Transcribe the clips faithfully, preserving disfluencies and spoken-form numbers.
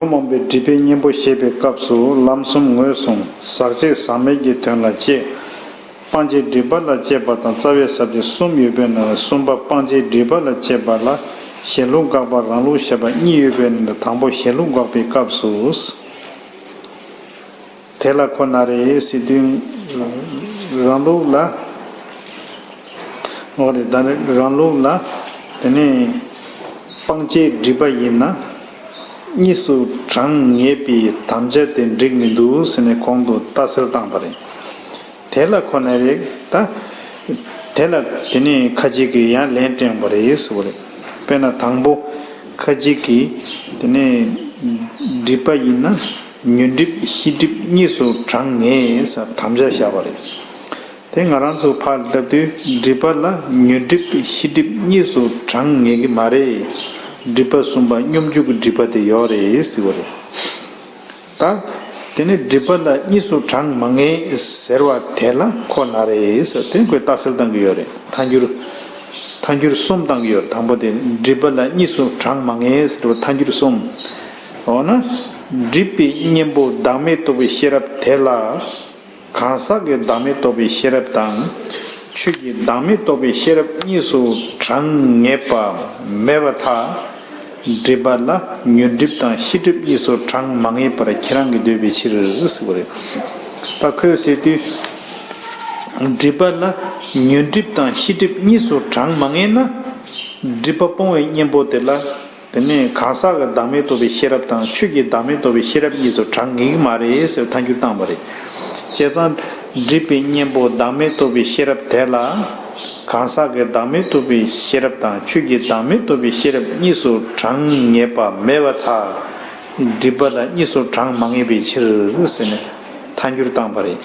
མང་པོའི་སྒྲིབ་པའི་གཉེན་པོ་བཤད་པའི་སྐབས་སུ་ལམ་གསུམ་ངོས་བཟུང་། ཟག་བཅས་ཟག་མེད་ཀྱི་དོན་ལ་དཔྱད། སྤང་བྱའི་སྒྲིབ་པ་ལ་དཔྱད་པ་དང་རྩ་བའི་ས་བཅད་གསུམ་ཡོད་པའི་ནང་ནས་གསུམ་པ་སྤང་བྱའི་སྒྲིབ་པ་ལ་དཔྱད་པ་ལ་གཞན་ལུགས་དགག་པ་རང་ལུགས་བཤད་པ་གཉིས་ཡོད་པའི་ནང་ནས་དང་པོ་གཞན་ལུགས་དགག་པའི་སྐབས་སུ། དེ་ལ་ཁོ་ན་རེ་ཟེར་དུས་རང་ལུགས་ལ། འོ་རེད། ད་ནི་རང་ལུགས་ལ་དེ་ནས་སྤང་བྱའི་སྒྲིབ་པ་ཡིན་ན་གཉིས་སུ་གྲངས་ངེས་པའི་དམ་བཅའ་དེ་འགྲིག་མི་འདུག་ཟེར་ནས་གོང་དུ་ལྟ་ཚུལ་བཏང་པ་རེད། དེ་ལ་ཁོ་ན་རེ་ད། དེ་ལ་དེ་ནས་ཁ་ཅིག་གིས་ཡང་ལན་སྤྲད་པ་རེད་ཟེར་བ་རེད། དཔེར་ན་དང་པོ་ཁ་ཅིག་གིས་དེ་ནས་སྒྲིབ་པ་ཡིན་ན་ཉོན་སྒྲིབ་ཤེས་སྒྲིབ་གཉིས་སུ་གྲངས་ངེས་ཟེར་དམ་བཅའ་བཞག་པ་རེད། དེ་ང་རང་ཚོ་ཕར་ལབ་དུས་སྒྲིབ་པ་ལ་ཉོན་སྒྲིབ་ཤེས་སྒྲིབ་གཉིས་སུ་གྲངས་ངེས་ཀྱི་མ་རེད། སྒྲིབ་པ་གསུམ་པ་སྙོམས་འཇུག་གི་སྒྲིབ་པ་དེ་ཡོད་རེད་ཟེར་བ་རེད། ད། དེ་ནི་སྒྲིབ་པ་ལ་གཉིས་སུ་གྲངས་མ་ངེས་ཟེར་བ་དེ་ལ་ཁོ་ན་རེད་ཟེར་དེ་ཁོས་ལྟ་ཚུལ་བཏང་གི་ཡོད་རེད། ཐལ་འགྱུར། ཐལ་འགྱུར་གསུམ་བཏང་གི་ཡོད་རེད། དང་པོ་དེ་སྒྲིབ་པ་ལ་གཉིས་སུ་གྲངས་མ་ངེས་ཟེར་བ་ཐལ་འགྱུར་གསུམ། འོ་ན། སྒྲིབ་པའི་གཉེན་པོ་བདག་མེད་རྟོགས་པའི་ཤེས་རབ་དེ་ལ། གང་ཟག་གི་བདག་མེད་རྟོགས་པའི་ཤེས་རབ་དང་། ཆོས་ཀྱི་བདག་མེད་རྟོགས་པའི་ཤེས་རབ་གཉིས་སུ་གྲངས་ངེས་པ་མེད་པར་ཐལ། སྒྲིབ་པ་ལ་ཉོན་སྒྲིབ་དང་ཤེས་སྒྲིབ་གཉིས་སུ་གྲངས་མ་ངེས་པར་ཁྱེད་རང་གིས་འདོད་པའི་ཕྱིར་ཟེར་བ་རེད། ད་ཁོས་ཟེར་དུས། སྒྲིབ་པ་ལ་ཉོན་སྒྲིབ་དང་ཤེས་སྒྲིབ་གཉིས་སུ་གྲངས་མ་ངེས་ན། སྒྲིབ་པ་སྤོང་བའི་གཉེན་པོ་དེ་ལ། དེ་ནས་གང་ཟག་གི་བདག་མེད་རྟོགས་པའི་ཤེས་རབ་དང་ཆོས་ཀྱི་བདག་མེད་རྟོགས་པའི་ཤེས་རབ་གཉིས་སུ་གྲངས་ངེས་ཀྱི་མ་རེད་ཟེར་ཐལ་འགྱུར་བཏང་བ་རེད། བྱས་ཙང་སྒྲིབ་པའི་གཉེན་པོ་བདག་མེད་རྟོགས་པའི་ཤེས་རབ་དེ་ལ། གང་ཟག་གི་བདག་མེད་རྟོགས་པའི་ཤེས་རབ་དང་ཆོས་ཀྱི་བདག་མེད་རྟོགས་པའི་ཤེས་རབ་གཉིས་སུ་གྲངས་ངེས་པ་མེད་པར་ཐལ། སྒྲིབ་པ་ལ་གཉིས་སུ་གྲངས་མ་ངེས་པའི་ཕྱིར་ཟེར་ནས་ཐལ་འགྱུར་བཏང་བ་རེད།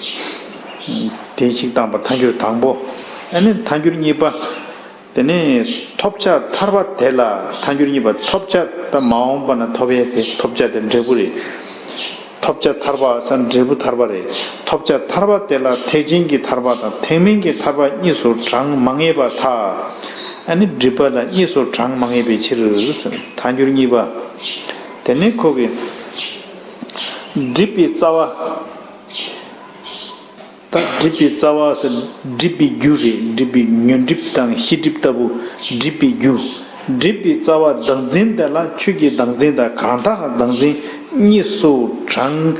དེ་གཅིག་བཏང་བ་ཐལ་འགྱུར་དང་པོ། ཨ་ནི་ཐལ་འགྱུར་གཉིས་པ། དེ་ནས་ཐོབ་བྱ་ཐར་པ་དེ་ལ་ཐལ་འགྱུར་གཉིས་པ་ཐོབ་བྱ་དང་མ་འོངས་པ་ན་ཐོབ་པའི་དེ་ཐོབ་བྱ་དེ་འབྲས་བུ་རེད། ཐོབ་བྱ་ཐར་པ་ཟེར་འབྲས་བུ་ཐར་པ་རེད། ཐོབ་བྱ་ཐར་པ་དེ་ལ་ཐེག་ཆེན་གྱི་ཐར་པ་དང་ཐེག་དམན་གྱི་ཐར་པ་གཉིས་སུ་གྲངས་མ་ངེས་པར་ཐལ། ཨ་ནི་སྒྲིབ་པ་ལ་གཉིས་སུ་གྲངས་མ་ངེས་པའི་ཕྱིར་ཟེར་ཐལ་འགྱུར་གཉིས་པ། དེ་ནས་ཁོ་གིས་སྒྲིབ་པའི་རྩ་བ། ད་སྒྲིབ་པའི་རྩ་བ་ཟེར་སྒྲིབ་པའི་རྒྱུ་རེད། སྒྲིབ་པའི་ཉོན་སྒྲིབ་དང་ཤེས་སྒྲིབ་ལྟ་བུ་སྒྲིབ་པའི་རྒྱུ། སྒྲིབ་པའི་རྩ་བ་བདག་འཛིན་དེ་ལ་ཆོས་ཀྱི་བདག་འཛིན་དང་གང་དག་བདག་འཛིན་གཉིས་སུ་གྲངས་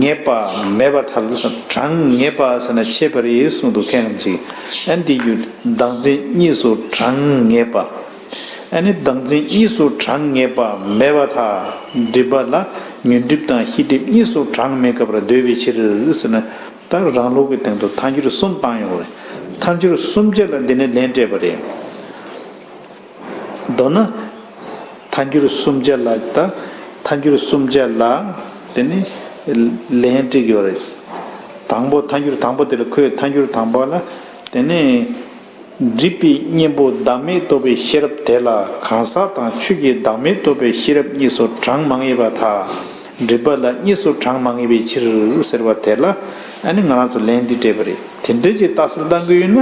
ངེས་པ་མེད་པར་ཐལ་ཟེར། གྲངས་ངེས་པ་ཟེར་ན་ཆད་པ་རེད་གསུངས་འདུག་མཁན་རྣམས་ཀྱིས། ཨ་ནི་དེའི་རྒྱུ་བདག་འཛིན་གཉིས་སུ་གྲངས་ངེས་པ། ཨ་ནི་བདག་འཛིན་གཉིས་སུ་གྲངས་ངེས་པ་མེད་པར་ཐལ། སྒྲིབ་པ་ལ་ཉོན་སྒྲིབ་དང་ཤེས་སྒྲིབ་གཉིས་སུ་གྲངས་མེད་དགག་པར་འདོད་པའི་ཕྱིར་ཟེར་ན། ད་རང་ལུགས་ཀྱི་སྟེང་དུ་ཐལ་འགྱུར་གསུམ་བཏང་ཡོང་བ་རེད། ཐལ་འགྱུར་གསུམ་བཅས་ལ་འདི་ནས་ལན་སྤྲད་པ་རེད། མདོར་ན། ཐལ་འགྱུར་གསུམ་བཅས་ལ་ད། ཐལ་འགྱུར་གསུམ་བཅས་ལ་དེ་ནི་ལན་སྤྲད་ཡོད་རེད། དང་པོ་ཐལ་འགྱུར་དང་པོ་དེ་ལ་ཁོས་ཐལ་འགྱུར་དང་པོ་ལ་དེ་ནི། སྒྲིབ་པའི་གཉེན་པོ་བདག་མེད་རྟོགས་པའི་ཤེས་རབ་དེ་ལ་གང་ཟག་དང་ཆོས་ཀྱི་བདག་མེད་རྟོགས་པའི་ཤེས་རབ་གཉིས་སུ་གྲངས་མ་ངེས་པར་ཐལ། སྒྲིབ་པ་ལ་གཉིས་སུ་གྲངས་མ་ངེས་པའི་ཕྱིར་ཟེར་བ་དེ་ལ་ཨ་ནི་ང་རང་ཚོ་ལན་འདི་སྤྲད་པ་རེད། དེ་འདྲ་ཅིག་རྟགས་གསལ་བཏང་གི་ཡོད་ན་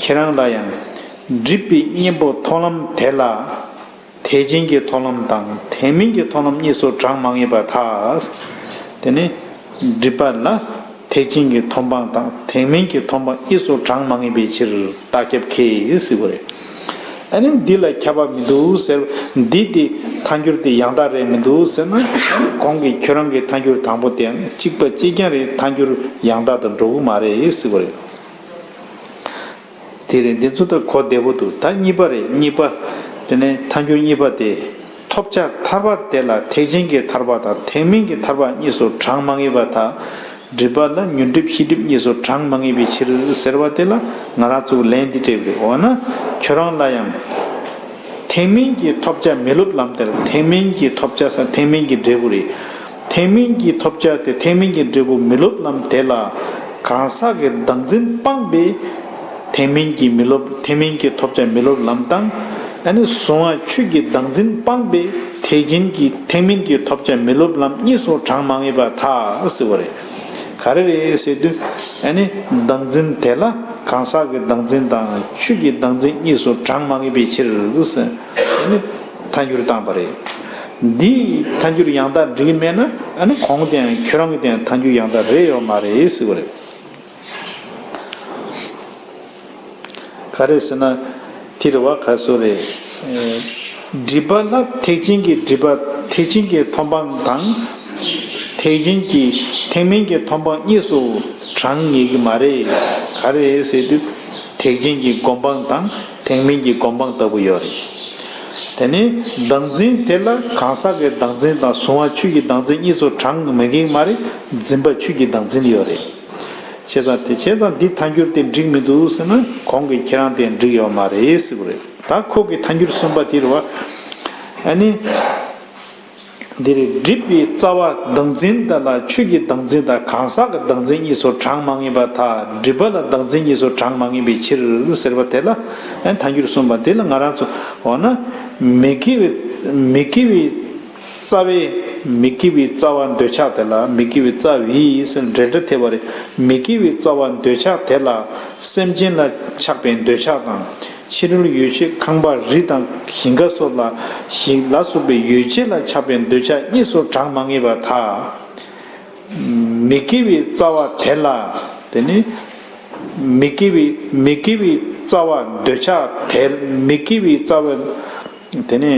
ཁྱེད་རང་ལ་ཡང་སྒྲིབ་པའི་གཉེན་པོ་མཐོང་ལམ་དེ་ལ་ཐེག་ཆེན་གྱི་མཐོང་ལམ་དང་ཐེག་དམན་གྱི་མཐོང་ལམ་གཉིས་སུ་གྲངས་མ་ངེས་པར་ཐལ། དེ་ནི་སྒྲིབ་པ་ལ། ཐེག་ཆེན་གྱི་མཐོང་སྤང་དང་ཐེག་དམན་གྱི་མཐོང་སྤང་གཉིས་སུ་གྲངས་མ་ངེས་པའི་ཕྱིར་རྟགས་ཁྱབ་ཁེལ་ཟེར་བ་རེད། ཨ་ནི་འདི་ལ་ཁྱབ་པ་མི་འདུག་ཟེར། འདི་དེ་ཐལ་འགྱུར་དེ་ཡང་དག་རེད་མི་འདུག་ཟེར་ན། གོང་གི་ཁྱོད་རང་གི་ཐལ་འགྱུར་དང་པོ་དེའང་གཅིག་པ་གཅིག་རྐྱང་རེད། ཐལ་འགྱུར་ཡང་དག་ཏུ་འགྲོ་གི་མ་རེད་ཟེར་བ་རེད། དེ་རེད། འདི་ཚོ་ད་གོ་བདེ་པོ་འདུག་ད་གཉིས་པ་རེད། གཉིས་པ། དེ་ནས་ཐལ་འགྱུར་གཉིས་པ་དེ། ཐོབ་བྱ་ཐར་པ་དེ་ལ་ཐེག་ཆེན་གྱི་ཐར་པ་དང་ཐེག་དམན་གྱི་ཐར་པ་གཉིས་སུ་གྲངས་མ་ངེས་པར་ཐལ། སྒྲིབ་པ་ལ་ཉོན་སྒྲིབ་ཤེས་སྒྲིབ་གཉིས་སུ་གྲངས་མ་ངེས་པའི་ཕྱིར་ཟེར་བ་དེ་ལ་ང་རང་ཚོས་ལན་འདི་སྤྲད་པ་རེད། འོ་ན་ཁྱོད་རང་ལ་ཡང་ཐེག་དམན་གྱི་ཐོབ་བྱ་མི་སློབ་ལམ་དེར་ཐེག་དམན་གྱི་ཐོབ་བྱ་ཟེར་ཐེག་དམན་གྱི་འབྲས་བུ་རེད། ཐེག་དམན་གྱི་ཐོབ་བྱ་དེ་ཐེག་དམན་གྱི་འབྲས་བུ་མི་སློབ་ལམ་དེ་ལ་གང་ཟག་གི་བདག་འཛིན་སྤངས་པའི་ཐེག་དམན་གྱི་མི་སློབ་ཐེག་དམན་གྱི་ཐོབ་བྱ་མི་སློབ་ལམ་དང་། ཨ་ནི་གཟུང་བ་ཆོས་ཀྱི་བདག་འཛིན་སྤངས་པའི་ཐེག་ཆེན་གྱི་ཐེག་དམན་གྱི་ཐོབ་བྱ་མི་སློབ་ལམ་གཉིས་སུ་གྲངས་མ་ངེས་པར་ཐལ་ཟེར་བ་རེད། ག་རེ་རེད་ཟེར་དུས། ཨ་ནི་བདག་འཛིན་དེ་ལ་གང་ཟག་གི་བདག་འཛིན་དང་ཆོས་ཀྱི་བདག་འཛིན་གཉིས་སུ་གྲངས་མ་ངེས་པའི་ཕྱིར་ཟེར། ཨ་ནི་ཐལ་འགྱུར་བཏང་པ་རེད། འདི་ཐལ་འགྱུར་ཡང་དག་འགྲིག་གི་མེད་ན། ཨ་ནི་གོང་དེའང་ཁྱོད་རང་གི་དེའང་ཐལ་འགྱུར་ཡང་དག་རེད་ཡོད་མ་རེད་ཟེར་བ་རེད། ག་རེ་ཟེར་ན། དེ་རེད་བ། ག་སོ་རེད། ཨེ། སྒྲིབ་པ་ལ་ཐེག་ཆེན་གྱི་སྒྲིབ་པ། ཐེག་ཆེན་གྱི་མཐོང་སྤང་དང་། ཐེག་ཆེན་གྱི་ཐེག་དམན་གྱི་མཐོང་སྤང་གཉིས་སུ་བགྲང་ངེས་ཀྱི་མ་རེད། ག་རེ་ཟེར་དུས། ཐེག་ཆེན་གྱི་སྒོམ་སྤང་དང་ཐེག་དམན་གྱི་སྒོམ་སྤང་ལྟ་བུ་ཡོད་རེད། དེ་ནས་བདག་འཛིན་དེ་ལ་གང་ཟག་གི་བདག་འཛིན་དང་གཟུང་བ་ཆོས་ཀྱི་བདག་འཛིན་གཉིས་སུ་བགྲང་མི་ངེས་ཀྱི་མ་རེད། འཛིན་པ་ཆོས་ཀྱི་བདག་འཛིན་ཡོད་རེད། བྱས་ཙང་དེ། བྱས་ཙང་འདི་ཐལ་འགྱུར་དེ་འགྲིག་མི་འདུག་ཟེར་ན། གོང་གི་ཁྱེད་རང་དེ་འགྲིག་ཡོད་མ་རེད་ཟེར་བ་རེད། ད་ཁོ་གི་ཐལ་འགྱུར་གསུམ་པ་དེ་རེད་བ། ཨ་ནི། འདི་རེད། སྒྲིབ་པའི་རྩ་བ་བདག་འཛིན་དེ་ལ་ཆོས་ཀྱི་བདག་འཛིན་དང་གང་ཟག་གི་བདག་འཛིན་གཉིས་སུ་བགྲང་མ་ངེས་པར་ཐལ། སྒྲིབ་པ་ལ་བདག་འཛིན་གཉིས་སུ་བགྲང་མ་ངེས་པའི་ཕྱིར་ཟེར་བ་དེ་ལ། ཨ། ཐལ་འགྱུར་གསུམ་པ་དེ་ལ་ང་རང་ཚོ། འོ་ན། མི་དགེ་བའི། མི་དགེ་བའི་རྩ་བའི། མི་དགེ་བའི་རྩ་བ་འདོད་ཆགས་དེ་ལ། མི་དགེ་བའི་རྩ་བའི་ཟེར་འབྲེལ་སྒྲ་ཐེབས་པ་རེད། མི་དགེ་བའི་རྩ་བ་འདོད་ཆགས་དེ་ལ། སེམས་ཅན་ལ་ཆགས་པའི་འདོད་ཆགས་དང་། ཕྱི་རོལ་ཡོ་བྱད་ཁང་པ་རི་དང་ཞིང་ཁ་སོགས་ལ། ཞིང་ལ་སོགས་པའི་ཡོ་བྱད་ལ་ཆགས་པའི་འདོད་ཆགས་གཉིས་སུ་བགྲང་མ་ངེས་པར་ཐལ། མི་དགེ་བའི་རྩ་བ་དེ་ལ། དེ་ནི། མི་དགེ་བའི། མི་དགེ་བའི་རྩ་བ་འདོད་ཆགས་དེ། མི་དགེ་བའི་རྩ་བ། དེ་ནི།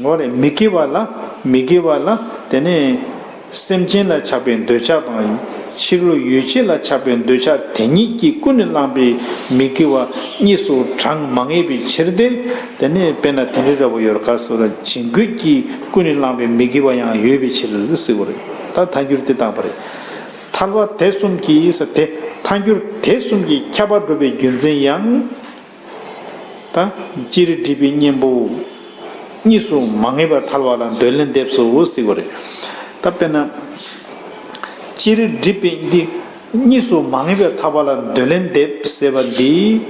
འོ་རེད། མི་དགེ་བ་ལ། མི་དགེ་བ་ལ། དེ་ནི། སེམས་ཅན་ལ་ཆགས་པའི་འདོད་ཆགས་དང་། ཕྱི་རོལ་ཡོ་བྱད་ལ་ཆགས་པའི་འདོད་ཆགས་དེ་གཉིས་ཀྱིས་ཀུན་ནས་བསླངས་པའི་མི་དགེ་བ་གཉིས་སུ་བགྲང་མ་ངེས་པའི་ཕྱིར་ཏེ། དེ་ནི་དཔེར་ན་དེ་འདྲའི་འདྲ་པོ་ཡོད་རེད། ག་སོགས་ལ་བྱིང་རྒོད་ཀྱིས་ཀུན་ནས་བསླངས་པའི་མི་དགེ་བ་ཡང་ཡོད་པའི་ཕྱིར་ཟེར་བ་རེད། ད་ཐལ་འགྱུར་དེ་བཏང་པ་རེད། ཐལ་བ་དེ་གསུམ་གྱིས་ཟེར་ཏེ། ཐལ་འགྱུར་དེ་གསུམ་གྱིས་ཁྱབ་པར་སྒྲུབ་པའི་རྒྱུ་མཚན་ཡང་། ད་སྤྱིར་སྒྲིབ་པའི་གཉེན་པོ་གཉིས་སུ་མ་ངེས་པར་ཐལ་བ་ལ་འདོད་ལན་འདེབས་སོ་ཟེར་བ་རེད། ད་དཔེར་ན། སྤྱིར་སྒྲིབ་པའི་འདི་གཉིས་སུ་མ་ངེས་པར་ཐལ་བ་ལ་འདོད་ལན་འདེབས་ཟེར་བ་འདི།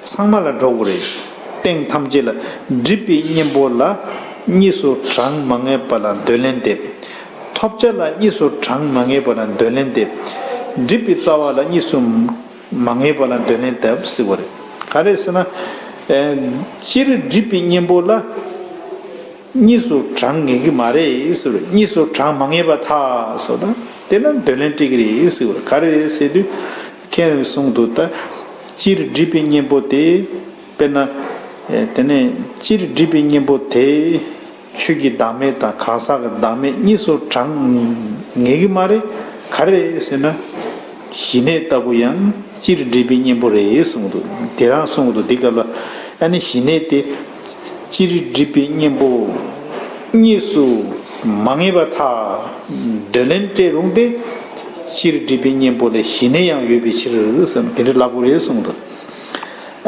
ཚང་མ་ལ་འགྲོ་དགོས་རེད། སྟེང་ཐམས་ཅད་ལ། སྒྲིབ་པའི་གཉེན་པོ་ལ་གཉིས་སུ་བགྲང་མ་ངེས་པ་ལ་འདོད་ལན་འདེབས། ཐོབ་བྱ་ལ་གཉིས་སུ་བགྲང་མ་ངེས་པ་ལ་འདོད་ལན་འདེབས། སྒྲིབ་པའི་རྩ་བ་ལ་གཉིས་སུ་མ་ངེས་པ་ལ་འདོད་ལན་འདེབས་ཟེར་བ་རེད། ག་རེ་ཟེར་ན། ཨེ། སྤྱིར་སྒྲིབ་པའི་གཉེན་པོ་ལ། གཉིས་སུ་བགྲང་ངེས་ཀྱི་མ་རེད་ཟེར་བ་རེད། གཉིས་སུ་བགྲང་མ་ངེས་པར་ཐལ་ཟེར་བ་ན། དེ་ལ་འདོད་ལན་སྤྲད་ཀྱི་རེད་ཟེར་བ་རེད། ག་རེ་རེད་ཟེར་དུས། མཁན་རིགས་གསུངས་འདུག་ད་སྤྱིར་སྒྲིབ་པའི་གཉེན་པོ་དེ། དཔེར་ན། ཨེ། དེ་ནས་སྤྱིར་སྒྲིབ་པའི་གཉེན་པོ་དེ། ཆོས་ཀྱི་བདག་མེད་དང་གང་ཟག་གི་བདག་མེད་གཉིས་སུ་བགྲང་ངེས་ཀྱི་མ་རེད། ག་རེ་རེད་ཟེར་ན། ཞི་གནས་ལྟ་བུ་ཡང་སྤྱིར་སྒྲིབ་པའི་གཉེན་པོ་རེད་གསུངས་འདུག་དེ་རང་གསུངས་འདུག་འདི་སྐབས་ལ། ཨ་ནི་ཞི་གནས་དེ། སྤྱིར་སྒྲིབ་པའི་གཉེན་པོ་གཉིས་སུ་མ་ངེས་པར་ཐལ། འདོད་ལན་སྤྲད་རུང་སྟེ། སྤྱིར་སྒྲིབ་པའི་གཉེན་པོ་ལ་ཞི་གནས་ཡང་ཡོད་པའི་ཕྱིར་ཟེར་ན་དེ་འདྲ་ལབ་དགོས་རེད་གསུངས་འདུག་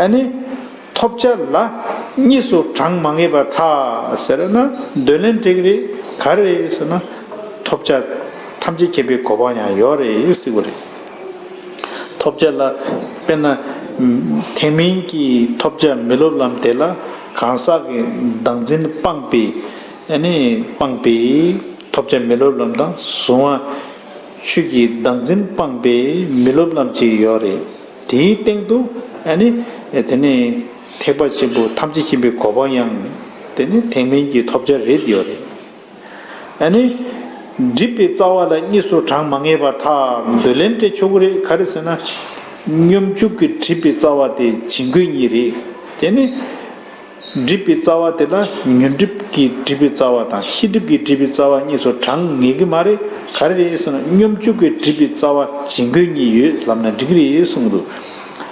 ཨ་ནི། ཐོབ་བྱ་ལ་གཉིས་སུ་བགྲང་མ་ངེས་པར་ཐལ་ཟེར་ན་འདོད་ལན་སྤྲད་ཀྱི་རེད། ག་རེ་རེད་ཟེར་ན། ཐོབ་བྱ་ཐམས་ཅད་མཁྱེན་པའི་གོ་འཕང་ཡང་ཡོད་རེད་ཟེར་བ་རེད། ཐོབ་བྱ་ལ། དཔེར་ན། ཐེག་དམན་གྱི་ཐོབ་བྱ་མི་སློབ་ལམ་དེ་ལ་གང་ཟག་གི་བདག་འཛིན་སྤངས་པའི། ཨ་ནི་སྤངས་པའི་ཐོབ་བྱ་མི་སློབ་ལམ་དང་གཟུང་བ་ཆོས་ཀྱི་བདག་འཛིན་སྤངས་པའི་མི་སློབ་ལམ་ཅིག་ཡོད་རེད། དེའི་སྟེང་དུ། ཨ་ནི་དེ་ནི་ཐེག་པ་ཆེན་པོ་ཐམས་ཅད་མཁྱེན་པའི་གོ་འཕང་ཡང་དེ་ནི་ཐེག་དམན་གྱི་ཐོབ་བྱ་རེད་ཡོད་རེད། ཨ་ནི། སྒྲིབ་པའི་རྩ་བ་ལ་གཉིས་སུ་བགྲང་མ་ངེས་པར་ཐལ། འདོད་ལན་སྤྲད་ཆོག་གི་རེད། ག་རེ་ཟེར་ན། སྙོམས་འཇུག་གི་སྒྲིབ་པའི་རྩ་བ་དེ་བྱིང་རྒོད་གཉིས་རེད། དེ་ནི། སྒྲིབ་པའི་རྩ་བ་དེ་ལ་ཉོན་སྒྲིབ་ཀྱི་སྒྲིབ་པའི་རྩ་བ་དང་ཤེས་སྒྲིབ་ཀྱི་སྒྲིབ་པའི་རྩ་བ་གཉིས་སུ་བགྲང་ངེས་ཀྱི་མ་རེད། ག་རེ་རེད་ཟེར་ན་སྙོམས་འཇུག་གི་སྒྲིབ་པའི་རྩ་བ་བྱིང་རྒོད་གཉིས་ཡོད་ལབ་ན་འགྲིག་གི་རེད་གསུངས་འདུག་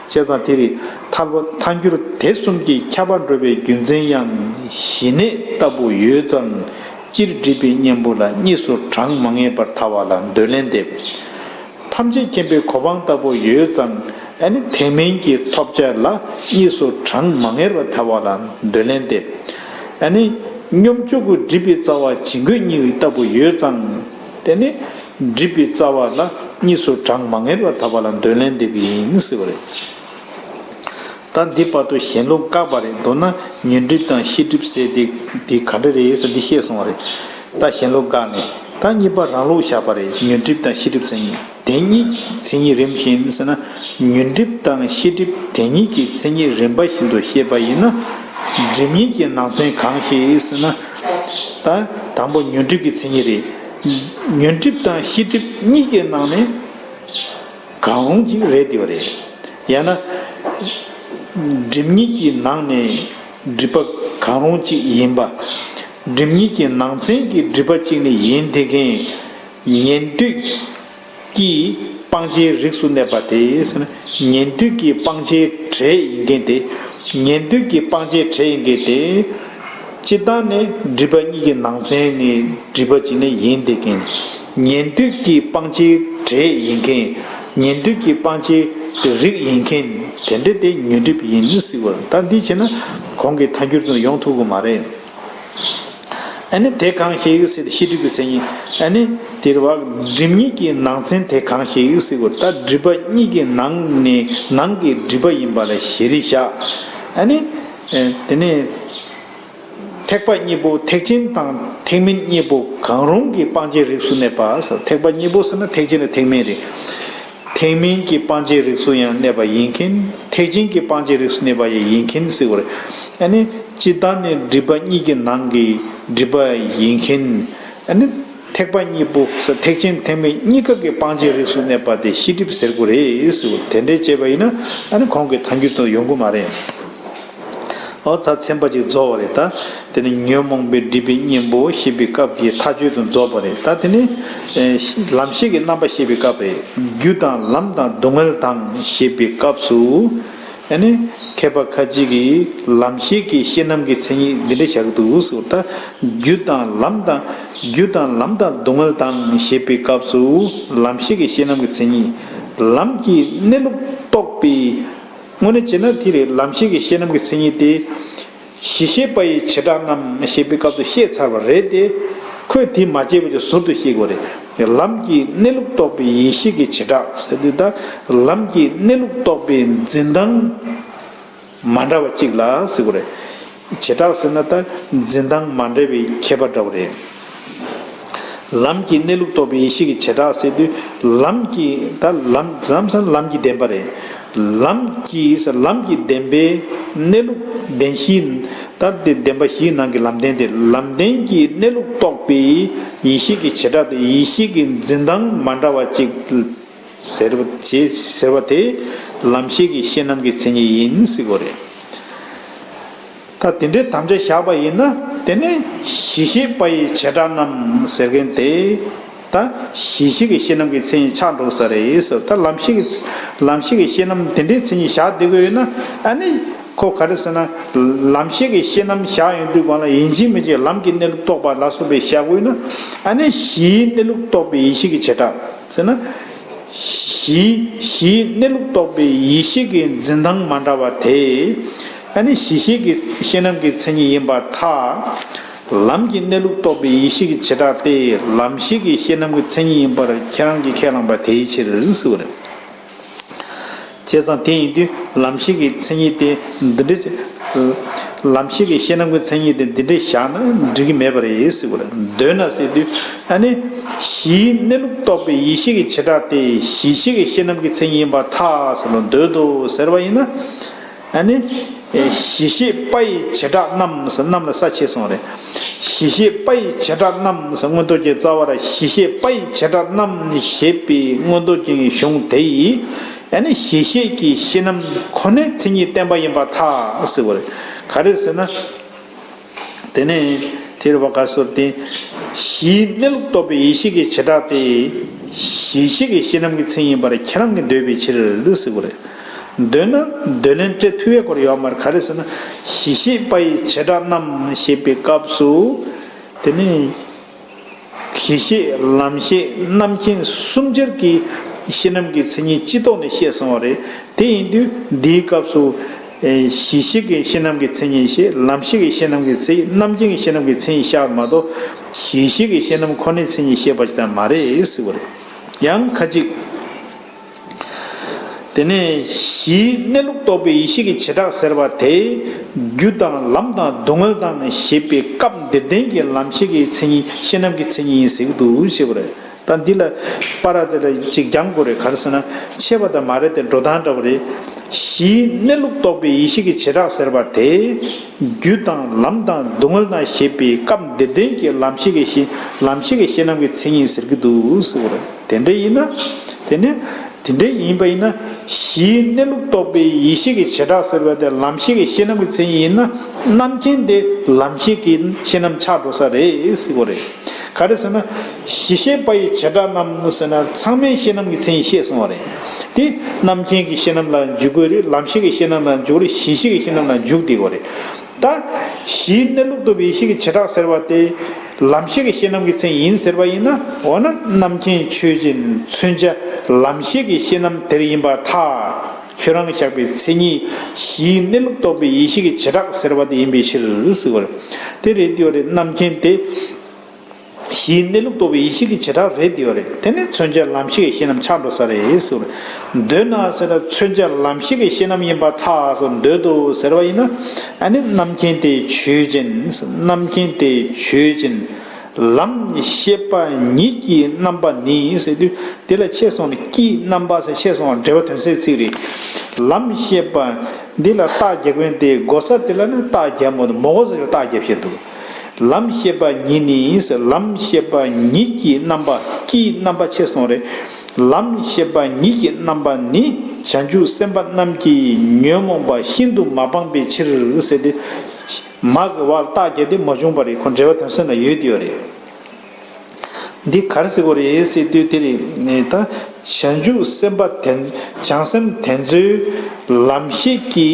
བྱས་ཙང་དེ་རེད། ཐལ་བ། ཐལ་འགྱུར་དེ་གསུམ་གྱིས་ཁྱབ་པར་འགྲོ་བའི་རྒྱུ་མཚན་ཡང་ཞི་གནས་ལྟ་བུ་ཡོད་ཙང་། སྤྱིར་སྒྲིབ་པའི་གཉེན་པོ་ལ་གཉིས་སུ་བགྲང་མ་ངེས་པར་ཐལ་བ་ལ་འདོད་ལན་འདེབས། ཐམས་ཅད་མཁྱེན་པའི་གོ་འཕང་ལྟ་བུ་ཡོད་ཙང་། ཨ་ནི་ཐེག་དམན་གྱི་ཐོབ་བྱ་ལ་གཉིས་སུ་བགྲང་མ་ངེས་པར་ཐལ་བ་ལ་འདོད་ལན་འདེབས། ཨ་ནི་སྙོམས་འཇུག་གི་སྒྲིབ་པའི་རྩ་བ་བྱིང་རྒོད་གཉིས་ལྟ་བུ་ཡོད་ཙང་། དེ་ནི་སྒྲིབ་པའི་རྩ་བ་ལ་གཉིས་སུ་བགྲང་མ་ངེས་པར་ཐལ་བ་ལ་འདོད་ལན་འདེབས་ཡིན་ཟེར་བ་རེད། ད་འདི་བར་དུ་ཞེན་ལུགས་བཀག་པ་རེད། མདོར་ན་ཉོན་སྒྲིབ་དང་ཤེས་སྒྲིབ་ཟེར་དེ་འདི་ག་འདྲ་རེད་ཟེར་འདི་བཤད་སོང་བ་རེད། ད་ཞེན་ལུགས་བཀག་ནས་ད་གཉིས་པ་རང་ལུགས་བཞག་པ་རེད། ཉོན་སྒྲིབ་དང་ཤེས་སྒྲིབ་མཚན་ཉིད། དེ་གཉིས་མཚན་ཉིད་རིམ་བཞིན་ཟེར་ན། ཉོན་སྒྲིབ་དང་ཤེས་སྒྲིབ་དེ་གཉིས་ཀྱི་མཚན་ཉིད་རིམ་པ་བཞིན་དུ་བཤད་པ་ཡིན་ན། སྒྲིབ་གཉིས་ཀྱི་ནང་ཚན་གང་ཞིག་ཟེར་ན། ད། དང་པོ་ཉོན་སྒྲིབ་ཀྱི་མཚན་ཉིད་རེད། ཉོན་སྒྲིབ་དང་ཤེས་སྒྲིབ་གཉིས་ཀྱི་ནང་ནས་གང་རུང་གཅིག་རེད་དེ་བ་རེད། ཡང་ན་སྒྲིབ་གཉིས་ཀྱི་ནང་ནས་སྒྲིབ་པ་གང་རུང་གཅིག་ཡིན་པ། སྒྲིབ་གཉིས་ཀྱི་ནང་ཚན་གྱི་སྒྲིབ་པ་གཅིག་ནི་ཡིན་དེ་ཀན་ཉན་ཐོས་ཀྱི་སྤང་བྱའི་རིགས་སུ་གནས་པ་དེ་ཟེར་ན། ཉན་ཐོས་ཀྱི་སྤང་བྱའི་གྲས་ཡིན་མཁན་དེ། ཉན་ཐོས་ཀྱི་སྤང་བྱའི་གྲས་ཡིན་མཁན་དེ། སྤྱིར་བཏང་ནས་སྒྲིབ་པ་གཉིས་ཀྱི་ནང་ཚན་ནས་སྒྲིབ་པ་གཅིག་ནི་ཡིན་དེ་ཀན། ཉན་ཐོས་ཀྱི་སྤང་བྱའི་གྲས་ཡིན་མཁན། ཉན་ཐོས་ཀྱི་སྤང་བྱའི་རིགས་ཡིན་མཁན་དེ་འདྲ་དེ་ཉོན་སྒྲིབ་ཡིན་ཟེར་བ། ད་འདི་བྱས་ན་གོང་གི་ཐལ་འགྱུར་དུ་ཡོང་ཐུབ་ཀྱི་མ་རེད། ཨ་ནི་དེ་གང་ཞིག་ཟེར་ཏེ་ཤེས་སྒྲིབ་ཀྱི་མཚན་ཉིད། ཨ་ནི་དེ་རེད་བ། སྒྲིབ་གཉིས་ཀྱི་ནང་ཚན་དེ་གང་ཞིག་ཟེར་བ། ད་སྒྲིབ་པ་གཉིས་ཀྱི་ནང་ནས་ནང་གི་སྒྲིབ་པ་ཡིན་པ་ལ་གཞིར་བཞག་ཨ་ནི་དེ་ནས་ཐེག་པ་གཉིས་པོ་ཐེག་ཆེན་དང་ཐེག་དམན་གཉིས་པོ་གང་རུང་གི་སྤང་བྱའི་རིགས་སུ་གནས་པ་ཟེར། ཐེག་པ་གཉིས་པོ་ཟེར་ན་ཐེག་ཆེན་དང་ཐེག་དམན་རེད། ཐེག་དམན་གྱི་སྤང་བྱའི་རིགས་སུ་ཡང་གནས་པ་ཡིན་མཁན། ཐེག་ཆེན་གྱི་སྤང་བྱའི་རིགས་སུ་གནས་པ་ཡང་ཡིན་མཁན་ཟེར་བ་རེད། ཨ་ནི་སྤྱིར་བཏང་ནས་སྒྲིབ་པ་གཉིས་ཀྱི་ནང་གི་སྒྲིབ་པ་ཡིན་མཁན། ཨ་ནི་ཐེག་པ་གཉིས་པོ་ཐེག་ཆེན་ཐེག་དམན་གཉིས་ཀ་གི་སྤང་བྱའི་རིགས་སུ་གནས་པ་དེ་ཤེས་སྒྲིབ་ཟེར་དགོས་རེད་ཟེར་བ། དེ་འདྲས་བྱས་པ་ཡིན་ན་ཨ་ནི་གོང་གི་ཐལ་འགྱུར་དུ་ཡོང་གི་མ་རེད། ཨོ་ད་ཚན་པ་གཅིག་རྫོགས་པ་རེད་ད། དེ་ནི་ཉོན་མོངས་པའི་སྒྲིབ་པའི་གཉེན་པོ་ཞེས་པའི་སྐབས་ཀྱི་མཐའ་དཔྱོད་དུ་རྫོགས་པ་རེད་ད། དེ་ནི་ཨེ་ལམ་ཤེས་ཀྱི་རྣམ་པ་བཤད་པའི་སྐབས་རེད། རྒྱུ་དང་ལམ་དང་སྡུག་བསྔལ་དང་ཞེས་པའི་སྐབས་སུ། ཨ་ནི་མཁས་པ་ཁ་ཅིག་གིས་ལམ་ཤེས་ཀྱི་ཤེས་རྣམ་གྱི་མཚན་ཉིད་འདི་འདྲ་བཞག་གི་འདུག་ཟེར་ད། རྒྱུ་དང་ལམ་དང་རྒྱུ་དང་ལམ་དང་སྡུག་བསྔལ་དང་ཞེས་པའི་སྐབས་སུ་ལམ་ཤེས་ཀྱི་ཤེས་རྣམ་གྱི་མཚན་ཉིད། ལམ་གྱི་གནས་ལུགས་རྟོགས་པའི། དངོས་གནས་བྱས་ན་དེ་རེད། ལམ་ཤེས་ཀྱི་ཤེས་རྣམ་གྱི་མཚན་ཉིད་དེ། གཞི་ཤེས་པ་ཡི་བྱེ་བྲག་རྣམས་ཞེས་པའི་སྐབས་སུ་བཤད་ཚར་བ་རེད་དེ། ཁོས་དེ་མ་བྱས་པ་ཅིག་ཟུར་དུ་བཤད་དགོས་རེད། ལམ་གྱི་གནས་ལུགས་རྟོགས་པའི་ཡེ་ཤེས་ཀྱི་བྱེ་བྲག་ཟེར་དུས་ད། ལམ་གྱི་གནས་ལུགས་རྟོགས་པའི་འཛིན་སྟངས་མ་འདྲ་བ་གཅིག་ལ་ཟེར་དགོས་རེད། བྱེ་བྲག་ཟེར་ན་ད་འཛིན་སྟངས་མ་འདྲ་བའི་ཁྱད་པར་འདྲ་བོ་རེད། ལམ་གྱི་གནས་ལུགས་རྟོགས་པའི་ཡེ་ཤེས་ཀྱི་བྱེ་བྲག་ཟེར་དུས། ལམ་གྱི་ད་ལམ་ཟམ་ཟམ་ལམ་གྱི་བདེན་པ་རེད། ལམ་གྱི་ལམ་གྱི་བདེན་པའི་གནས་ལུགས་བདེན་བཞིའི། ད་དེ་བདེན་པ་བཞིའི་ནང་གི་ལམ་བདེན་དེ། ལམ་བདེན་གྱི་གནས་ལུགས་རྟོགས་པའི་ཡེ་ཤེས་ཀྱི་བྱེ་བྲག་དེ། ཡེ་ཤེས་ཀྱི་འཛིན་སྟངས་མ་འདྲ་བ་གཅིག་ཟེར་བ་ཅེས་ཟེར་བ་དེ་ལམ་ཤེས་ཀྱི་ཤེས་རྣམ་གྱི་མཚན་ཉིད་ཡིན་ཟེར་དགོས་རེད། ད་དེ་འདྲའི་དམ་བཅའ་བཞག་པ་ཡིན་ན། དེ་ནི་གཞི་ཤེས་པ་ཡི་བྱེ་བྲག་རྣམས་ཟེར་མཁན་དེ། ད་གཞི་ཤེས་ཀྱི་ཤེས་རྣམ་གྱི་མཚན་ཉིད་ཆགས་འགྲོ་ས་རེད་ཟེར། ད་ལམ་ཤེས་ཀྱི་ལམ་ཤེས་ཀྱི་ཤེས་རྣམ་དེ་འདྲའི་མཚན་ཉིད་བཞག་བསྡད་ཀྱི་ཡོད་ན། ཨ་ནི་ཁོ་ག་རེ་ཟེར་ན། ལམ་ཤེས་ཀྱི་ཤེས་རྣམ་བཞག་ཡོང་དུས་སྒང་ལ་ཡིན་གཅིག་མིན་གཅིག་ལམ་གྱི་གནས་ལུགས་རྟོགས་པ་ལ་སོགས་པའི་བཞག་དགོས་ན། ཨ་ནི་གཞིའི་གནས་ལུགས་རྟོགས་པའི་ཡེ་ཤེས་ཀྱི་བྱེ་བྲག་ཟེར་ན། གཞི་གཞིའི་གནས་ལུགས་རྟོགས་པའི་ཡེ་ཤེས་ཀྱི་འཛིན་སྟངས་མ་འདྲ་བ་དེ། ཨ་ནི་གཞི་ཤེས་ཀྱི་ཤེས་རྣམ་གྱི་མཚན་ཉིད་ཡིན་པར་ཐལ། ལམ་གྱི་གནས་ལུགས་རྟོགས་པའི་ཡེ་ཤེས་ཀྱི་བྱེ་བྲག་དེ་ལམ་ཤེས་ཀྱི་ཤེས་རྣམ་གྱི་མཚན་ཉིད་ཡིན་པར་ཁྱེད་རང་གིས་ཁས་བླངས་པ་དེའི་ཕྱིར་ཟེར་བ་རེད། བྱས་ཙང་དེ་ཡིན་དུས་ལམ་ཤེས་ཀྱི་མཚན་ཉིད་དེ་འདི་འདྲ། ལམ་ཤེས་ཀྱི་ཤེས་རྣམ་གྱི་མཚན་ཉིད་དེ་འདི་འདྲ་བཞག་ན་འགྲིག་གི་མེད་པ་རེད་ཟེར་བ་རེད། འདོད་ན་ཟེར་དུས། ཨ་ནི་གཞིའི་གནས་ལུགས་རྟོགས་པའི་ཡེ་ཤེས་ཀྱི་བྱེ་བྲག་དེ་གཞི་ཤེས་ཀྱི་ཤེས་རྣམ་གྱི་མཚན་ཉིད་ཡིན་པར་ཐལ་ཟེར་ལ་འདོད་དོ་ཟེར་བ་ཡིན་ན། ཨ་ནི་གཞི་ཤེས་པ་ཡི་བྱེ་བྲག་རྣམས་ཟེར། རྣམས་ལ་ས་ཕྱེས་སོང་རེད། གཞི་ཤེས་པ་ཡི་བྱེ་བྲག་རྣམས་ཟེར། མངོན་རྟོགས་རྒྱན་རྩ་བ་ར་གཞི་ཤེས་པ་ཡི་བྱེ་བྲག་རྣམས་ཞེས་པའི་མངོན་རྟོགས་རྒྱན་གྱི་གཞུང་དེ་ཡིས། ཨ་ནི་གཞི་ཤེས་ཀྱི་ཤེས་རྣམ་ཁོ་ནའི་མཚན་ཉིད་བསྟན་པ་ཡིན་པར་ཐལ་ཟེར་བ་རེད། ག་རེ་ཟེར་ན། དེ་ནས་དེ་རུ་བ་ག་སོར་ཏེ། གཞིའི་གནས་ལུགས་རྟོགས་པའི་ཡེ་ཤེས་ཀྱི་བྱེ་བྲག་དེ་གཞི་ཤེས་ཀྱི་ཤེས་རྣམ་གྱི་མཚན་ཡིན་པར་ཁྱེད་རང་གིས་འདོད་པའི་ཕྱིར་ཟེར་བ་རེད། འདོད་ན་འདོད་ལན་སྤྲད་ཐུབ་པའི་སྐོར་ཡོད་མ་རེད། ག་རེ་ཟེར་ན། གཞི་ཤེས་པ་ཡི་བྱེ་བྲག་རྣམས་ཞེས་པའི་སྐབས་སུ། དེ་ནས་གཞི་ཤེས་ལམ་ཤེས་རྣམ་མཁྱེན་གསུམ་ཆར་གྱི་ཤེས་རྣམ་གྱི་མཚན་ཉིད་སྤྱི་ལྡོག་ནས་བཤད་སོང་བ་རེད། དེ་ཡིན་དུས་འདིའི་སྐབས་སུ་ཨེ་གཞི་ཤེས་ཀྱི་ཤེས་རྣམ་གྱི་མཚན་ཉིད་བཤད། ལམ་ཤེས་ཀྱི་ཤེས་རྣམ་གྱི་མཚན་ཉིད། རྣམ་མཁྱེན་གྱི་ཤེས་རྣམ་གྱི་མཚན་ཉིད་བཤད་པ་མ་གཏོགས། གཞི་ཤེས་ཀྱི་ཤེས་རྣམ་ཁོ་ནའི་མཚན་ཉིད་བཤད་པ་ཞིག་ད་མ་རེད་ཟེར་བ་རེད། ཡང་ཁ་ཅིག་དེ་ནས་གཞིའི་གནས་ལུགས་རྟོགས་པའི་ཡེ་ཤེས་ཀྱི་བྱེ་བྲག་ཟེར་བ་དེ། རྒྱུ་དང་ལམ་དང་སྡུག་བསྔལ་དང་ཞེས་པའི་སྐབས་འདིར་བསྟན་གྱི་ལམ་ཤེས་ཀྱི་མཚན་ཉིད་ཤེས་རྣམ་གྱི་མཚན་ཉིད་ཡིན་ཟེར་གྱི་འདུག་ཞེས་པ་རེད། ད་འདི་ལ་པར་དེ་ལ་ཅིག་སྦྱང་དགོས་རེད། ག་རེ་ཟེར་ན་ཆད་པ་དང་མ་རེད་དེ་འགྲོ་སྟངས་འདྲ་པོ་རེད། གཞིའི་གནས་ལུགས་རྟོགས་པའི་ཡེ་ཤེས་ཀྱི་བྱེ་བྲག་ཟེར་བ་དེ། རྒྱུ་དང་ལམ་དང་སྡུག་བསྔལ་དང་ཞེས་པའི་སྐབས་འདིར་ལྡན་གྱི་ལམ་ཤེས་ཀྱི་ཤེས་ལམ་ཤེས་ཀྱི་ཤེས་རྣམ་གྱི་མཚན་ཉིད་ཟེར་གྱི་འདུག་ཟེར་བ་རེད། དེ་འདྲ་ཡིན་ན། དེ་ནི་དེ་འདྲ་ཡིན་པ་ཡིན་ན། གཞིའི་གནས་ལུགས་རྟོགས་པའི་ཡེ་ཤེས་ཀྱི་བྱེ་བྲག་ཟེར་བ་དེ་ལམ་ཤེས་ཀྱི་ཤེས་རྣམ་གྱི་མཚན་ཉིད་ཡིན་ན། རྣམ་མཁྱེན་དེ་ལམ་ཤེས་ཀྱི་ཤེས་རྣམ་ཆགས་འགྲོ་ས་རེད་ཟེར་བ་རེད། ག་རེ་ཟེར་ན། གཞི་ཤེས་པ་ཡི་བྱེ་བྲག་རྣམས་ཟེར་ན་ཚང་མའི་ཤེས་རྣམ་གྱི་མཚན་ཉིད་བཤད་སོང་བ་རེད། དེ་རྣམ་མཁྱེན་གྱི་ཤེས་རྣམ་ལ་འཇུག་དགོས་རེད། ལམ་ཤེས་ཀྱི་ཤེས་རྣམ་ལ་འཇུག་རེད། གཞི་ཤེས་ཀྱི་ཤེས་རྣམ་ལ་འཇུག་བསྡད་དགོས་རེད། ད་གཞིའི་གནས་ལུགས་རྟོགས་པའི་ཡེ་ཤེས་ཀྱི་བྱེ་བྲག་ཟེར་བ་དེ་ལམ་ཤེས་ཀྱི་ཤེས་རྣམ་གྱི་མཚན་ཡིན་ཟེར་བ་ཡིན་ན། འོ་ན་རྣམ་མཁྱེན་ཆོས་ཅན། མཚོན་བྱ་ལམ་ཤེས་ཀྱི་ཤེས་རྣམ་དེར་ཡིན་པར་ཐལ། ཁྱོད་རང་བཞག་པའི་མཚན་ཉིད་གཞིའི་གནས་ལུགས་རྟོགས་པའི་ཡེ་ཤེས་ཀྱི་བྱེ་བྲག་ཟེར་བ་དེ་ཡིན་པའི་ཕྱིར་ཟེར་བ་རེད། དེ་རེད་དེ་བ་རེད། རྣམ་མཁྱེན་དེ། གཞིའི་གནས་ལུགས་རྟོགས་པའི་ཡེ་ཤེས་ཀྱི་བྱེ་བྲག་རེད་དེ་བ་རེད། དེ་ནི་མཚོན་བྱ་ལམ་ཤེས་ཀྱི་ཤེས་རྣམ་ཆགས་འགྲོ་ས་རེད་ཟེར་བ་རེད། འདོད་ན་ཟེར་ན་མཚོན་བྱ་ལམ་ཤེས་ཀྱི་ཤེས་རྣམ་ཡིན་པར་ཐལ་ཟེར། འདོད་དོ་ཟེར་བ་ཡིན་ན། ཨ་ནི་རྣམ་མཁྱེན་དེ་ཆོས་ཅན། རྣམ་མཁྱེན་དེ་ཆོས་ཅན། ལམ་ཤེས་པ་ཉིད་ཀྱི་རྣམ་པ་ནི་ཟེར་དུས། དེ་ལ་ཆད་སོང་ནས་ཀྱི་རྣམ་པ་ཟེར་ཆད་སོང་བ་འབྲེལ་བ་དོན་གསལ་ཚིག་རེད། ལམ་ཤེས་པ་འདི་ལ་རྟགས་རྒྱག་མཁན་དེ་གོ་ས་དེ་ལ་ནི་རྟགས་རྒྱབ་མོ་དང་མོ་གོ་ས་ལ་རྟགས་རྒྱབ་བཤད་འདུག་ལམ་ཤེས་པ་ཉིད་ནི་ཟེར། ལམ་ཤེས་པ་ཉིད་ཀྱི་རྣམ་པ་ཀྱི་རྣམ་པ་ཆད་སོང་རེད། ལམ་ཤེས་པ་ཉིད་ཀྱི་རྣམ་པ་ནི་བྱང་ཆུབ་སེམས་དཔའ་རྣམས་ཀྱིས་ཉོན་མོངས་པ་ཤིན་ཏུ་མ་སྤངས་པའི་ཕྱིར་ཟེར་ཏེ། མ་གི་བར་རྟགས་བརྒྱབ་སྟེ་མ་བྱུང་བ་རེད། ཁོ་འགྲེལ་པ་དོན་གསལ་ན་ཡོད་དེ་ཡོད་རེད། འདི་ག་རེ་ཟེར་དགོས་རེད་ཟེར་དུས་དེ་རེད། ད་བྱང་ཆུབ་སེམས་དཔའ་དེ་བྱང་སེམས་དེ་ཚོའི་ལམ་ཤེས་ཀྱི་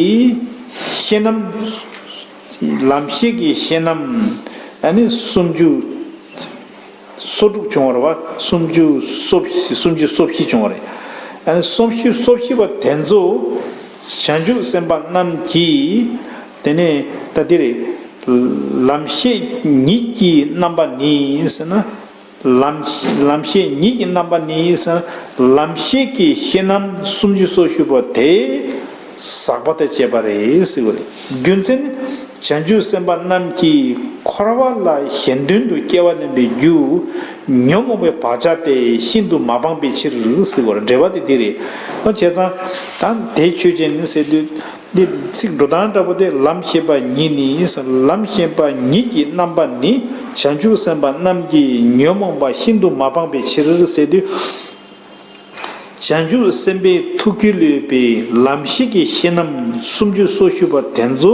ཤེས་རྣམ། ལམ་ཤེས་ཀྱི་ཤེས་རྣམ། ཨ་ནི་སུམ་ཅུ་སོ་དྲུག་བྱུང་བ་རེད་བ། སུམ་ཅུ་སོ་བཞི། སུམ་ཅུ་སོ་བཞི་བྱུང་བ་རེད། ཨ་ནི་སུམ་ཅུ་སོ་བཞི་པ་དེ་ཚོ་བྱང་ཆུབ་སེམས་དཔའ་རྣམས་ཀྱིས། དེ་ནས་ད་འདི་རེད། ལམ་ཤེས་ཉིད་ཀྱི་རྣམ་པ་ནི་ཟེར་ན། ལམ་ལམ་ཤེས་ཉིད་ཀྱི་རྣམ་པ་ནི་ཟེར་ན། ལམ་ཤེས་ཀྱི་ཤེས་རྣམ་སུམ་ཅུ་སོ་བཞི་པོ་དེ་ཟག་པ་དང་བཅས་པ་རེད་ཟེར་བ་རེད། རྒྱུ་མཚན་ནི། བྱང་ཆུབ་སེམས་དཔའ་རྣམས་ཀྱིས་འཁོར་བ་ལ་གཞན་དོན་དུ་སྐྱེ་བ་ལེན་པའི་རྒྱུ། ཉོན་མོངས་པའི་བག་ཆགས་དེ་ཤིན་ཏུ་མ་སྤངས་པའི་ཕྱིར་ཟེར་བ་རེད། འགྲེལ་པ་དེ་འདི་རེད། ཨོ་བྱས་ཙང་། ད་དེ་ཆོས་ཅན་ནི་ཟེར་དུས། འདི་ཚིག་འགྲོ་སྟངས་འདྲ་པོ་དེ། ལམ་ཤེས་པ་ཉིད་ནི་ཟེར། ལམ་ཤེས་པ་ཉིད་ཀྱི་རྣམ་པ་ནི་བྱང་ཆུབ་སེམས་དཔའ་རྣམས་ཀྱིས་ཉོན་མོངས་པ་ཤིན་ཏུ་མ་སྤངས་པའི་ཕྱིར་ཟེར་དུས། བྱང་ཆུབ་སེམས་དཔའི་ཐུགས་རྒྱུད་ལ་ཡོད་པའི་ལམ་ཤེས་ཀྱི་ཤེས་རྣམ་སུམ་ཅུ་སོ་བཞི་པ་དེ་ཚོ་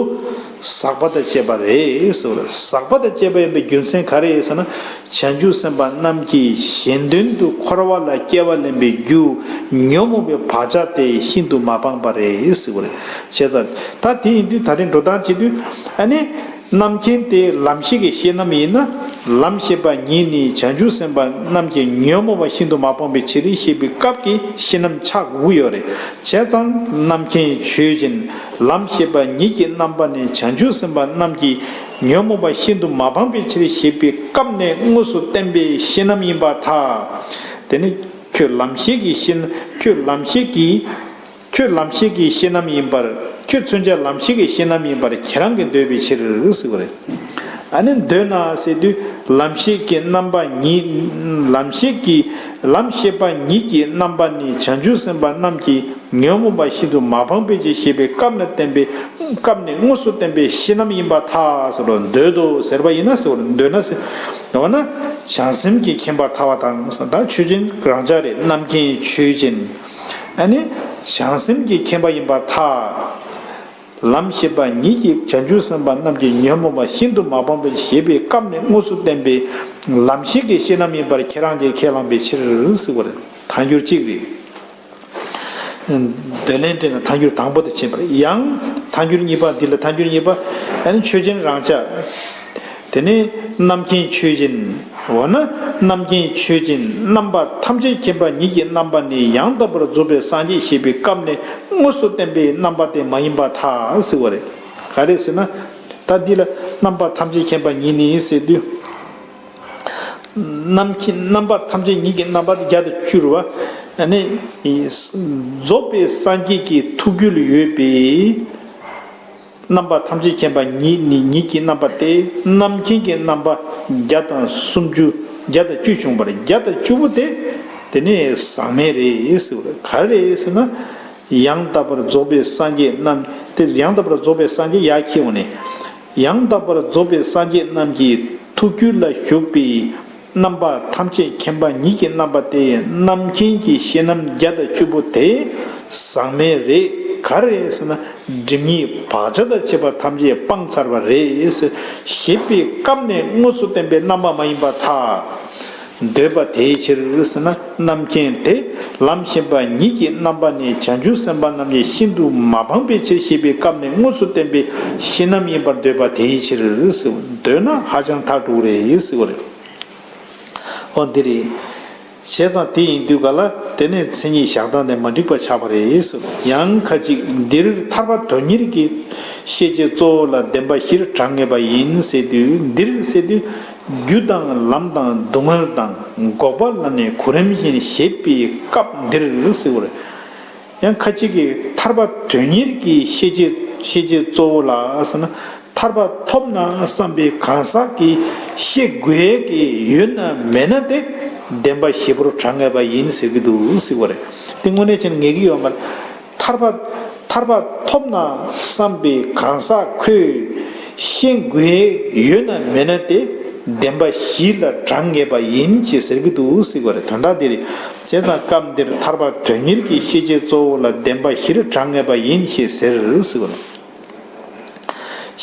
ཟག་པ་དང་བཅས་པ་རེད་ཟེར་བ་རེད། ཟག་པ་དང་བཅས་པ་ཡིན་པའི་རྒྱུ་མཚན་ག་རེ་རེད་ཟེར་ན། བྱང་ཆུབ་སེམས་དཔའ་རྣམས་ཀྱིས་གཞན་དོན་དུ་འཁོར་བ་ལ་སྐྱེ་བ་ལེན་པའི་རྒྱུ། ཉོན་མོངས་པའི་བག་ཆགས་དེ་ཤིན་ཏུ་མ་སྤངས་པ་རེད་ཟེར་བ་རེད། བྱས་ཙང་ད་དེ་ཡིན་དུས་ད་རེས་འགྲོ་སྟངས་བྱེད་དུས། ཨ་ནི། རྣམ་མཁྱེན་དེ་ལམ་ཤེས་ཀྱི་ཤེས་རྣམ་ཡིན་ན། ལམ་ཤེས་པ་ཉིད་ནི་བྱང་ཆུབ་སེམས་དཔའ་རྣམས་ཀྱིས་ཉོན་མོངས་པ་ཤིན་ཏུ་མ་སྤངས་པའི་ཕྱིར་ཞེས་པའི་སྐབས་ཀྱི་ཤེས་རྣམ་ཆགས་དགོས་ཀྱི་ཡོད་རེད། བྱས་ཙང་རྣམ་མཁྱེན་ཆོས་ཅན། ལམ་ཤེས་པ་ཉིད་ཀྱི་རྣམ་པ་ནི་བྱང་ཆུབ་སེམས་དཔའ་རྣམས་ཀྱིས་ཉོན་མོངས་པ་ཤིན་ཏུ་མ་སྤངས་པའི་ཕྱིར་ཞེས་པའི་སྐབས་ནས་དངོས་སུ་བསྟན་པའི་ཤེས་རྣམ་ཡིན་པར་ཐལ། དེ་ནི་ཁྱོད་ལམ་ཤེས་ཀྱི་ཤེས། ཁྱོད་ལམ་ཤེས་ཀྱི། ཁྱོད་ལམ་ཤེས་ཀྱི་ཤེས་རྣམ་ཡིན་པར། ཁྱོད་མཚོན་བྱ་ལམ་ཤེས་ཀྱི་ཤེས་རྣམ་ཡིན་པར་ཁྱེད་རང་གིས་འདོད་པའི་ཕྱིར་ཟེར་བ་རེད། ཨ་ནི་འདོད་ན་ཟེར་དུས་ལམ་ཤེས་ཀྱི་རྣམ་པ་ཉིད། ལམ་ཤེས་ཀྱི། ལམ་ཤེས་པ་ཉིད་ཀྱི་རྣམ་པ་ནི་བྱང་ཆུབ་སེམས་དཔའ་རྣམས་ཀྱིས་ཉོན་མོངས་པ་ཤིན་ཏུ་མ་སྤངས་པའི་ཕྱིར་ཞེས་པའི་སྐབས་ནས་བསྟན་པའི། སྐབས་ནས་དངོས་སུ་བསྟན་པའི་ཤེས་རྣམ་ཡིན་པར་ཐལ་ཟེར་རོ། འདོད་དོ་ཟེར་བ་ཡིན་ན་ཟེར་བ་རེད། འདོད་ན་ཟེར། འོ་ན་བྱང་སེམས་ཀྱི་མཁྱེན་པར་ཐལ་བ་དང་། ད་ཆོས་ཅན་རང་ཅག་རེད། རྣམ་མཁྱེན་ཆོས་ཅན། ཨ་ནི་བྱང་སེམས་ཀྱི་མཁྱེན་པ་ཡིན་པར་ཐལ། ལམ་ཤེས་པ་ཉིད་ཀྱིས་བྱང་ཆུབ་སེམས་དཔའ་རྣམས་ཀྱི་ཉོན་མོངས་པ་ཤིན་ཏུ་མ་སྤངས་པ་ཞེས་པའི་སྐབས་ནས་དངོས་སུ་བསྟན་པའི་ལམ་ཤེས་ཀྱི་ཤེས་རྣམ་ཡིན་པར་ཁྱེད་རང་གིས་ཁས་བླངས་པའི་ཕྱིར་ཟེར་བ་རེད། ཐལ་འགྱུར་གཅིག་རེད། འདོད་ལན་འདྲེན་ལ་ཐལ་འགྱུར་དང་པོ་དེ་ཕྱིན་པ་རེད། ཡང་ཐལ་འགྱུར་གཉིས་པ་འདི་ལ། ཐལ་འགྱུར་གཉིས་པ། ཨ་ནི་ཆོས་ཅན་རང་ཅག། དེ་ནས་རྣམ་མཁྱེན་ཆོས་ཅན། འོ་ན་རྣམ་མཁྱེན་ཆོས་ཅན། རྣམ་པ་ཐམས་ཅད་མཁྱེན་པ་ཉིད་ཀྱི་རྣམ་པ་ནི་ཡང་དག་པར་རྫོགས་པའི་སངས་རྒྱས་ཞེས་པའི་སྐབས་ནས་དངོས་སུ་བསྟན་པའི་རྣམ་པ་དེ་མ་ཡིན་པར་ཐལ་ཟེར་བ་རེད། ག་རེ་ཟེར་ན། ད་འདི་ལ་རྣམ་པ་ཐམས་ཅད་མཁྱེན་པ་ཉིད་ནི་ཟེར་དུས། རྣམ་མཁྱེན། རྣམ་པ་ཐམས་ཅད་ཉིད་ཀྱི་རྣམ་པ་དེ་བརྒྱ་དང་བཅུ་རེད་བ། ཨ་ནི་རྫོགས་པའི་སངས་རྒྱས་ཀྱི་ཐུགས་རྒྱུད་ལ་ཡོད་པའི་རྣམ་པ་ཐམས་ཅད་མཁྱེན་པ་ཉིད་ནི་ཉིད་ཀྱི་རྣམ་པ་སྟེ། རྣམ་མཁྱེན་གྱི་རྣམ་པ་བརྒྱ་དང་སུམ་ཅུ་ བརྒྱ་དང་བཅུ་བྱུང་བ་རེད། བརྒྱ་དང་བཅུ་པོ་དེ་དེ་ནི་ཟག་མེད་རེད་ཟེར་བ་རེད། ག་རེ་རེད་ཟེར་ན། ཡང་དག་པར་རྫོགས་པའི་སངས་རྒྱས་རྣམས་དེ་ཡང་དག་པར་རྫོགས་པའི་སངས་རྒྱས་ཡར་འཁྱེར་འོང་ནས། ཡང་དག་པར་རྫོགས་པའི་སངས་རྒྱས་རྣམས་ཀྱི་ཐུགས་རྒྱུད་ལ་བཞུགས་པའི་རྣམ་པ་ཐམས་ཅད་མཁྱེན་པ་ཉིད་ཀྱི་རྣམ་པ་སྟེ། རྣམ་མཁྱེན་གྱི་ཤེས་རྣམ་བརྒྱ་དང་བཅུ་པོ་དེ་ཟག་མེད་རེད། ག་རེ་རེད་ཟེར་ན། སྒྲིབ་གཉིས་བག་ཆགས་དང་བཅས་པ་ཐམས་ཅད་སྤངས་ཚར་བ་རེད་ཟེར་ཞེས་པའི་སྐབས་ནས་དངོས་སུ་བསྟན་པའི་རྣམ་པ་མ་ཡིན་པར་ཐལ། འདོད་པ་དེའི་ཕྱིར་ཟེར་ན། རྣམ་མཁྱེན་དེ་ལམ་ཤེས་པ་ཉིད་ཀྱི་རྣམ་པ་ནི་བྱང་ཆུབ་སེམས་དཔའ་རྣམས་ཀྱིས་ཤིན་ཏུ་མ་སྤངས་པའི་ཕྱིར་ཞེས་པའི་སྐབས་ནས་དངོས་སུ་བསྟན་པའི་ཤེས་རྣམ་ཡིན་པར་འདོད་པ་དེའི་ཕྱིར་ཟེར། འདོད་ན་ཧ་ཅང་ཐག་གྲུག་རེད་ཟེར་བ་རེད། འོ་འདི་རེད། བྱས་ཙང་དེ་ཡིན་དུས་ག་ལ་དེ་ནས་མཚན་ཉིད་བཞག་སྟངས་དེ་མ་འགྲིག་པ་ཆགས་པ་རེད་ཟེར། ཡང་ཁ་ཅིག་འདིར་ཐར་པ་དོན་གཉེར་གྱི་ཤེས་བྱེད་གཙོ་བོ་ལ་བདེན་པ་བཞིར་གྲངས་ངེས་པ་ཡིན་ཟེར་དུས། འདིར་ཟེར་དུས་རྒྱུ་དང་ལམ་དང་སྡུག་བསྔལ་དང་འགོག་པ་ལ་ནི་གོ་རིམ་བཞིན་ཞེས་པའི་སྐབས་འདིར་ཟེར་བ་རེད། ཡང་ཁ་ཅིག་གིས་ཐར་པ་དོན་གཉེར་གྱི་ཤེས་བྱེད་ཤེས་བྱེད་གཙོ་བོ་ལ་ཟེར་ན། ཐར་པ་ཐོབ་ན་བསམ་པའི་གང་ཟག་གིས་ཤེས་དགོས་ཀྱི་ཡོད་ན་མེད་ན་དེ་བདེན་པ་བཞི་པོར་གྲངས་ངེས་པ་ཡིན་ཟེར་གྱི་འདུག་ཟེར་བ་རེད། དེ་དངོས་གནས་བྱས་ན་ངེས་ཀྱི་ཡོད་མ་རེད། ཐར་པ་ཐར་པ་ཐོབ་ན་བསམ་པའི་གང་ཟག་ཁོས་ཤེས་དགོས་ཡོད་ན་མེད་ན་དེ་བདེན་པ་བཞི་ལ་གྲངས་ངེས་པ་ཡིན་ཞེས་ཟེར་གྱི་འདུག་ཟེར་བ་རེད། དོན་དག་འདི་རེད། བྱས་ཙང་སྐབས་འདིར་ཐར་པ་དོན་གཉེར་གྱི་ཤེས་བྱེད་གཙོ་བོ་ལ་བདེན་པ་བཞིར་གྲངས་ངེས་པ་ཡིན་ཞེས་ཟེར་ཟེར་བ་རེད།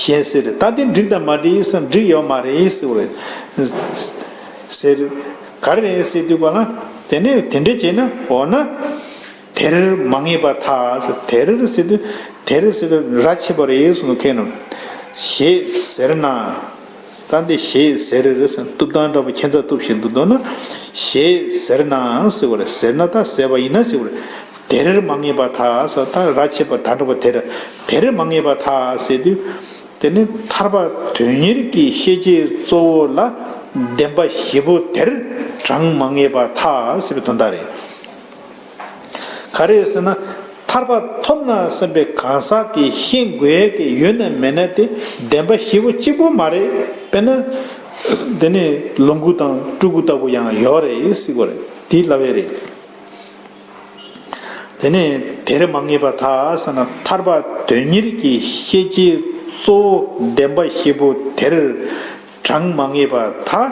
ཞེས་ཟེར། ད་དེ་འགྲིག་དང་མ་འགྲིག་ཟེར་འགྲིག་ཡོད་མ་རེད་ཟེར་བ་རེད། ཟེར། ག་རེ་རེད་ཟེར་དུས་ག་ལ། དེ་ནས་དེ་འདྲ་བྱས་ན། འོ་ན། དེར་མ་ངེས་པར་ཐལ་ཟེར། དེར་ཟེར་དུས་དེར་ཟེར་དུས་ར་ཆད་པ་རེད་གསུངས་ནོ་མཁན་ནོ། ཞེས་ཟེར་ན། ད་འདི་ཞེས་ཟེར་རེད་ཟེར། གཏུབ་སྟངས་འདྲ་པོ་ཁྱད་མཚར་གཏུབ་བཞིན་འདུག་མདོར་ན། ཞེས་ཟེར་ན་ཟེར་བ་རེད། ཟེར་ན་ད་ཟེར་བ་ཡིན་ན་ཟེར་བ་རེད། དེར་མ་ངེས་པར་ཐལ་ཟེར། ད་ར་ཆད་པ་ད་འདྲ་པོ་དེར་དེར་མ་ངེས་པར་ཐལ་ཟེར་དུས། དེ་ནི་ཐར་པ་དོན་གཉེར་གྱི་ཤེས་བྱེད་གཙོ་བོ་ལ་བདེན་པ་བཞི་པོ་དེར་གྲངས་མ་ངེས་པར་ཐལ་ཟེར་བའི་དོན་དག་རེད། ག་རེ་ཟེར་ན། ཐར་པ་ཐོབ་ན་བསམ་པའི་གང་ཟག་གིས་ཤེས་དགོས་ཀྱི་ཡོད་ན་མེད་ན་དེ་བདེན་པ་བཞི་པོ་གཅིག་པོ་མ་རེད། དཔེར་ན། དེ་ནི་ལོངས་སྐུ་དང་སྤྲུལ་སྐུ་ལྟ་བུ་ཡང་ཡོད་རེད་ཟེར་བ་རེད། དེ་ལབ་ཡས་རེད། དེ་ནས་དེར་མ་ངེས་པར་ཐལ་ཟེར་ན། ཐར་པ་དོན་གཉེར་གྱི་ཤེས་བྱེད་གཙོ་བོ་བདེན་པ་བཞི་པོ་དེར་གྲངས་མ་ངེས་པར་ཐལ།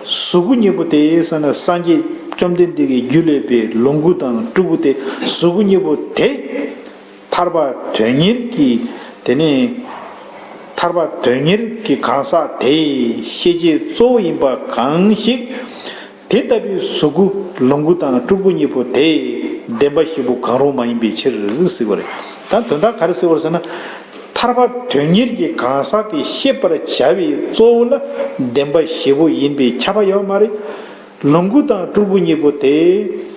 གཟུགས་སྐུ་གཉིས་པོ་དེ་ཟེར་ན། སངས་རྒྱས་བཅོམ་ལྡན་འདས་ཀྱི་རྒྱུད་ལས་པའི་ལོངས་སྐུ་དང་སྤྲུལ་སྐུ་དེ་གཟུགས་སྐུ་གཉིས་པོ་དེ་ཐར་པ་དོན་གཉེར་གྱི། དེ་ནས་ཐར་པ་དོན་གཉེར་གྱི་གང་ཟག་དེའི་ཤེས་བྱེད་གཙོ་བོ་ཡིན་པ་གང་ཞིག་དེ་ལྟ་བུའི་གཟུགས་སྐུ་ལོངས་སྐུ་དང་སྤྲུལ་སྐུ་གཉིས་པོ་དེ་བདེན་པ་བཞི་པོ་གང་རུང་མ་ཡིན་པའི་ཕྱིར་ཟེར་བ་རེད། ད་དོན་དག་ག་རེ་ཟེར་བ་རེད་ཟེར་ན། ཐར་པ་དོན་གཉེར་གྱི་གང་ཟག་གིས་ཤེས་པར་བྱ་བའི་གཙོ་བོ་ལ་བདེན་པ་བཞི་པོ་ཡིན་པས་ཁྱབ་པ་ཡོད་མ་རེད། ལོངས་སྐུ་དང་སྤྲུལ་སྐུ་གཉིས་པོ་དེ་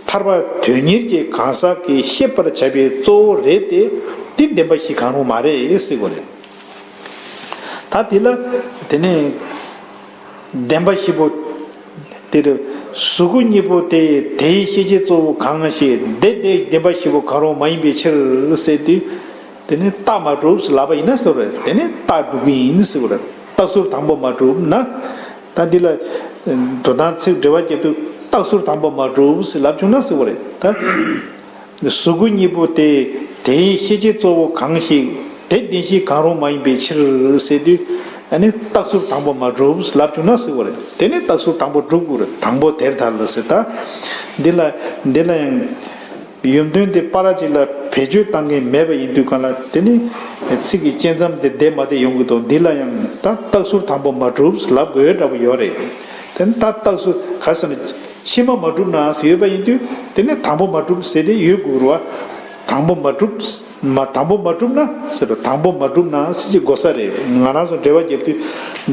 ཐར་པ་དོན་གཉེར་གྱི་གང་ཟག་གིས་ཤེས་པར་བྱ་བའི་གཙོ་བོ་རེད་དེ། དེ་བདེན་པ་བཞི་གང་རུང་མ་རེད་ཟེར་བ་རེད། ད་དེ་ལ་དེ་ནས་བདེན་པ་བཞི་པོ་དེ་རེད། གཟུགས་སྐུ་གཉིས་པོ་དེ་དེའི་ཤེས་བྱེད་གཙོ་བོ་གང་ཞིག་དེ་དེ་བདེན་པ་བཞི་པོ་གང་རུང་མ་ཡིན་པའི་ཕྱིར་ཟེར་དུས། དེ་ནི་རྟགས་མ་གྲུབ་ཟེར་ལབ་པ་ཡིན་ན་ཟེར་བ་རེད། དེ་ནི་རྟགས་གྲུབ་ཀྱི་ཡིན་ཟེར་བ་རེད། རྟགས་ཟུར་དང་པོ་མ་གྲུབ་ན། ད་འདི་ལ་འགྲོ་སྟངས་ཚིག་འགྲེལ་པ་བརྒྱབ་དུས་རྟགས་ཟུར་དང་པོ་མ་གྲུབ་ཟེར་ལབ་བྱུང་ན་ཟེར་བ་རེད། ད། གཟུགས་སྐུ་གཉིས་པོ་དེ་དེའི་ཤེས་བྱེད་གཙོ་བོ་གང་ཞིག་དེ་བདེན་བཞི་གང་རུང་མ་ཡིན་པའི་ཕྱིར་ཟེར་དུས། ཨ་ནི་རྟགས་ཟུར་དང་པོ་མ་གྲུབ་ལབ་བྱུང་ན་ཟེར་བ་རེད། དེ་ནི་རྟགས་ཟུར་དང་པོ་གྲུབ་དགོས་རེད། དང་པོ་དེར་ཐལ་ཟེར། ད་འདི་ལ་འདི་ལ་ཡང་ཡུམ་དོན་དེ་པ་ར་ཅིག་ལ་བེད་སྤྱོད་བཏང་མཁན་མེད་པ་ཡིན་དུས་གང་ལ། དེ་ནི་ཚིག་གི་བཅད་མཚམས་དེ་བསྡད་མ་བསྡད་ཡོང་གི་འདུག་འདི་ལ་ཡང་ད་རྟགས་ཟུར་དང་པོ་མ་གྲུབ་ལབ་དགོས་འདྲ་པོ་ཡོད་རེད། དེ་ནི་ད་རྟགས་ཟུར་ག་རེ་ཟེར་ན། ཕྱི་མ་མ་གྲུབ་ན་ཟེར་ཡོད་པ་ཡིན་དུས། དེ་ནི་དང་པོ་མ་གྲུབ་ཟེར་དེ་ཡོད་དགོས་རེད་བ། དང་པོ་མ་གྲུབ། མ་དང་པོ་མ་གྲུབ་ན་ཟེར་བ། དང་པོ་མ་གྲུབ་ན་ཟེར་ཅིག་དགོས་ས་རེད། ང་རང་ཚོ་འགྲེལ་པ་བརྒྱབ་དུས་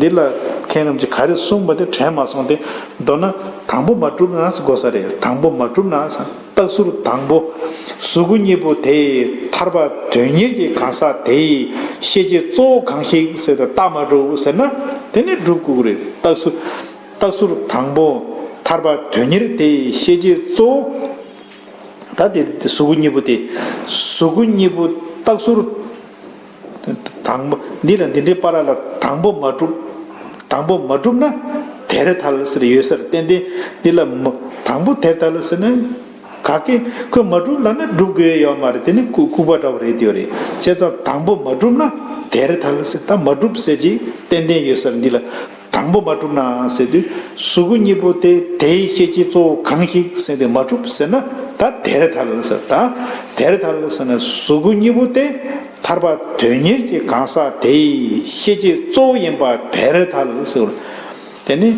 འདི་ལ་མཁན་རྣམས་ཀྱིས་ག་རེ་གསུངས་པ་དེ་དྲན་མ་སོང་སྟེ། མདོར་ན་དང་པོ་མ་གྲུབ་ན་ཟེར་དགོས་ས་རེད། དང་པོ་མ་གྲུབ་ན་ཟེར། རྟགས་ཟུར་དང་པོ། གཟུགས་སྐུ་གཉིས་པོ་དེ་ཐར་པ་དོན་གཉེར་གྱི་གང་ཟག་དེའི་ཤེས་བྱེད་གཙོ་བོ་གང་ཞིག་ཟེར་ཏེ་རྟགས་མ་གྲུབ་ཟེར་ན་དེ་ནི་གྲུབ་དགོས་ཀྱི་རེད། རྟགས་ཟུར། རྟགས་ཟུར་དང་པོ། ཐར་པ་དོན་གཉེར་དེའི་ཤེས་བྱེད་གཙོ་བོ། ད་དེ་གཟུགས་སྐུ་གཉིས་པོ་དེ། གཟུགས་སྐུ་གཉིས་པོ་རྟགས་ཟུར་དང་པོ་འདི་ལ་འདི་འདྲའི་པ་ར་ལ་དང་པོ་མ་གྲུབ། དང་པོ་མ་གྲུབ་ན་ དེར་ཐལ་ཟེར་ཡོད་ཟེར། ཏན་ཏན་འདི་ལ་མ་དང་པོ་དེར་ཐལ་ཟེར་ན། ག་གེ་ཁོས་མ་གྲུབ་ལབ་ན་སྒྲུབ་དགོས་ཡོད་མ་རེད། དེ་ནི་ལྐུགས་པ་འདྲ་བོ་རེད་དེ་ཡོད་རེད། བྱས་ཙང་དང་པོ་མ་གྲུབ་ན་དེར་ཐལ་ཟེར། ད་མ་གྲུབ་ཟེར་གྱི་ཏན་ཏན་ཡོད་ཟེར། འདི་ལ་དང་པོ་མ་གྲུབ་ན་ཟེར་དུས་གཟུགས་སྐུ་གཉིས་པོ་དེ་དེའི་ཤེས་བྱེད་གཙོ་བོ་གང་ཞིག་ཟེར་དུས་མ་གྲུབ་ཟེར་ན་ད་དེར་ཐལ་ཟེར། ད་དེར་ཐལ་ཟེར་ན་གཟུགས་སྐུ་གཉིས་པོ་དེ་ཐར་པ་དོན་གཉེར་གྱི་གང་ཟག་དེའི་ཤེས་བྱེད་གཙོ་བོ་ཡིན་པ་དེར་ཐལ་ཟེར། དེ་ནི།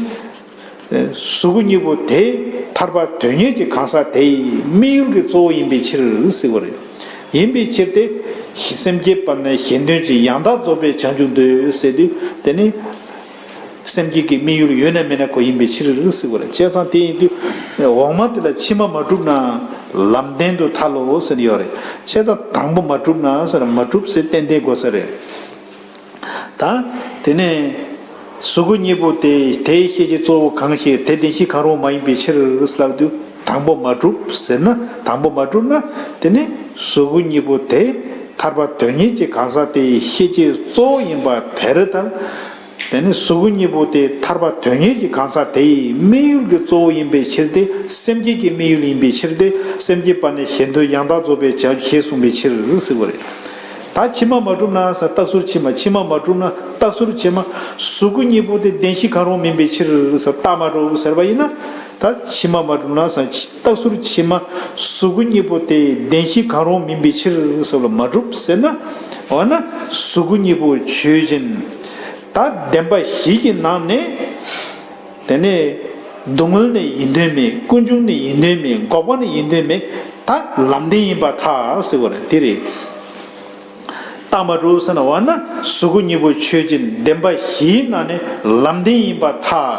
གཟུགས་སྐུ་གཉིས་པོ་དེ་ཐར་པ་དོན་གཉེར་གྱི་གང་ཟག་དེའི་དམིགས་ཡུལ་གྱི་གཙོ་བོ་ཡིན་པའི་ཕྱིར་ཟེར་བ་རེད། ཡིན་པའི་ཕྱིར་ཏེ། སེམས་བསྐྱེད་པ་ནི་གཞན་དོན་གྱི་ཡང་དག་རྫོགས་པའི་བྱང་ཆུབ་འདོད་ཟེར་དུས་དེ་ནི། སེམས་བསྐྱེད་ཀྱི་དམིགས་ཡུལ་ཡོད་ན་མེད་ན་ཁོ་ཡིན་པའི་ཕྱིར་ཟེར་བ་རེད། བྱས་ཙང་དེ་ཡིན་དུས། འོག་མ་དེ་ལ་ཕྱི་མ་མ་གྲུབ་ན། ལམ་བདེན་དུ་ཐལ་ལོ་ཟེར་ཡོད་རེད། བྱས་ཙང་དང་པོ་མ་གྲུབ་ན་ཟེར་མ་གྲུབ་ཟེར་ཏན་ཏན་དགོས་ས་རེད། ད། དེ་ནས། གཟུགས་སྐུ་གཉིས་པོ་དེ་དེའི་ཤེས་བྱེད་གཙོ་བོ་གང་ཞིག་དེ་བདེན་བཞི་གང་རུང་མ་ཡིན་པའི་ཕྱིར་ལབ་དུས་དང་པོ་མ་གྲུབ་ཟེར་ན། དང་པོ་མ་གྲུབ་ན་དེ་ནི་གཟུགས་སྐུ་གཉིས་པོ་དེ་ཐར་པ་དོན་གཉེར་གྱི་གང་ཟག་དེའི་ཤེས་བྱེད་གཙོ་བོ་ཡིན་པ་དེར་ཐལ། དེ་ནི་གཟུགས་སྐུ་གཉིས་པོ་དེ་ཐར་པ་དོན་གཉེར་གྱི་གང་ཟག་དེའི་དམིགས་ཡུལ་གྱི་གཙོ་བོ་ཡིན་པའི་ཕྱིར་ཏེ། སེམས་བསྐྱེད་ཀྱི་དམིགས་ཡུལ་ཡིན་པའི་ཕྱིར་ཏེ། སེམས་བསྐྱེད་པ་ནི་གཞན་དོན་ཡང་དག་རྫོགས་པའི་བྱ་ཞེས་གསུངས་པའི་ཕྱིར་ཟེར་བ་རེད། ད་ཕྱི་མ་མ་གྲུབ་ན་ཟེར། རྟགས་ཚུལ་ཕྱི་མ། ཕྱི་མ་མ་གྲུབ་ན་རྟགས་ཚུལ་ཕྱི་མ། གཟུགས་སྐུ་གཉིས་པོ་དེ་བདེན་བཞི་གང་རུང་མིན་པའི་ཕྱིར་ཟེར། རྟགས་མ་གྲུབ་ཟེར་བ་ཡིན་ན། ད་ཕྱི་མ་མ་གྲུབ་ན་ཟེར། རྟགས་ཚུལ་ཕྱི་མ་གཟུགས་སྐུ་གཉིས་པོ་དེ་བདེན་བཞི་གང་རུང་མིན་པའི་ཕྱིར་ཟེར་བ་ལ་མ་གྲུབ་ཟེར་ན། འོ་ན་གཟུགས་སྐུ་གཉིས་པོ་ཆོས་ཅན། ད་བདེན་པ་བཞི་གི་ནང་ནས། དེ་ནས་སྡུག་བསྔལ་ནི་ཡིན་དོན་མེད། ཀུན་འབྱུང་ནི་ཡིན་དོན་མེད། འགོག་པ་ནི་ཡིན་དོན་མེད། ད་ལམ་བདེན་ཡིན་པར་ཐལ་ཟེར་བ་རེད། དེ་རེད། རྟགས་མ་གྲུབ་ཟེར་ན། འོ་ན་གཟུགས་སྐུ་གཉིས་པོ་ཆོས་ཅན། བདེན་པ་བཞིའི་ནང་ནས་ལམ་བདེན་ཡིན་པར་ཐལ།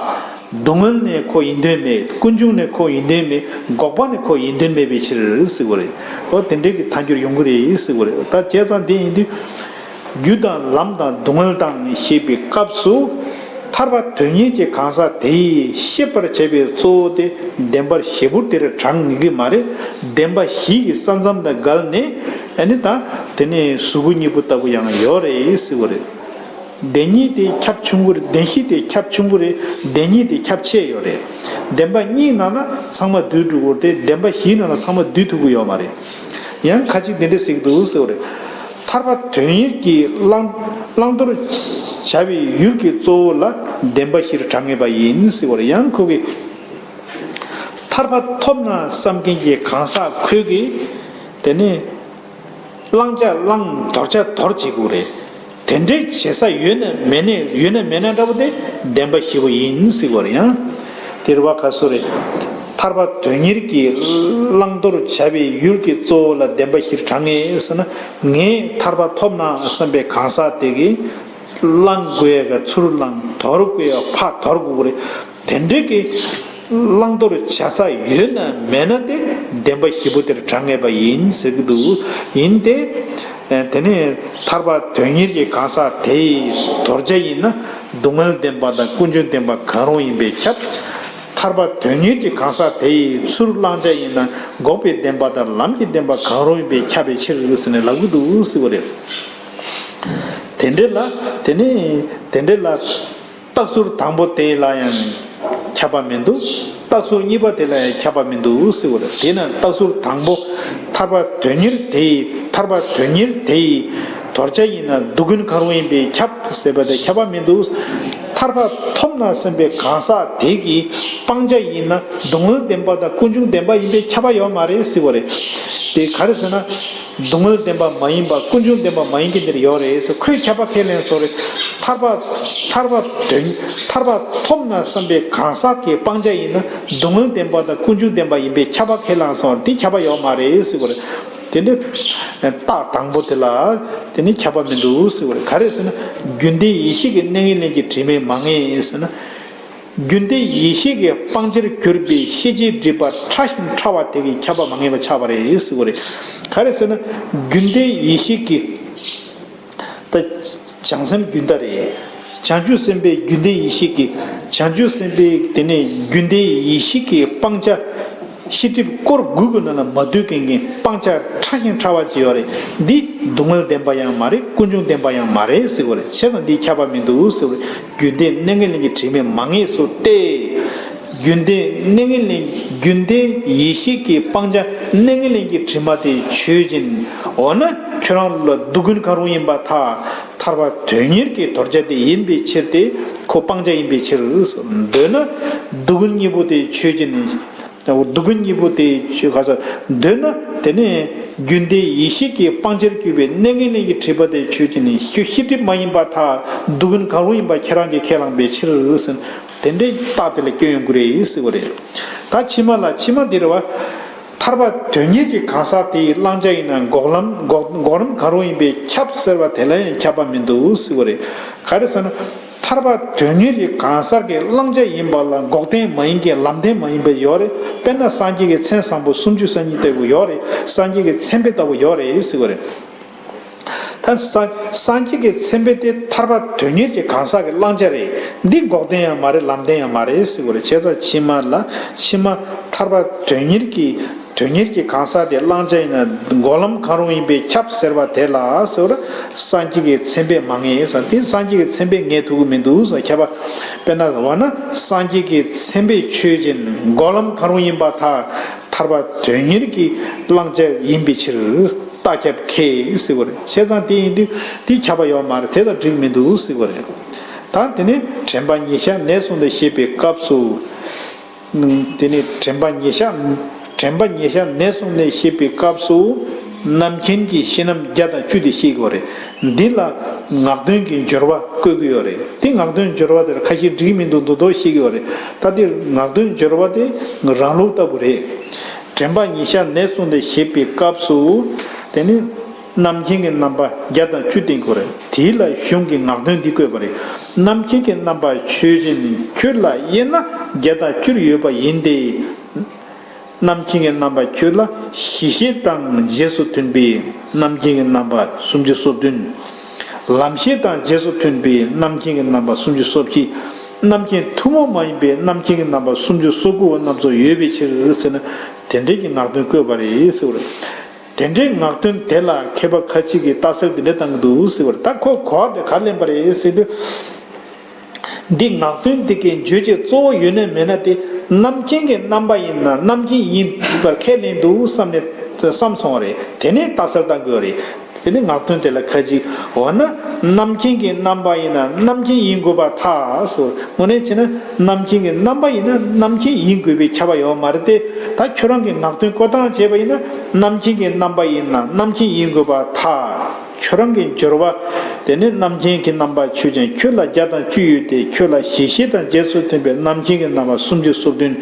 སྡུག་བསྔལ་ནི་ཁོ་ཡིན་དོན་མེད། ཀུན་འབྱུང་ནི་ཁོ་ཡིན་དོན་མེད། འགོག་པ་ནི་ཁོ་ཡིན་དོན་མེད་པའི་ཕྱིར་ཟེར་བ་རེད། འོ་དེ་འདྲའི་གི་ཐལ་འགྱུར་ཡོང་གི་རེད་ཟེར་བ་རེད། ད་བྱས་ཙང་དེ་ཡིན་དུས། རྒྱུ་དང་ལམ་དང་སྡུག་བསྔལ་དང་ཞེས་པའི་སྐབས་སུ། ཐར་པ་དོན་གཉེར་གྱི་གང་ཟག་དེ་ཡིས་ཤེས་པར་བྱ་བའི་གཙོ་བོ་དེ་བདེན་པ་བཞི་པོ་དེར་གྲངས་ངེས་ཀྱི་མ་རེད། བདེན་པ་བཞི་ཡི་ས་མཚམས་དང་བརྒལ་ནས། ཨ་ནི་ད་དེ་ནི་གཟུགས་སྐུ་གཉིས་པོ་ལྟ་བུ་ཡང་ཡོད་རེད་ཟེར་བ་རེད། བདེན་གཉིས་དེ་ཁྱབ་ཆུང་ངུ་རེད། བདེན་བཞི་དེ་ཁྱབ་ཆུང་ངུ་རེད། བདེན་གཉིས་དེ་ཁྱབ་ཆེ་ཡོད་རེད། བདེན་པ་གཉིས་ནང་ན་ཚང་མ་འདུས་འགྲོ་གི་རེད་དེ། བདེན་པ་བཞིའི་ནང་ན་ཚང་མ་འདུས་ཐུབ་ཀྱི་ཡོད་མ་རེད། ཡང་ཁ་ཅིག་འདི་འདྲ་ཟེར་གྱི་འདུག་ཟེར་བ་རེད། ཐར་པ་དོན་གཉེར་གྱི་བླང་བླང་དོར་བྱ་བའི་ཡུལ་གྱི་གཙོ་བོ་ལ་བདེན་པ་བཞིར་གྲངས་ངེས་པ་ཡིན་ཟེར་བ་རེད། ཡང་ཁོ་གིས་ཐར་པ་ཐོབ་ན་བསམ་མཁན་གྱི་གང་ཟག་ཁོས་ཀྱིས་དེ་ནི་བླང་བྱ་བླང་། དོར་བྱ་དོར་བྱེད་དགོས་རེད། དེ་འདྲའི་བྱེད་ས་ཡོད་ན་མེད་ན། ཡོད་ན་མེད་ན་འདྲ་པོ་དེ་བདེན་པ་བཞི་པོ་ཡིན་ཟེར་བ་རེད། ཡང་དེ་རེད་པ། ག་སུ་རེད། ཐར་པ་དོན་གཉེར་གྱི་བླང་དོར་བྱ་བའི་ཡུལ་གྱི་གཙོ་བོ་ལ་བདེན་པ་བཞིར་གྲངས་ངེས་ཟེར་ན། ངས་ཐར་པ་ཐོབ་ན་བསམ་པའི་གང་ཟག་དེ་གིས་བླང་དགོས་ཡ་ག་ཚུར་བླང་། དོར་དགོས་ཡ་ཕར་དོར་དགོས་རེད། དེ་འདྲའི་གི་བླང་དོར་བྱ་ས་ཡོད་ན་མེད་ན་དེ་བདེན་པ་བཞི་པོ་དེར་གྲངས་ངེས་པ་ཡིན་ཟེར་གྱི་འདུག་ཡིན་ཏེ། དེ་ནས་ཐར་པ་དོན་གཉེར་གྱི་གང་ཟག་དེ་ཡི་དོར་བྱ་ཡིན་ན་སྡུག་བསྔལ་བདེན་པ་དང་ཀུན་འབྱུང་བདེན་པ་གང་རུང་ཡིན་པས་ཁྱབ། ཐར་པ་དོན་གཉེར་གྱི་གང་ཟག་དེ་ཡི་ཚུར་བླང་བྱ་ཡིན་ན་འགོག་པའི་བདེན་པ་དང་ལམ་གྱི་བདེན་པ་གང་རུང་ཡིན་པས་ཁྱབ་པའི་ཕྱིར་ཟེར་ནས་ལབ་ཀྱི་འདུག་ཟེར་བ་རེད། དེ་འདྲ་ལ། དེ་ནས་དེ་འདྲ་ལ། རྟགས་ཚུལ་དང་པོ་དེ་ལ་ཡང་ཁྱབ་པ་མི་འདུག་རྟགས་ཚུལ་གཉིས་པ་དེ་ལ་ཡང་ཁྱབ་པ་མི་འདུག་ཟེར་བ་རེད། དེས་ན་རྟགས་ཚུལ་དང་པོ་ཐར་པ་དོན་གཉེར་དེ་ཡི། ཐར་པ་དོན་གཉེར་དེ་ཡི་དོར་བྱ་ཡིན་ན་སྡུག་ཀུན་གང་རུང་ཡིན་པས་ཁྱབ་ཟེར་བ་དེ་ཁྱབ་པ་མི་འདུག་ཐར་པ་ཐོབ་ན་བསམ་པའི་གང་ཟག་དེ་གི་སྤང་བྱ་ཡིན་ན་སྡུག་བསྔལ་བདེན་པ་དང་ཀུན་འབྱུང་བདེན་པ་ཡིན་པས་ཁྱབ་པ་ཡོད་མ་རེད་ཟེར་བ་རེད། དེ་ག་རེ་ཟེར་ན། སྡུག་བསྔལ་བདེན་པ་མ་ཡིན་པ་ཀུན་འབྱུང་བདེན་པ་མ་ཡིན་མཁན་དེར་ཡོད་རེད་ཟེར། ཁོས་ཁྱབ་པ་ཁས་ལེན་སོང་རེད། ཐར་པ། ཐར་པ་དོན། ཐར་པ་ཐོབ་ན་བསམ་པའི་གང་ཟག་གི་སྤང་བྱ་ཡིན་ན་སྡུག་བསྔལ་བདེན་པ་དང་ཀུན་འབྱུང་བདེན་པ་ཡིན་པས་ཁྱབ་པ་ཁས་བླངས་སོང་རེད། དེ་ཁྱབ་པ་ཡོད་མ་རེད་ཟེར་བ་རེད། དེ་འདྲ་རྟགས་དང་པོ་དེ་ལ་དེ་ནི་ཁྱབ་པ་མི་འདུག་ཟེར་བ་རེད། ག་རེ་ཟེར་ན། རྒྱུ་འབྲས་ཡིད་ཤེས་ཀྱི་གནས་ངན་ལེན་གྱི་དྲི་མས་མ་ངེས་ཟེར་ན། རྒྱུ་འབྲས་ཡིད་ཤེས་ཀྱི་སྤང་བྱར་གྱུར་པའི་ཤེས་བྱའི་སྒྲིབ་པ་ཕྲ་ཞིང་ཕྲ་བ་དེ་གིས་ཁྱབ་པ་མ་ངེས་པ་ཆགས་པ་རེད་ཟེར་བ་རེད། ག་རེ་ཟེར་ན། རྒྱུ་འབྲས་ཡིད་ཤེས་ཀྱི། ད་བྱང་སེམས་རྒྱུན་མཐའ་རེད། བྱང་ཆུབ་སེམས་དཔའི་རྒྱུ་འབྲས་ཡིད་ཤེས་ཀྱི། བྱང་ཆུབ་སེམས་དཔའི་དེ་ནས་རྒྱུ་འབྲས་ཡིད་ཤེས་ཀྱི་སྤང་བྱ། ཤེས་སྒྲིབ་སྐོར་དགུ་གི་ནང་ལ་མ་འདུས་མཁན་གྱི་སྤང་བྱ་ཕྲ་ཞིང་ཕྲ་བ་ཅིག་ཡོད་རེད། འདི་སྡུག་བསྔལ་བདེན་པ་ཡང་མ་རེད། ཀུན་འབྱུང་བདེན་པ་ཡང་མ་རེད་ཟེར་བ་རེད། བྱས་ཙང་འདི་ཁྱབ་པ་མི་འདུག་ཟེར་བ་རེད། རྒྱུན་ལྡན་གནས་ངན་ལེན་གྱི་དྲི་མས་མ་ངེས་སོ་སྟེ། རྒྱུན་ལྡན་གནས་ངན་ལེན། རྒྱུན་ལྡན་ཡེ་ཤེས་ཀྱི་སྤང་བྱ་གནས་ངན་ལེན་གྱི་དྲི་མ་དེ་ཆོས་ཅན། འོ་ན་ཁྱོད་རང་ལ་སྡུག་ཀུན་གང་རུང་ཡིན་པར་ཐལ། ཐར་པ་དོན་གཉེར་གྱི་དོར་བྱ་དེ་ཡིན་པའི་ཕྱིར་ཏེ། ཁོ་སྤང་བྱ་ཡིན་པའི་ཕྱིར། འདོད་ན་སྡུག་ཀུན་གཉིས་པོ་དེ་ཆོས་ཅན། སྡུག་ཀུན་གཉིས་པོ་དེ་ཆོས་ག་ས་འདོད་ན་དེ་ནས་རྒྱུན་ལྡན་ཡེ་ཤེས་ཀྱི་སྤང་བྱར་གྱུར་པའི་གནས་ངན་ལེན་གྱི་དྲི་མ་དེ་ཆོས་ཅན། ཤེས་སྒྲིབ་མ་ཡིན་པར་ཐལ། སྡུག་ཀུན་གང་རུང་ཡིན་པ་ཁྱེད་རང་གིས་ཁས་བླངས་པའི་ཕྱིར་ཟེར། དེ་འདྲའི་རྟགས་དེ་ལ་སྐྱོན་ཡོང་གི་རེད་ཟེར་བ་རེད། ད་ཕྱི་མ་ལ། ཕྱི་མ་འདི་རེད་བ། ཐར་པ་དོན་གཉེར་གྱི་གང་ཟག་དེའི་བླང་བྱ་ཡིན་ན་འགོག་ལམ་འགོག་འགོག་ལམ་གང་རུང་ཡིན་པས་ཁྱབ་ཟེར་བ་དེ་ལ་ཡང་ཁྱབ་པ་མི་འདུག་ཟེར་བ་རེད། ག་རེ་ཟེར་ན། ཐར་པ་དོན་གཉེར་གྱི་གང་ཟག་གི་བླང་བྱ་ཡིན་པ་ལ་འགོག་བདེན་མ་ཡིན་མཁན་ལམ་བདེན་མ་ཡིན་པ་ཡོད་རེད། དཔེར་ན་སངས་རྒྱས་ཀྱི་མཚན་བཟང་པོ་སུམ་ཅུ་སོ་གཉིས་ལྟ་བུ་ཡོད་རེད། སངས་རྒྱས་ཀྱི་མཚན་དཔེ་ལྟ་བུ་ཡོད་རེད་ཟེར་བ་རེད། ད་སངས་སངས་རྒྱས་ཀྱི་མཚན་དཔེ་དེ་ཐར་པ་དོན་གཉེར་གྱི་གང་ཟག་གི་བླང་བྱ་རེད། འདི་འགོག་བདེན་ཡང་མ་རེད། ལམ་བདེན་ཡང་མ་རེད་ཟེར་བ་རེད། བྱས་ཙང་ཕྱི་མ་ལ། ཕྱི་མ་ཐར་པ་དོན་གཉེར་གྱི་དོན་གཉེར་གྱི་གང་ཟག་དེ་བླང་བྱ་ཡིན་ན་འགོག་ལམ་གང་རུང་ཡིན་པས་ཁྱབ་ཟེར་བ་དེ་ལ་ཟེར་བ། སངས་རྒྱས་ཀྱི་མཚན་དཔེ་མ་ངེས་ཟེར། དེ་སངས་རྒྱས་ཀྱི་མཚན་དཔེ་ངེས་ཐུབ་ཀྱི་མི་འདུག་ཟེར། ཁྱབ་པ། དཔེར་ན་འོ་ན་སངས་རྒྱས་ཀྱི་མཚན་དཔེ་ཆོས་ཅན། འགོག་ལམ་གང་རུང་ཡིན་པར་ཐལ། ཐར་པ་དོན་གཉེར་གྱི་བླང་བྱ་ཡིན་པའི་ཕྱིར། རྟགས་ཁྱབ་ཁས་ཟེར་བ་རེད། བྱས་ཙང་དེ་ཡིན་དུས་དེ་ཁྱབ་པ་ཡོད་མ་རེད། དེ་དང་འགྲིག་མི་འདུག་ཟེར་བ་རེད། ད་དེ་ནས་དྲན་པ་ཉེར་བཞག་ནས་བཟུང་སྟེ་བཤད་པའི་སྐབས་སུ། དེ་ནས་དྲན་པ་ཉེར་བཞག་དྲན་པ་ཉེར་བཞག་ནས་བཟུང་ནས་བཤད་པའི་སྐབས་སུ། རྣམ་མཁྱེན་གྱི་ཤེས་རྣམ་བརྒྱ་དང་བཅུ་དེ་བཤད་ཀྱི་ཡོད་རེད། འདི་ལ་ངག་འདོན་གྱི་སྦྱོར་བ་བཀོད་ཀྱི་ཡོད་རེད། དེ་ངག་འདོན་སྦྱོར་བ་དེར་ཁ་ཤས་འགྲིག་མི་འདུག་མདོག་མདོག་བཤད་ཀྱི་ཡོད་རེད། ད་དེ་ངག་འདོན་སྦྱོར་བ་དེ་རང་ལུགས་ལྟ་བུ་རེད། དྲན་པ་ཉེར་བཞག་ནས་བཟུང་སྟེ་བཤད་པའི་སྐབས་སུ། དེ་ནི། རྣམ་མཁྱེན་གྱི་རྣམ་པ་བརྒྱ་དང་བཅུ་བསྟན་དགོས་རེད། དེ་ལ་གཞུང་གི་ངག་འདོན་འདི་བཀོད་པ་རེད། རྣམ་མཁྱེན་གྱི་རྣམ་པ་ཆོས་ཅན། ཁྱོད་ལ་དབྱེ་ན་བརྒྱ་དང་བཅུར་ཡོད་པ་ཡིན་ཏེ། རྣམ་མཁྱེན་གྱི་རྣམ་པ་ཁྱོད་ལ་གཞི་ཤེས་དང་རྗེས་སུ་མཐུན་པའི་རྣམ་མཁྱེན་གྱི་རྣམ་པ་སུམ་ཅུ་སོ་བདུན། ལམ་ཤེས་དང་རྗེས་སུ་མཐུན་པའི་རྣམ་མཁྱེན་གྱི་རྣམ་པ་སུམ་ཅུ་སོ་བཞི། རྣམ་མཁྱེན་ཐུན་མོང་མ་ཡིན་པའི་རྣམ་མཁྱེན་གྱི་རྣམ་པ་སུམ་ཅུ་སོ་དགུ་བ་རྣམས་སུ་ཡོད་པའི་ཕྱིར་ཟེར་ན། དེ་འདྲའི་གི་ངག་འདོན་བཀོད་པ་རེད་ཟེར་བ་རེད། དེ་འདྲའི་ངག་འདོན་དེ་ལ་མཁས་པ་ཁ་ཅིག་གིས་རྟགས་གསལ་འདི་འདྲ་བཏང་གི་འདུག་ཟེར་བ་རེད། ད་ཁོ་གོ་བ་དེ་ག་རེ་ལེན་པ་རེད་ཟེར་དུས། འདི་ངག་འདོན་འདི་གའི་བརྗོད་བྱའི་གཙོ་བོ་ཡོད་ན་མེད་ན་དེ་རྣམ་མཁྱེན་གྱི་རྣམ་པ་ཡིན་ན་རྣམ་མཁྱེན་ཡིན་པར་ཁས་ལེན་འདུག་བསམ་ནས་བསམ་སོང་བ་རེད། དེ་ནས་རྟགས་གསལ་བཏང་དགོས་རེད། དེ་ནས་ངག་འདོན་དེ་ལ་ཁ་ཅིག་འོ་ན་རྣམ་མཁྱེན་གྱི་རྣམ་པ་ཡིན་ན་རྣམ་མཁྱེན་ཡིན་དགོས་པར་ཐལ་ཟེར། དངོས་གནས་བྱས་ན་རྣམ་མཁྱེན་གྱི་རྣམ་པ་ཡིན་ན་རྣམ་མཁྱེན་ཡིན་དགོས་པའི་ཁྱབ་པ་ཡོད་མ་རེད་དེ། ད་ཁྱོད་རང་གི་ངག་འདོན་བཀོད་སྟངས་བྱས་པ་ཡིན་ན་རྣམ་མཁྱེན་གྱི་རྣམ་པ་ཡིན་ན་རྣམ་མཁྱེན་ཡིན་དགོས་པར་ཐལ། ཁྱོད་རང་གི་སྦྱོར་བ། དེ་ནི་རྣམ་མཁྱེན་གྱི་རྣམ་པ་ཆོས་ཅན། ཁྱོད་ལ་བརྒྱ་དང་བཅུ་ཡོད་དེ། ཁྱོད་ལ་གཞི་ཤེས་དང་རྗེས་སུ་མཐུན་པའི་རྣམ་མཁྱེན་གྱི་རྣམ་པ་སུམ་ཅུ་སོ་བདུན།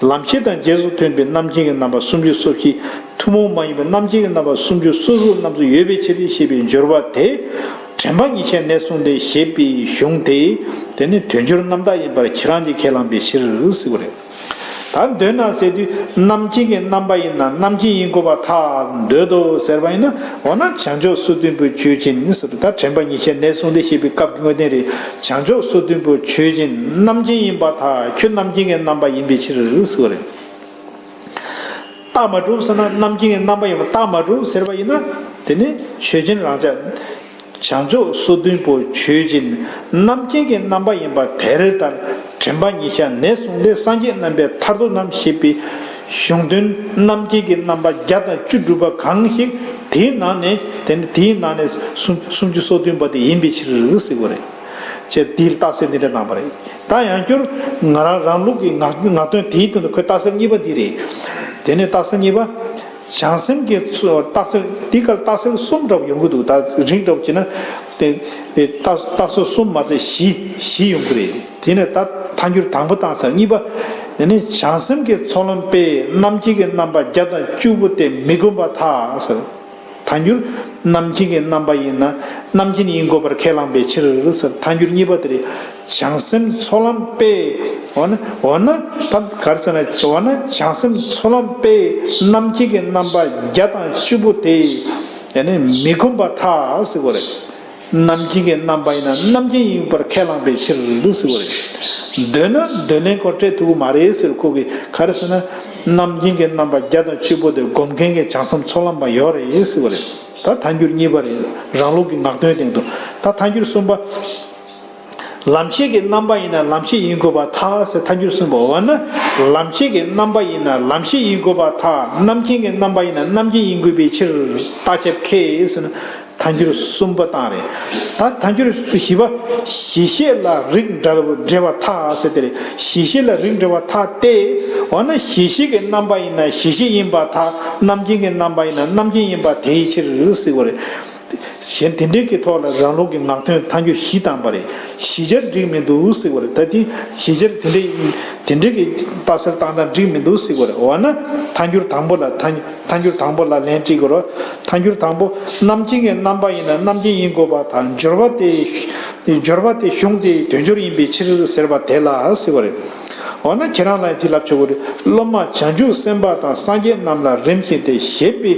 ལམ་ཤེས་དང་རྗེས་སུ་མཐུན་པའི་རྣམ་མཁྱེན་གྱི་རྣམ་པ་སུམ་ཅུ་སོ་བཞི། ཐུན་མོང་མ་ཡིན་པའི་རྣམ་མཁྱེན་གྱི་རྣམ་པ་སུམ་ཅུ་སོ་དགུ་རྣམས་སུ་ཡོད་པའི་ཕྱིར་ཞེས་པའི་སྦྱོར་བ་དེ། དྲན་པ་ཉེར་བཞག་ནས་བཟུང་སྟེ་བཤད་པའི་གཞུང་དེ། དེ་ནི་དོན་སྦྱོར་རྣམ་དག་ཡིན་པར་ཁྱེད་རང་གིས་ཁས་བླངས་པའི་ཕྱིར་ཟེར་བ་རེད། ད་འདོད་ན་ཟེར་དུས་རྣམ་མཁྱེན་གྱི་རྣམ་པ་ཡིན་ན་རྣམ་མཁྱེན་ཡིན་དགོས་པར་ཐལ། འདོད་དོ་ཟེར་བ་ཡིན་ན། འོ་ན་བྱང་ཕྱོགས་སོ་བདུན་པོ་ཆོས་ཅན་ཟེར་དུས། ད་དྲན་པ་ཉེར་བཞག་ནས་བཟུང་སྟེ་བཤད་པའི་སྐབས་ཀྱི་དངོས་བསྟན་རེད། བྱང་ཕྱོགས་སོ་བདུན་པོ་ཆོས་ཅན། རྣམ་མཁྱེན་ཡིན་པར་ཐལ། ཁྱོད་རྣམ་མཁྱེན་གྱི་རྣམ་པ་ཡིན་པའི་ཕྱིར་ཟེར་བ་རེད། རྟགས་མ་གྲུབ་ཟེར་ན་རྣམ་མཁྱེན་གྱི་རྣམ་པ་ཡིན་པ་རྟགས་མ་གྲུབ་ཟེར་བ་ཡིན་ན། དེ་ནི་ཆོས་ཅན་རང་ཅག་བྱང་ཕྱོགས་སོ་བདུན་པོ་ཆོས་ཅན། རྣམ་མཁྱེན་གྱི་རྣམ་པ་ཡིན་པ་དེ་རེད། ལྟར་དྲན་པ་ཉེར་བཞག་ནས་བཟུང་སྟེ་སངས་རྒྱས་རྣམ་པའི་ཐར་ལྡོག་རྣམས་ཞེས་པའི་གཞུང་དོན་རྣམ་མཁྱེན་གྱི་རྣམ་པ་བརྒྱ་དང་བཅུ་སྒྲུབ་པ་གང་ཞིག་དེའི་ནང་ནས། དེ་ནི་དེའི་ནང་ནས་སུམ་སུམ་ཅུ་སོ་བདུན་པ་དེ་ཡིན་པའི་ཕྱིར་ཟེར་བ་རེད། ཅེས་འདིར་རྟགས་གསལ་འདི་འདྲ་བཏང་པ་རེད། ད་ཡང་བསྐྱར་ང་རང་རང་ལུགས་ཀྱི་ངག་ངག་དོན་དེའི་སྟེང་དུ་ཁོའི་རྟགས་གསལ་གཉིས་པ་འདི་རེད། དེ་ནས་རྟགས་གསལ་གཉིས་པ། བྱང་སེམས་ཀྱི་ཚུ་རྟགས་གསལ་འདི་གར་རྟགས་གསལ་གསུམ་འདྲ་པོ་ཡོང་གི་འདུག་ད་རིང་འདྲ་པོ་བྱས་ན་དེ་རྟགས་རྟགས་གསལ་གསུམ་མ་ཚད་བཞི་བཞི་ཡོང་གི་རེད། དེ་ནས་ད་ཐལ་འགྱུར་དང་པོ་བཏང་ཚར། གཉིས་པ། དེ་ནས་བྱང་སེམས་ཀྱི་ཚོགས་ལམ་པས་རྣམ་མཁྱེན་གྱི་རྣམ་པ་བརྒྱ་དང་བཅུ་པོ་དེ་མི་བསྒོམ་པར་ཐལ་ཟེར། ཐལ་འགྱུར། རྣམ་མཁྱེན་གྱི་རྣམ་པ་ཡིན་ན་རྣམ་མཁྱེན་ཡིན་དགོས་པར་ཁས་བླངས་པའི་ཕྱིར་ཟེར། ཐལ་འགྱུར་གཉིས་པ་དེ་རེད། བྱང་སེམས་ཚོགས་ལམ་པས། འོ་ན་འོ་ན་ད་ག་རེ་ཟེར་ན། འོ་ན་བྱང་སེམས་ཚོགས་ལམ་པས་རྣམ་མཁྱེན་གྱི་རྣམ་པ་བརྒྱ་དང་བཅུ་པོ་དེ་ཡང་ནི་མི་བསྒོམ་པར་ཐལ་ཟེར་བ་རེད། རྣམ་མཁྱེན་གྱི་རྣམ་པ་ཡིན་ན་རྣམ་མཁྱེན་ཡིན་པར་ཁས་བླངས་པའི་ཕྱིར་ཟེར་བ་རེད། འདོད་ན་འདོད་ལན་ཁོ་སྤྲད་ཐུབ་ཀྱི་མ་རེད་ཟེར། ཁོ་གིས་ག་རེ་ཟེར་ན། རྣམ་མཁྱེན་གྱི་རྣམ་པ་བརྒྱ་དང་བཅུ་པོ་དེ་སྒོམ་མཁན་གྱི་བྱང་སེམས་ཚོགས་ལམ་པ་ཡོད་རེད་ཟེར་བ་རེད། ད་ཐལ་འགྱུར་གཉིས་པ་རེད། རང་ལུགས་ཀྱི་ངག་དོན་སྟེང་དུ། ད་ཐལ་འགྱུར་གསུམ་པ། ལམ་ཤེས་ཀྱི་རྣམ་པ་ཡིན་ན་ལམ་ཤེས་ཡིན་དགོས་པར་ཐལ་ཟེར། ཐལ་འགྱུར་གསུམ་པ། འོ་ན་ལམ་ཤེས་ཀྱི་རྣམ་པ་ཡིན་ན་ལམ་ཤེས་ཡིན་དགོས་པར་ཐལ། རྣམ་མཁྱེན་གྱི་རྣམ་པ་ཡིན་ན་རྣམ་མཁྱེན་ཡིན་དགོས་པའི་ཕྱིར། རྟགས་ཁྱབ་ཁས་ཟེར་ན། ཐལ་འགྱུར་གསུམ་པ་བཏང་རེད། ད་ཐལ་འགྱུར་བཞི་པ། གཞི་ཤེས་ལ་རིགས་འདྲ་འབྲེལ་བར་ཐལ་ཟེར་དེ་རེད། གཞི་ཤེས་ལ་རིགས་འདྲ་བར་ཐལ་ཏེ། འོ་ན་གཞི་ཤེས་ཀྱི་རྣམ་པ་ཡིན་ན་གཞི་ཤེས་ཡིན་པར་ཐལ། རྣམ་མཁྱེན་གྱི་རྣམ་པ་ཡིན་ན་རྣམ་མཁྱེན་ཡིན་པ་དེའི་ཕྱིར་ཟེར་བ་རེད། གཞན་དེ་འདྲའི་གི་ཐོག་ལ་རང་ལུགས་ཀྱི་ངག་དོན་ཐལ་འགྱུར་བཞི་བཏང་པ་རེད། བཞི་ཆར་འགྲིག་མི་འདུག་ཟེར་བ་རེད། ད་དེ་བཞི་ཆར་དེ་འདྲའི་དེ་འདྲའི་གི་རྟགས་གསལ་བཏང་སྟངས་འགྲིག་མི་འདུག་ཟེར་བ་རེད། འོ་ན་ཐལ་འགྱུར་དང་པོ་ལ་ཐལ། ཐལ་འགྱུར་དང་པོ་ལ་ལན་སྤྲད་དགོས་རེད། ཐལ་འགྱུར་དང་པོ། རྣམ་མཁྱེན་གྱི་རྣམ་པ་ཡིན་ན་རྣམ་མཁྱེན་ཡིན་དགོས་པར་ཐལ། སྦྱོར་བ་དེ། སྦྱོར་བ་དེ་གཞུང་དེའི་དོན་སྦྱོར་ཡིན་པའི་ཕྱིར་ཟེར་བ་དེ་ལ་ཟེར་བ་རེད། འོ་ན་ཁྱེད་རང་ལ་དེ་ལབ་ཆོག་གི་རེད། སློབ་མ་བྱང་ཆུབ་སེམས་དཔའ་དང་སངས་རྒྱས་རྣམས་ལ་རིམ་བཞིན་ཏེ་ཞེས་པའི་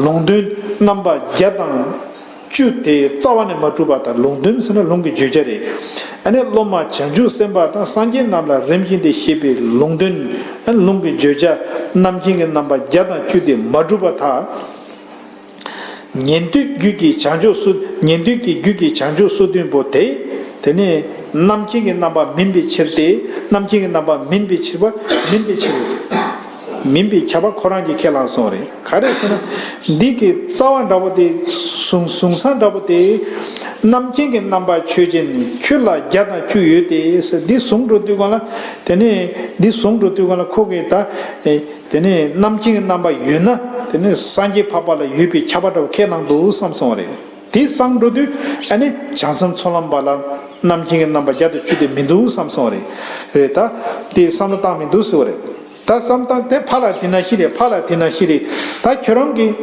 ལུང་དོན་རྣམ་པ་བརྒྱ་དང་བཅུ་དེ་རྩ་བ་ནས་མ་གྲུབ་པར་ཐལ། ལུང་དོན་ཟེར་ན་ལུང་གི་བརྗོད་བྱ་རེད། ཨ་ནི་སློབ་མ་བྱང་ཆུབ་སེམས་དཔའ་དང་སངས་རྒྱས་རྣམས་ལ་རིམ་བཞིན་ཏེ་ཞེས་པའི་ལུང་དོན། ཨ་ནི་ལུང་གི་བརྗོད་བྱ་རྣམ་མཁྱེན་གྱི་རྣམ་པ་བརྒྱ་དང་བཅུ་དེ་མ་གྲུབ་པར་ཐལ། ཉན་ཐོས་རྒྱུད་ཀྱི་བྱང་ཆུབ་སོ། ཉན་ཐོས་ཀྱི་རྒྱུད་ཀྱི་བྱང་ཆུབ་སོ་བདུན་པོ་དེ། དེ་ནི་རྣམ་མཁྱེན་གྱི་རྣམ་པ་མིན་པའི་ཕྱིར་ཏེ། རྣམ་མཁྱེན་གྱི་རྣམ་པ་མིན་པའི་ཕྱིར་པ། མིན་པའི་ཕྱིར། མིན་པའི་ཁྱབ་པ་ཁོ་རང་གིས་ཁས་བླངས་སོང་རེད། ག་རེ་ཟེར་ན། འདི་གི་རྩ་བ་འདྲ་པོ་དེ། གཟུང་གཟུང་ས་འདྲ་པོ་དེ། རྣམ་མཁྱེན་གྱི་རྣམ་པ་ཆོས་ཅན། ཁྱོད་ལ་བརྒྱ་དང་བཅུ་ཡོད་དེ་ཟེར། འདི་གཟུང་འགྲོ་དུས་སྒང་ལ། དེ་ནི་འདི་གཟུང་འགྲོ་དུས་སྒང་ལ་ཁོ་གིས་ད། དེ་ནས་རྣམ་མཁྱེན་གྱི་རྣམ་པ་ཡོད་ན། དེ་ནས་སངས་རྒྱས་འཕགས་པ་ལ་ཡོད་པའི་ཁྱབ་པ་འདྲ་བོ་ཁས་བླངས་འདུག་བསམ་སོང་བ་རེད། དེ་བསམ་འགྲོ་དུས་ཨ་ནི་བྱང་སེམས་ཚོགས་ལམ་པ་ལ་རྣམ་མཁྱེན་གྱི་རྣམ་པ་བརྒྱ་དང་བཅུ་དེ་མི་འདུག་བསམ་སོང་བ་རེད། རེད་ད། དེ་བསམ་བློ་བཏང་མི་འདུག་ཟེར་བ་རེད། ད་བསམ་བཏང་དེ་ཕར་ལ་དེ་ན་ཤི་རེད། ཕར་ལ་དེ་ན་ཤི་རེད། ད་ཁྱོད་རང་གིས།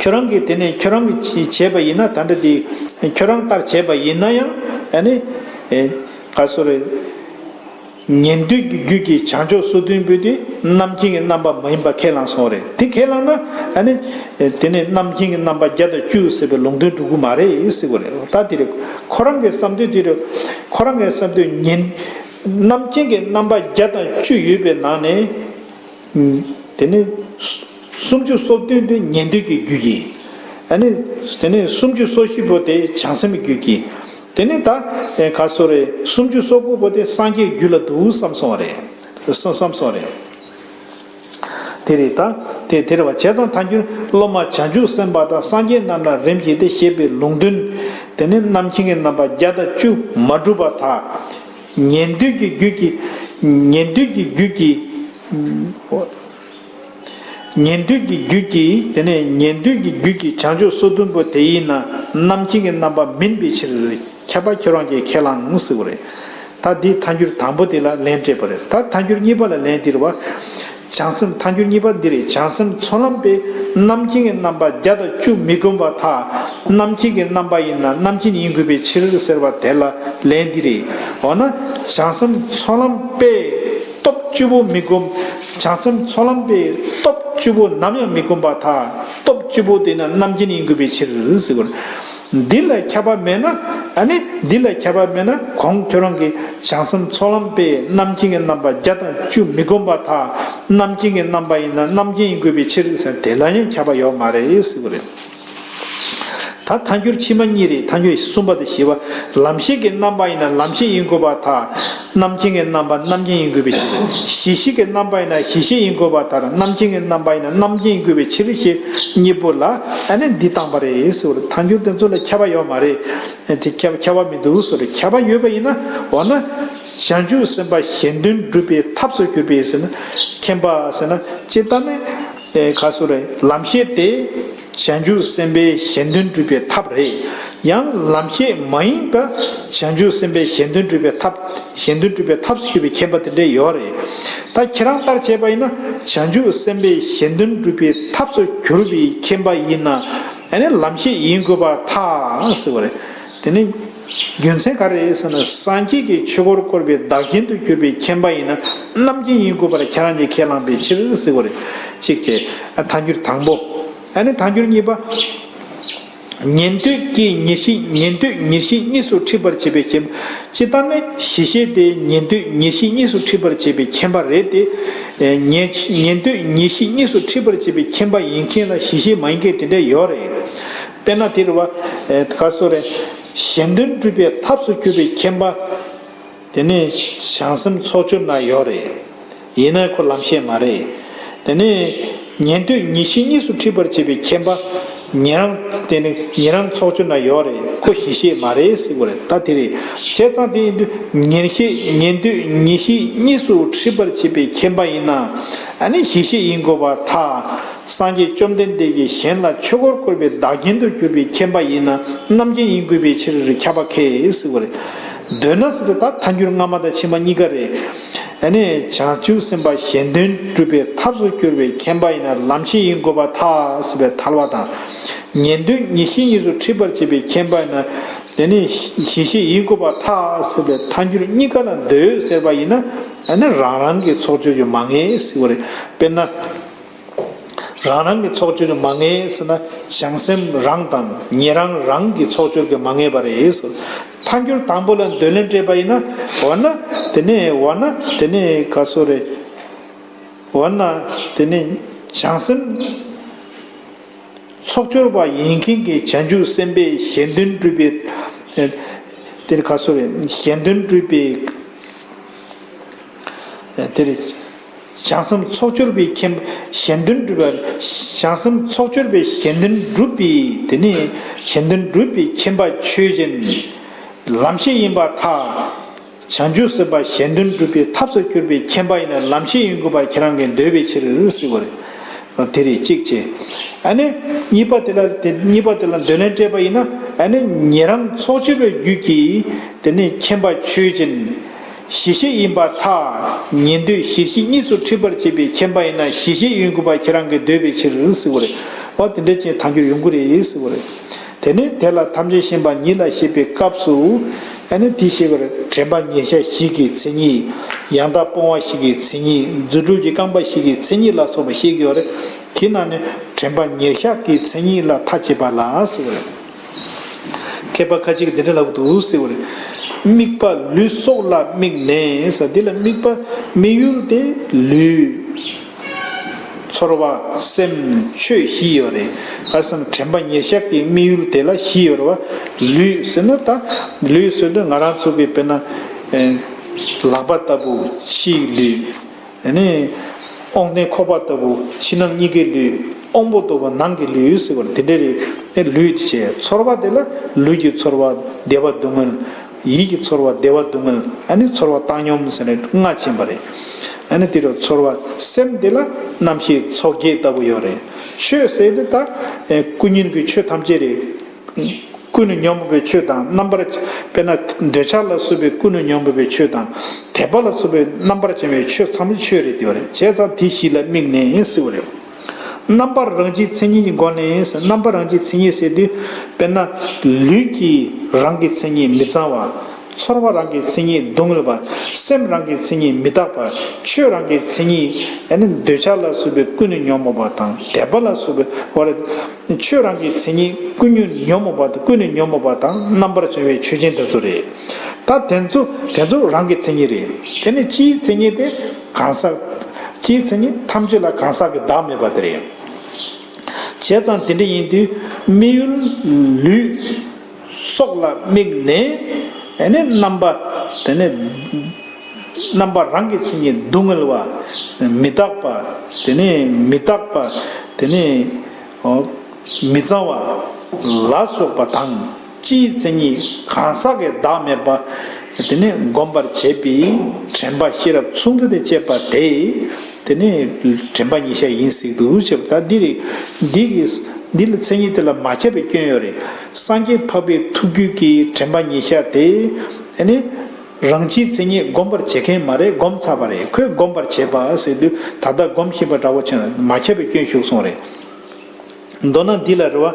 ཁྱོད་རང་གིས་དེ་ནས་ཁྱོད་རང་གིས་བྱས་པ་ཡིན་ན། ད་འདྲ་དེ་ཁྱོད་རང་ལྟར་བྱས་པ་ཡིན་ན་ཡང་ཨ་ནི། ག་སོ་རེད། ཉན་ཐོས་ཀྱི་རྒྱུད་ཀྱི་བྱང་ཆུབ་སོ་བདུན་པོ་དེ་རྣམ་མཁྱེན་གྱི་རྣམ་པ་མ་ཡིན་པ་ཁས་བླངས་སོང་རེད། དེ་ཁས་བླངས་ན་ཨ་ནི། དེ་ནས་རྣམ་མཁྱེན་གྱི་རྣམ་པ་བརྒྱ་དང་བཅུ་ཟེར་བའི་ལུང་དོན་འགྲུབ་ཀྱི་མ་རེད་ཟེར་གྱི་རེད། ད་དེ་རེད། ཁོ་རང་གི་བསམ་དོན་དེ་རེད། ཁོ་རང་གི་བསམ་དོན་ཉན། རྣམ་མཁྱེན་གྱི་རྣམ་པ་བརྒྱ་དང་བཅུ་ཡོད་པའི་ནང་ནས། དེ་ནས་སུམ་ཅུ་སོ་བདུན་དེ་ཉན་ཐོས་ཀྱི་རྒྱུད་ཀྱི། ཨ་ནི། དེ་ནས་སུམ་ཅུ་སོ་བཞི་པོ་དེ་བྱང་སེམས་རྒྱུད་ཀྱི། དེ་ནས་ད་ག་སོ་རེད། སུམ་ཅུ་སོ་དགུ་པོ་དེ་སངས་རྒྱས་རྒྱུད་ལ་འདུག་བསམ་སོང་བ་རེད། བསམ་བསམ་སོང་བ་རེད། དེ་རེད་ད། དེ་དེ་རེད་བ། བྱས་ཙང་ཐལ་འགྱུར། སློབ་མ་བྱང་ཆུབ་སེམས་དཔའ་དང་སངས་རྒྱས་རྣམས་ལ་རིམ་བཞིན་ཏེ་ཞེས་པའི་ལུང་དོན། དེ་ནི་རྣམ་མཁྱེན་གྱི་རྣམ་པ་བརྒྱ་དང་བཅུ་མ་གྲུབ་པར་ཐལ། ཉན་ཐོས་ཀྱི་རྒྱུད་ཀྱི། ཉན་ཐོས་ཀྱི་རྒྱུད་ཀྱི། ཉན་ཐོས་ཀྱི་རྒྱུད་ཀྱི། དེ་ནས་ཉན་ཐོས་ཀྱི་རྒྱུད་ཀྱི་བྱང་ཆུབ་སོ་བདུན་པོ་དེ་ཡིན་ན་རྣམ་མཁྱེན་གྱི་རྣམ་པ་མིན་པའི་ཕྱིར། ཁྱབ་པ་ཁྱོད་རང་གིས་ཁས་བླངས་ཟེར་བ་རེད། ད་འདི་ཐལ་འགྱུར་དང་པོ་དེ་ལ་ལན་སྤྲད་པ་རེད། ད་ཐལ་འགྱུར་གཉིས་པ་ལ་ལན་འདི་རེད་བ། བྱང་སེམས། ཐལ་འགྱུར་གཉིས་པ་འདི་རེད། བྱང་སེམས་ཚོགས་ལམ་པས་རྣམ་མཁྱེན་གྱི་རྣམ་པ་བརྒྱ་དང་བཅུ་མི་བསྒོམ་པར་ཐལ། རྣམ་མཁྱེན་གྱི་རྣམ་པ་ཡིན་ན་རྣམ་མཁྱེན་ཡིན་དགོས་པའི་ཕྱིར་ཟེར་བ་དེ་ལ་ལན་འདི་རེད། འོ་ན་བྱང་སེམས་ཚོགས་ལམ་པས་སྟོབས་བཅུ་པོ་མི་བསྒོམ། བྱང་སེམས་ཚོགས་ལམ་པས་སྟོབས་བཅུ་པོ་ནམ་ཡང་མི་བསྒོམ་པར་ཐལ། སྟོབས་བཅུ་པོ་དེ་ན་རྣམ་མཁྱེན་ཡིན་དགོས་པའི་ཕྱིར་ཟེར་བ་རེད། འདི་ལ་ཁྱབ་པ་མེད་ན། ཨ་ནི་འདི་ལ་ཁྱབ་པ་མེད་ན་གོང་ཁྱོད་རང་གི་བྱང་སེམས་ཚོགས་ལམ་པས་རྣམ་མཁྱེན་གྱི་རྣམ་པ་བརྒྱ་དང་བཅུ་མི་བསྒོམ་པར་ཐལ། རྣམ་མཁྱེན་གྱི་རྣམ་པ་ཡིན་ན་རྣམ་མཁྱེན་ཡིན་དགོས་པའི་ཕྱིར་ཟེར། དེ་ལ་ཡང་ཁྱབ་པ་ཡོད་མ་རེད་ཟེར་བ་རེད། ད་ཐལ་འགྱུར་ཕྱི་མ་གཉིས་རེད། ཐལ་འགྱུར་གསུམ་པ་དང་བཞི་པ། ལམ་ཤེས་ཀྱི་རྣམ་པ་ཡིན་ན་ལམ་ཤེས་ཡིན་དགོས་པར་ཐལ། རྣམ་མཁྱེན་གྱི་རྣམ་པ་རྣམ་མཁྱེན་ཡིན་དགོས་པའི་ཕྱིར། གཞི་ཤེས་ཀྱི་རྣམ་པ་ཡིན་ན་གཞི་ཤེས་ཡིན་དགོས་པར་ཐལ། རྣམ་མཁྱེན་གྱི་རྣམ་པ་ཡིན་ན་རྣམ་མཁྱེན་ཡིན་དགོས་པའི་ཕྱིར་ཞེས་གཉིས་པོ་ལ་ཨ་ནི་འདི་བཏང་པ་རེད་ཟེར་བ་རེད། ཐལ་འགྱུར་དེ་ཚོ་ལ་ཁྱབ་པ་ཡོད་མ་རེད། དེ་ཁྱབ་ཁྱབ་པ་མི་འདུག་ཟེར་བ་རེད། ཁྱབ་པ་ཡོད་པ་ཡིན་ན། འོ་ན་བྱང་ཆུབ་སེམས་དཔའ་གཞན་དོན་སྒྲུབ་པའི་ཐབས་སུ་གྱུར་པའི་ཟེར་ན། མཁྱེན་པ་ཟེར་ན་སྤྱིར་བཏང་ནས། ཨེ། ག་སོ་རེད། ལམ་ཤེས་དེ་བྱང་ཆུབ་སེམས་དཔའི་གཞན་དོན་སྒྲུབ་པའི་ཐབས་རེད། ཡང་ལམ་ཤེས་མ་ཡིན་པ་བྱང་ཆུབ་སེམས་དཔའི་གཞན་དོན་སྒྲུབ་པའི་ཐབས། གཞན་དོན་སྒྲུབ་པའི་ཐབས་སུ་གྱུར་པའི་མཁྱེན་པ་དེ་འདྲ་ཡོད་རེད། ད་ཁྱེད་རང་ལྟར་བྱས་པ་ཡིན་ན་བྱང་ཆུབ་སེམས་དཔའི་གཞན་དོན་སྒྲུབ་པའི་ཐབས་སུ་གྱུར་པའི་མཁྱེན་པ་ཡིན་ན། ཨ་ནི་ལམ་ཤེས་ཡིན་དགོས་པར་ཐལ་ཟེར་བ་རེད། དེ་ནི་རྒྱུ་མཚན་ག་རེ་རེད་ཟེར་ན། སངས་རྒྱས་ཀྱི་ཆོས་འཁོར་བསྐོར་བའི་བདག་རྐྱེན་དུ་གྱུར་པའི་མཁྱེན་པ་ཡིན་ན་རྣམ་མཁྱེན་ཡིན་དགོས་པར་ཁྱེད་རང་གིས་ཁས་བླངས་པའི་ཕྱིར་ཟེར་བ་རེད། གཅིག་བྱས། ཐལ་འགྱུར་དང་པོ། ཨ་ནི་ཐལ་འགྱུར་གཉིས་པ། ཉན་ཐོས་ཀྱིས་ཉེར་ཞི་ཉན་ཐོས་ཉེར་ཞི་གཉིས་སུ་འཁྲིད་པར་བྱེད་པའི་མཁྱེན། ཇི་ལྟར་ནི་གཞི་ཤེས་དེ་ཉན་ཐོས་ཉེར་ཞི་གཉིས་སུ་འཁྲིད་པར་བྱེད་པའི་མཁྱེན་པ་རེད་དེ། ཉན་ཉན་ཐོས་ཉེར་ཞི་གཉིས་སུ་འཁྲིད་པར་བྱེད་པའི་མཁྱེན་པ་ཡིན་མཁན་ལ་གཞི་ཤེས་མ་ཡིན་མཁན་དེ་འདྲ་ཡོད་རེད། དཔེར་ན་དེ་རེད་བ། ག་སོ་རེད། གཞན་དོན་སྒྲུབ་པའི་ཐབས་སུ་གྱུར་པའི་མཁྱེན་པ། དེ་ནི་བྱང་སེམས་ཚོགས་སྦྱོར་ན་ཡོད་རེད། ཡིན་ན་ཁོ་ལམ་ཤེས་མ་རེད། དེ་ནི་ཉན་ཐོས་ཉེར་ཞི་གཉིས་སུ་འཁྲིད་པར་བྱེད་པའི་མཁྱེན་པ། ཉན་རང་དེ་ནི་ཉན་རང་ཚོགས་སྦྱོར་ན་ཡོད་རེད། ཁོ་གཞི་ཤེས་མ་རེད་ཟེར་བ་རེད། ད་དེ་རེད། བྱས་ཙང་དེ་ཡིན་དུས་ཉན་ཤེས་ཉན་ཐོས་ཉེར་ཞི་གཉིས་སུ་འཁྲིད་པར་བྱེད་པའི་མཁྱེན་པ་ཡིན་ན། ཨ་ནི་གཞི་ཤེས་ཡིན་དགོས་པར་ཐལ། སངས་རྒྱས་བཅོམ་ལྡན་འདས་ཀྱིས་གཞན་ལ་ཆོས་འཁོར་བསྐོར་བའི་བདག་རྐྱེན་དུ་གྱུར་པའི་མཁྱེན་པ་ཡིན་ན་རྣམ་མཁྱེན་ཡིན་དགོས་པའི་ཕྱིར་ཁྱབ་པ་ཁེལ་ཟེར་བ་རེད། འདོད་ན་ཟེར་དུས་ད་ཐལ་འགྱུར་སྔ་མ་དང་ཕྱི་མ་གཉིས་ཀ་རེད། ཨ་ནི་བྱང་ཆུབ་སེམས་དཔའ་གཞན་དོན་སྒྲུབ་པའི་ཐབས་སུ་གྱུར་པའི་མཁྱེན་པ་ཡིན་ན་ལམ་ཤེས་ཡིན་དགོས་པར་ཐལ་ཟེར་བའི་ཐལ་བ་དང་། ཉན་ཐོས་ཉེར་ཞི་གཉིས་སུ་འཁྲིད་པར་བྱེད་པའི་མཁྱེན་པ་ཡིན་ན། དེ་ནི་གཞི་ཤེས་ཡིན་དགོས་པར་ཐལ་ཟེར་བའི་ཐལ་འགྱུར་གཉིས་ཀ་ལ་འདོད་ཟེར་བ་ཡིན་ན། ཨ་ནི་རང་རང་གི་ཚོགས་སྦྱོར་གྱིས་མ་ངེས་ཟེར་བ་རེད། དཔེར་ན། རང་རང་གི་ཚོགས་སྦྱོར་མ་ངེས་ཟེར་ན་བྱང་སེམས་རང་དང་ཉན་རང་རང་གི་ཚོགས་སྦྱོར་གྱིས་མ་ངེས་པ་རེད་ཟེར། ཐལ་འགྱུར་དང་པོ་ལ་འདོད་ལན་སྤྲད་པ་ཡིན་ན། འོ་ན། དེ་ནས་འོ་ན་དེ་ནས་ག་སོ་རེད། འོ་ན་དེ་ནས་བྱང་སེམས་ཚོགས་སྦྱོར་བ་ཡིན་མཁན་གྱི་བྱང་ཆུབ་སེམས་དཔས་གཞན་དོན་སྒྲུབ་པའི། དེར་ག་སོ་རེད། གཞན་དོན་སྒྲུབ་པའི། དེར། བྱང་སེམས་ཚོགས་སྦྱོར་བའི་མཁྱེན། གཞན་དོན་སྒྲུབ་པ། བྱང་སེམས་ཚོགས་སྦྱོར་བའི་གཞན་དོན་སྒྲུབ་པའི་དེ་ནི་གཞན་དོན་སྒྲུབ་པའི་མཁྱེན་པ་ཆོས་ཅན། ལམ་ཤེས་ཡིན་པར་ཐལ། བྱང་ཆུབ་སེམས་དཔའ་གཞན་དོན་སྒྲུབ་པའི་ཐབས་སུ་གྱུར་པའི་མཁྱེན་པ་ཡིན་ན་ལམ་ཤེས་ཡིན་དགོས་པར་ཁྱེད་རང་གིས་འདོད་པའི་ཕྱིར་ཟེར་བ་རེད། དེ་རེད་གཅིག་བྱས། ཨ་ནི། གཉིས་པ་དེ་ལ་དེ་གཉིས་པ་དེ་ལ་འདོད་ལན་སྤྲད་པ་ཡིན་ན། ཨ་ནི་ཉན་རང་ཚོགས་སྦྱོར་བའི་རྒྱུད་ཀྱི་དེ་ནི་མཁྱེན་པ་ཆོས་ཅན། གཞི་ཤེས་ཡིན་པར་ཐལ། ཉན་ཐོས་གཞི་ཤེས་གཉིས་སུ་འཁྲིད་པར་བྱེད་པའི་མཁྱེན་པ་ཡིན་ན་གཞི་ཤེས་ཡིན་དགོས་པ་ཁྱེད་རང་གིས་འདོད་པའི་ཕྱིར་ཟེར་བ་རེད། འོ་དེ་འདྲ་ཅན་ཐལ་འགྱུར་ཡོང་གི་རེད་ཟེར་བ་རེད། དེ་ནི་དེ་ལ་ཐམས་ཅད་མཁྱེན་པ་ཉིད་ལ་བཤད་པའི་སྐབས་སུ། ཨ་ནི་དེ་ཤེས་པར་དྲན་པ་ཉེར་བཞག་བཞི་གི་མཚན་ཉིད། ཡང་དག་སྤོང་བ་བཞི་གི་མཚན་ཉིད། རྫུ་འཕྲུལ་གྱི་རྐང་པ་བཞི་གི་མཚན་ཉིད་ལ་སོགས་པ་བཤད་ཀྱི་ཡོད་རེད། དེ་ནང་ནས་དྲན་པ་ཉེར་བཞག་གི་མཚན་ཉིད་ལ་མཐའ་བྱེད་པ་ལ་ཟེར་བ་རེད། མཁས་པ་ཁ་ཅིག་གིས་འདི་འདྲ་ལབ་འདུག་ཟེར་བ་རེད། དམིགས་པ་ལུས་སྲོག་ལ་དམིགས་ནས་ཟེར། འདི་ལ་དམིགས་པ་དམིགས་ཡུལ་དེ་ལུས། ཚོར་བ་སེམས་ཆོས་བཞི་ཡོད་རེད། ག་རེ་ཟེར་ན་དྲན་པ་ཉེར་བཞག་གི་དམིགས་ཡུལ་དེ་ལ་བཞི་ཡོད་རེད་བ། ལུས་ཟེར་ན་ད་ལུས་ཟེར་དུས་ང་རང་ཚོ་གི་དཔེར་ན་ལག་པ་ལྟ་བུ་ཕྱིའི་ལུས། དེ་ནས་དབང་ལྡན་ཁོག་པ་ལྟ་བུ་ཕྱི་ནང་གཉིས་ཀའི་ལུས། དབང་པོ་ལྟ་བུ་ནང་གི་ལུས་ཟེར་བ་དེ་འདྲ་རེད། ལུས་དེ་བྱས་ཚོར་བ་དེ་ལ་ལུས་ཀྱི་ཚོར་བ་བདེ་བ་སྡུག་བསྔལ། ཡིད་ཀྱི་ཚོར་བ་བདེ་བ་སྡུག་བསྔལ། ཨ་ནི་ཚོར་བ་བཏང་སྙོམས་ཟེར་ནས་ལྔ་ཕྱིན་པ་རེད། ཨ་ནི་དེ་རུ་ཚོར་བ་སེམས་དེ་ལ་རྣམ་ཤེས་ཚོགས་བརྒྱད་ལྟ་བུ་ཡོད་རེད། ཆོས་ཟེར་དེ་ད་ཀུན་ཉོན་གྱི་ཆོས་ཐམས་ཅད་རེད། ཀུན་ནས་ཉོན་མོངས་པའི་ཆོས་དང་རྣམ་པར་དཔེར་ན་འདོད་ཆགས་ལ་སོགས་པའི་ཀུན་ནས་ཉོན་མོངས་པའི་ཆོས་དང་དད་པ་ལ་སོགས་པའི་རྣམ་པར་བྱང་བའི་ཆོས་ཚང་མ་ཆོས་རེད་དེ་བ་རེད། བྱས་ཙང་དེ་བཞི་ལ་དམིགས་ནས་ཟེར་བ་རེད། རྣམ་པར་རང་བཞིན་མཚན་ཉིད་ཀྱི་སྒོ་ནས་ཟེར། རྣམ་པར་རང་བཞིན་མཚན་ཉིད་ཟེར་དུས་དཔེར་ན་ལུས་ཀྱི་རང་གི་མཚན་ཉིད་མི་གཙང་བ། ཚོར་བ་རང་གི་མཚན་ཉིད་སྡུག་བསྔལ་བ། སེམས་རང་གི་མཚན་ཉིད་མི་རྟག་པ། ཆོས་རང་གི་མཚན་ཉིད་ཨ་ནི་འདོད་ཆགས་ལ་སོགས་པའི་ཀུན་ནས་ཉོན་མོངས་པ་དང་དད་པ་ལ་སོགས་པའི་བ་རེད། ཆོས་རང་གི་མཚན་ཉིད་ཀུན་ནས་ཉོན་མོངས་པ་དང་ཀུན་ནས་ཉོན་མོངས་པ་དང་རྣམ་པར་བྱང་བའི་ཆོས་ཅན་དེ་ཚོ་རེད། ད་དེ་ཚོ་དེ་ཚོ་རང་གི་མཚན་ཉིད་རེད། དེ་ནས་སྤྱིའི་མཚན་ཉིད་དེ་གང་ཟག་སྤྱིའི་མཚན་ཉིད་ཐམས་ཅད་ལ་གང་ཟག་གི་བདག་མེད་པ་དེ་རེད། བྱས་ཙང་དེ་འདྲ་ཡིན་དུས་དམིགས་ཡུལ་ལུས་སྲོག་ལ་དམིགས་ནས་ཨ་ནི་རྣམ་པ་དེ་ནས་རྣམ་པ་རང་གི་མཚན་ཉིད་སྡུག་བསྔལ་བ། མི་རྟག་པ། དེ་ནས་མི་རྟག་པ། དེ་ནས་མི་གཙང་བ་ལ་སོགས་པ་དང་སྤྱིའི་མཚན་ཉིད་གང་ཟག་གི་བདག་མེད་པ། དེ་ནས་བསྒོམ་པར་བྱེད་པའི་དྲན་པ་ཤེས་རབ་མཚུངས་ཚེ་དང་བཅས་པ་དེ། དེ་ནས་དྲན་པ་ཉེར་བཞག་ཡིན་ཟེར་འདུག་ཅེས་པ་ད་འདི་རེད། འདི་གི་འདི་ལ་མཚན་ཉིད་དེ་ལ་མ་ཁྱབ་པའི་སྐྱོན་ཡོད་རེད། སངས་རྒྱས་འཕགས་པའི་ཐུགས་རྒྱུད་ཀྱི་དྲན་པ་ཉེར་བཞག་དེ། དེ་ནི། རང་སྤྱིའི་མཚན་ཉིད་བསྒོམ་པར་བྱེད་མཁན་མ་རེད། བསྒོམ་ཚར་བ་རེད། ཁོས་བསྒོམ་པར་བྱེད་པ་ཟེར་དུས་ད་ལྟ་སྒོམ་བཞིན་པ་འདྲ་བོ་བྱས་ན་མ་ཁྱབ་པའི་སྐྱོན་ཞུགས་སོང་རེད། མདོར་ན་འདི་ལ་རེད་བ།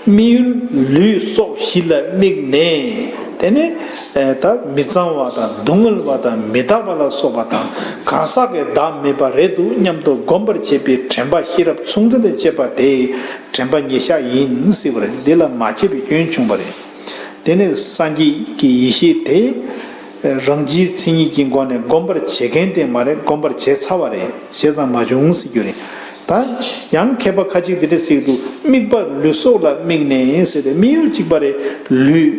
དམིགས་ཡུལ་ལུས་སྲོག་བཞི་ལ་དམིགས་ནས་ དེ་ནས་ད་མི་གཙང་བ་དང་སྡུག་བསྔལ་བ་དང་མི་རྟག་པ་ལ་སོགས་པ་དང་གང་ཟག་གི་བདག་མེད་པ་རེད་འདུག་སྙམ་དུ་བསྒོམ་པར་བྱེད་པའི་དྲན་པ་ཤེས་རབ་མཚུངས་ལྡན་དུ་བསྐྱེད་པ་དེ་དྲན་པ་ཉེར་བཞག་ཡིན་ཟེར་བ་རེད། འདི་ལ་མ་ཁྱབ་པའི་སྐྱོན་བྱུང་བ་རེད། དེ་ནས་སངས་རྒྱས་ཀྱི་ཡེ་ཤེས་དེ་རང་རྒྱུའི་མཚན་ཉིད་ཀྱི་སྒོ་ནས་བསྒོམ་པར་བྱེད་མཁན་དེ་མ་རེད། བསྒོམ་པར་བྱས་ཚར་བ་རེད། བྱས་ཙང་མ་བྱུང་ཟེར་རྒྱུ་རེད། ད་ཡང་མཁས་པ་ཁ་ཅིག་འདི་འདྲ་ཟེར་གྱི་འདུག་དམིགས་པ་ལུས་སྲོག་ལ་དམིགས་ནས་ཟེར་ཏེ། དམིགས་ཡུལ་གཅིག་པ་རེད། ལུས་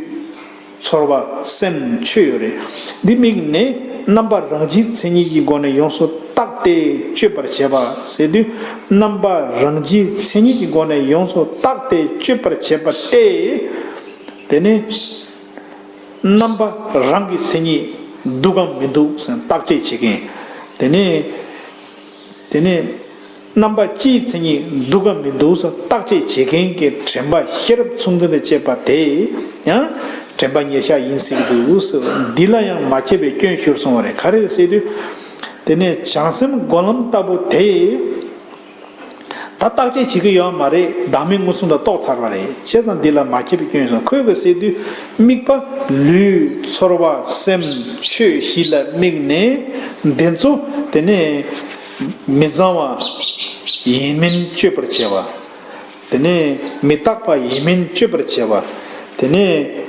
ཚོར་བ་སེམས་ཆོས་ཡོད་རེད། འདི་དམིགས་ནས་རྣམ་པ་རང་རྒྱུའི་མཚན་ཉིད་ཀྱི་སྒོ་ནས་ཡོངས་སུ་བརྟགས་ཏེ་དཔྱོད་པར་བྱེད་པ་ཟེར་དུས། རྣམ་པ་རང་རྒྱུའི་མཚན་ཉིད་ཀྱི་སྒོ་ནས་ཡོངས་སུ་བརྟགས་ཏེ་དཔྱོད་པར་བྱེད་པ་སྟེ། དེ་ནི་རྣམ་པ་རང་གི་མཚན་ཉིད་འདུག་གམ་མི་འདུག་ཟེར་བརྟག་དཔྱད་བྱེད་མཁན། དེ་ནི་དེ་ནི་རྣམ་པ་སྤྱིའི་མཚན་ཉིད་འདུག་གམ་མི་འདུག་ཟེར་བརྟག་དཔྱད་བྱེད་མཁན་གྱི་དྲན་པ་ཤེས་རབ་མཚུངས་ལྡན་དུ་བསྐྱེད་པ་དེ་ཡང་དྲན་པ་ཉེར་བཞག་ཡིན་ཟེར་གྱི་འདུག་ཟེར། འདི་ལ་ཡང་མ་ཁྱབ་པའི་སྐྱོན་ཞུགས་སོང་བ་རེད། ག་རེ་ཟེར་དུས། དེ་ནས་བྱང་སེམས་སྒོམ་ལམ་ལྟ་བུ་དེ། ད་བརྟག་དཔྱད་བྱེད་ཀྱི་ཡོད་མ་རེད། བདག་མེད་མངོན་སུམ་ལ་རྟོགས་ཚར་བ་རེད། བྱས་ཙང་འདི་ལ་མ་ཁྱབ་པའི་སྐྱོན་སོང་། ཁོས་ག་ཟེར་དུས། དམིགས་པ་ལུས་ཚོར་བ་སེམས་ཆོས་བཞི་ལ་དམིགས་ནས་འདི་ཚོ་དེ་ནས་མི་གཙང་བ་ཡིན་མིན་དཔྱོད་པར་བྱེད་པ། དེ་ནས་མི་རྟག་པ་ཡིན་མིན་དཔྱོད་པར་བྱེད་པ། དེ་ནས་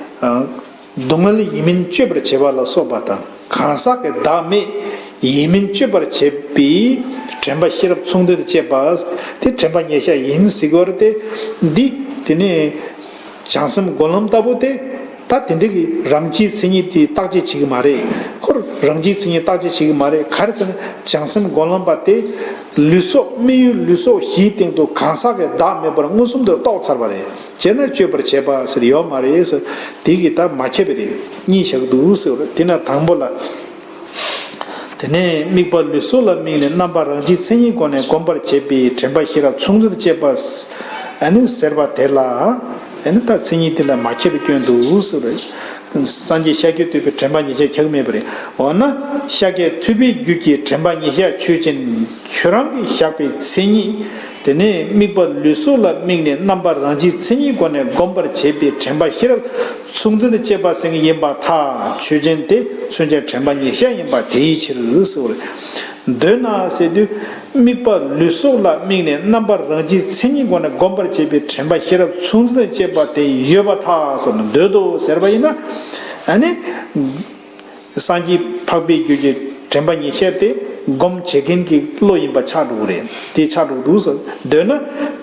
སྡུག་བསྔལ་ཡིན་མིན་དཔྱོད་པར་བྱེད་པ་ལ་སོགས་པ་དང་། གང་ཟག་གི་བདག་མེད་ཡིན་མིན་དཔྱོད་པར་བྱེད་པའི་དྲན་པ་ཤེས་རབ་མཚུངས་ལྡན་དུ་བསྐྱེད་པ་དེ་དྲན་པ་ཉེར་བཞག་ཡིན་ཟེར་གྱི་ཡོད་རེད་དེ། འདི་དེ་ནས་བྱང་སེམས་སྒོམ་ལམ་ལྟ་བུ་དེ། ད་དེ་འདྲ་གི་རང་རྒྱུའི་མཚན་ཉིད་དེ་བརྟག་དཔྱད་བྱེད་ཀྱི་མ་རེད། ཁོ་རང་རྒྱུའི་མཚན་ཉིད་བརྟག་དཔྱད་བྱེད་ཀྱི་མ་རེད། ག་རེ་ཟེར་ན། བྱང་སེམས་སྒོམ་ལམ་པ་དེ་ལུས་སྲོག་དམིགས་ཡུལ་ལུས་སྲོག་བཞིའི་སྟེང་དུ་གང་ཟག་གི་བདག་མེད་པར་མངོན་སུམ་དུ་རྟོགས་ཚར་བ་རེད། བྱས་ན་དཔྱོད་པར་བྱེད་པ་ཟེར་ཡོད་མ་རེད་ཟེར། དེ་གི་ད་མ་ཁྱབ་པ་རེད། གཉིས་བཞག་འདུག་ཟེར་བ་རེད། དེ་ན་དང་པོ་ལ། དེ་ནས་དམིགས་པ་ལུས་སྲོག་ལ་དམིགས་ནས་རྣམ་པ་རང་རྒྱུའི་མཚན་ཉིད་སྒོ་ནས་བསྒོམ་པར་བྱེད་པའི་དྲན་པ་ཤེས་རབ་མཚུངས་ལྡན་དུ་བསྐྱེད་པ། ཨ་ནི་ཟེར་བ་དེ་ལ། ཨ་ནི་ད་མཚན་ཉིད་དེ་ལ་མ་ཁྱབ་པའི་སྐྱོན་འདུག་ཟེར་བ་རེད། སངས་རྒྱས་ཤཱཀྱ་ཐུབ་པའི་དྲན་པ་ཉེར་བཞག་ཁྱབ་མེད་པ་རེད། འོ་ན་ཤཱཀྱ་ཐུབ་པའི་རྒྱུད་ཀྱི་དྲན་པ་ཉེར་བཞག་ཆོས་ཅན། ཁྱོད་རང་གིས་བཞག་པའི་མཚན་ཉིད། དེ་ནས་དམིགས་པ་ལུས་སྲོག་ལ་དམིགས་ནས་རྣམ་པ་རང་རྒྱུའི་མཚན་ཉིད་སྒོ་ནས་བསྒོམ་པར་བྱེད་པའི་དྲན་པ་ཤེས་རབ་མཚུངས་ལྡན་དུ་བསྐྱེད་པ་ཟེར་མཁན་ཡིན་པར་ཐལ། ཆོས་ཅན་དེ་མཚོན་བྱ་དྲན་པ་ཉེར་བཞག་ཡིན་པ་དེའི་ཕྱིར་ཟེར་བ་རེད། འདོད་ན་ཟེར་དུས། དམིགས་པ་ལུས་སྲོག་ལ་དམིགས་ནས་རྣམ་པ་རང་རྒྱུའི་མཚན་ཉིད་སྒོ་ནས་བསྒོམ་པར་བྱེད་པའི་དྲན་པ་ཤེས་རབ་མཚུངས་ལྡན་དུ་བསྐྱེད་པ་དེ་ཡོད་པར་ཐལ་ཟེར་ན། འདོད་དོ་ཟེར་བ་ཡིན་ན། ཨ་ནི། སངས་རྒྱས་འཕགས་པའི་རྒྱུད་ཀྱི་དྲན་པ་ཉེར་བཞག་དེ་སྒོམ་བྱེད་མཁན་གྱི་བློ་ཡིན་པ་ཆགས་འགྲོ་གི་རེད། དེ་ཆགས་འགྲོ་འདུག་ཟེར། འདོད་ན་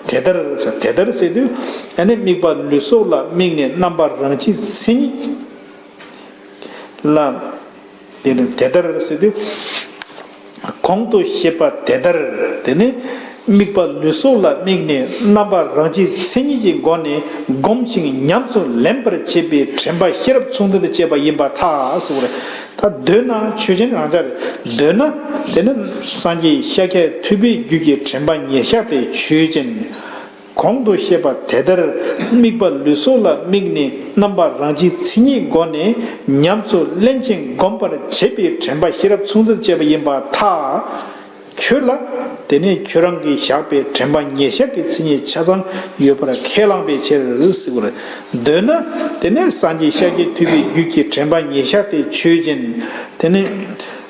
དེ་ལྟར་ཟེར། དེ་ལྟར་ཟེར་དུས། ཨ་ནི་དམིགས་པ་ལུས་སྲོག་ལ་དམིགས་ནས་རྣམ་པ་རང་རྒྱུའི་མཚན་ཉིད་ལ། དེ་ནི་དེ་ལྟར་ཟེར་དུས། གོང་དུ་བཤད་པ་དེ་ལྟར། དེ་ནི། དམིགས་པ་ལུས་སྲོག་ལ་དམིགས་ནས་རྣམ་པ་རང་རྒྱུའི་མཚན་ཉིད་ཀྱི་སྒོ་ནས་བསྒོམ་ཞིང་ཉམས་སུ་ལེན་པར་བྱེད་པའི་དྲན་པ་ཤེས་རབ་མཚུངས་ལྡན་དུ་བསྐྱེད་པ་ཡིན་པར་ཐལ་ཟེར་བ་རེད། ད་འདོད་ན་ཆོས་ཅན་རང་འཇགས་རེད། འདོད་ན་དེ་ནི་སངས་རྒྱས་ཤཱཀྱ་ཐུབ་པའི་རྒྱུད་ཀྱི་དྲན་པ་ཉེར་བཞག་དེ་ཆོས་ཅན། གོང་དུ་བཤད་པ་དེ་ལྟར་དམིགས་པ་ལུས་སྲོག་ལ་དམིགས་ནས་རྣམ་པ་རང་རྒྱུའི་མཚན་ཉིད་སྒོ་ནས་ཉམས་སུ་ལེན་ཅིང་བསྒོམ་པར་བྱེད་པའི་དྲན་པ་ཤེས་རབ་མཚུངས་ལྡན་དུ་བསྐྱེད་པ་ཡིན་པར་ཐལ། ཁྱོད་ལ་དེ་ནས་ཁྱོད་རང་གིས་བཞག་པའི་དྲན་པ་ཉེར་བཞག་གི་མཚན་ཉིད་ཆ་ཚང་ཡོད་པར་ཁས་བླངས་པའི་ཕྱིར་ཟེར་བ་རེད། འདོད་ན་དེ་ནས་སངས་རྒྱས་ཤཱཀྱ་ཐུབ་པའི་རྒྱུད་ཀྱི་དྲན་པ་ཉེར་བཞག་དེ་ཆོས་ཅན། དེ་ནས་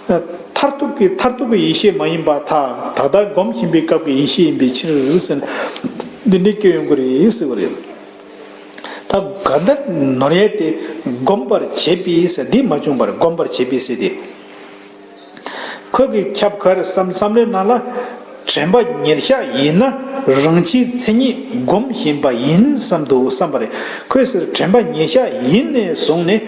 མཐར་ཐུག་གི་མཐར་ཐུག་གི་ཡེ་ཤེས་མ་ཡིན་པར་ཐལ། ད་ལྟ་སྒོམ་བཞིན་པའི་སྐབས་ཀྱི་ཡེ་ཤེས་ཡིན་པའི་ཕྱིར་ཟེར། འདི་འདྲའི་སྐྱོན་ཡོང་གི་རེད་ཟེར་བ་རེད། ད་ག་འདྲ་ནོར་ཡས་དེ་སྒོམ་པར་བྱེད་པའི་ཟེར་འདི་མ་བྱུང་བར་སྒོམ་པར་བྱེད་པའི་ཟེར་ཏེ། ཁོས་ཀྱི་ཁྱབ་ཁར་བསམ་བསམ་བློའི་ནང་ལ། དྲན་པ་ཉེར་བཞག་ཡིན་ན་རང་རྒྱུའི་མཚན་ཉིད་སྒོམ་བཞིན་པ་ཡིན་བསམ་འདུག་བསམ་པ་རེད། ཁོས་ཟེར་དྲན་པ་ཉེར་བཞག་ཡིན་ནས་བཟུང་ནས་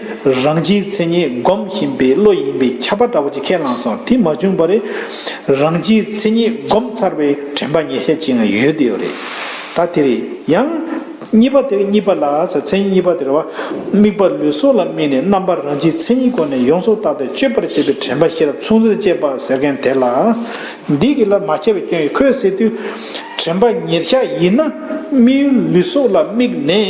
རང་རྒྱུའི་མཚན་ཉིད་སྒོམ་བཞིན་པའི་བློ་ཡིན་པའི་ཁྱབ་པ་འདྲ་བོ་ཅིག་ཁས་བླངས་སོང་། དེ་མ་བྱུང་བ་རེད། རང་རྒྱུའི་མཚན་ཉིད་སྒོམ་ཚར་བའི་དྲན་པ་ཉེར་བཞག་ཅིག་ཡང་ཡོད་དེ་ཡོད་རེད། ད་དེ་རེད། ཡང་གཉིས་པ་དེ་གཉིས་པ་ལ་ཟེར། མཚན་ཉིད་གཉིས་པ་དེ་རེད་བ། དམིགས་པ་ལུས་སྲོག་ལ་དམིགས་ནས་རྣམ་པ་རང་རྒྱུའི་མཚན་ཉིད་སྒོ་ནས་ཡོངས་སུ་བརྟགས་ཏེ་དཔྱོད་པར་བྱེད་པའི་དྲན་པ་ཤེས་རབ་མཚུངས་ལྡན་དུ་བསྐྱེད་པ་ཟེར་མཁན་དེ་ལ། འདི་གི་ལ་མ་ཁྱབ་པའི་སྐྱོན་ཡོད། ཁོས་ཟེར་དུས། དྲན་པ་ཉེར་བཞག་ཡིན་ན་དམིགས་ཡུལ་ལུས་སྲོག་ལ་དམིགས་ནས་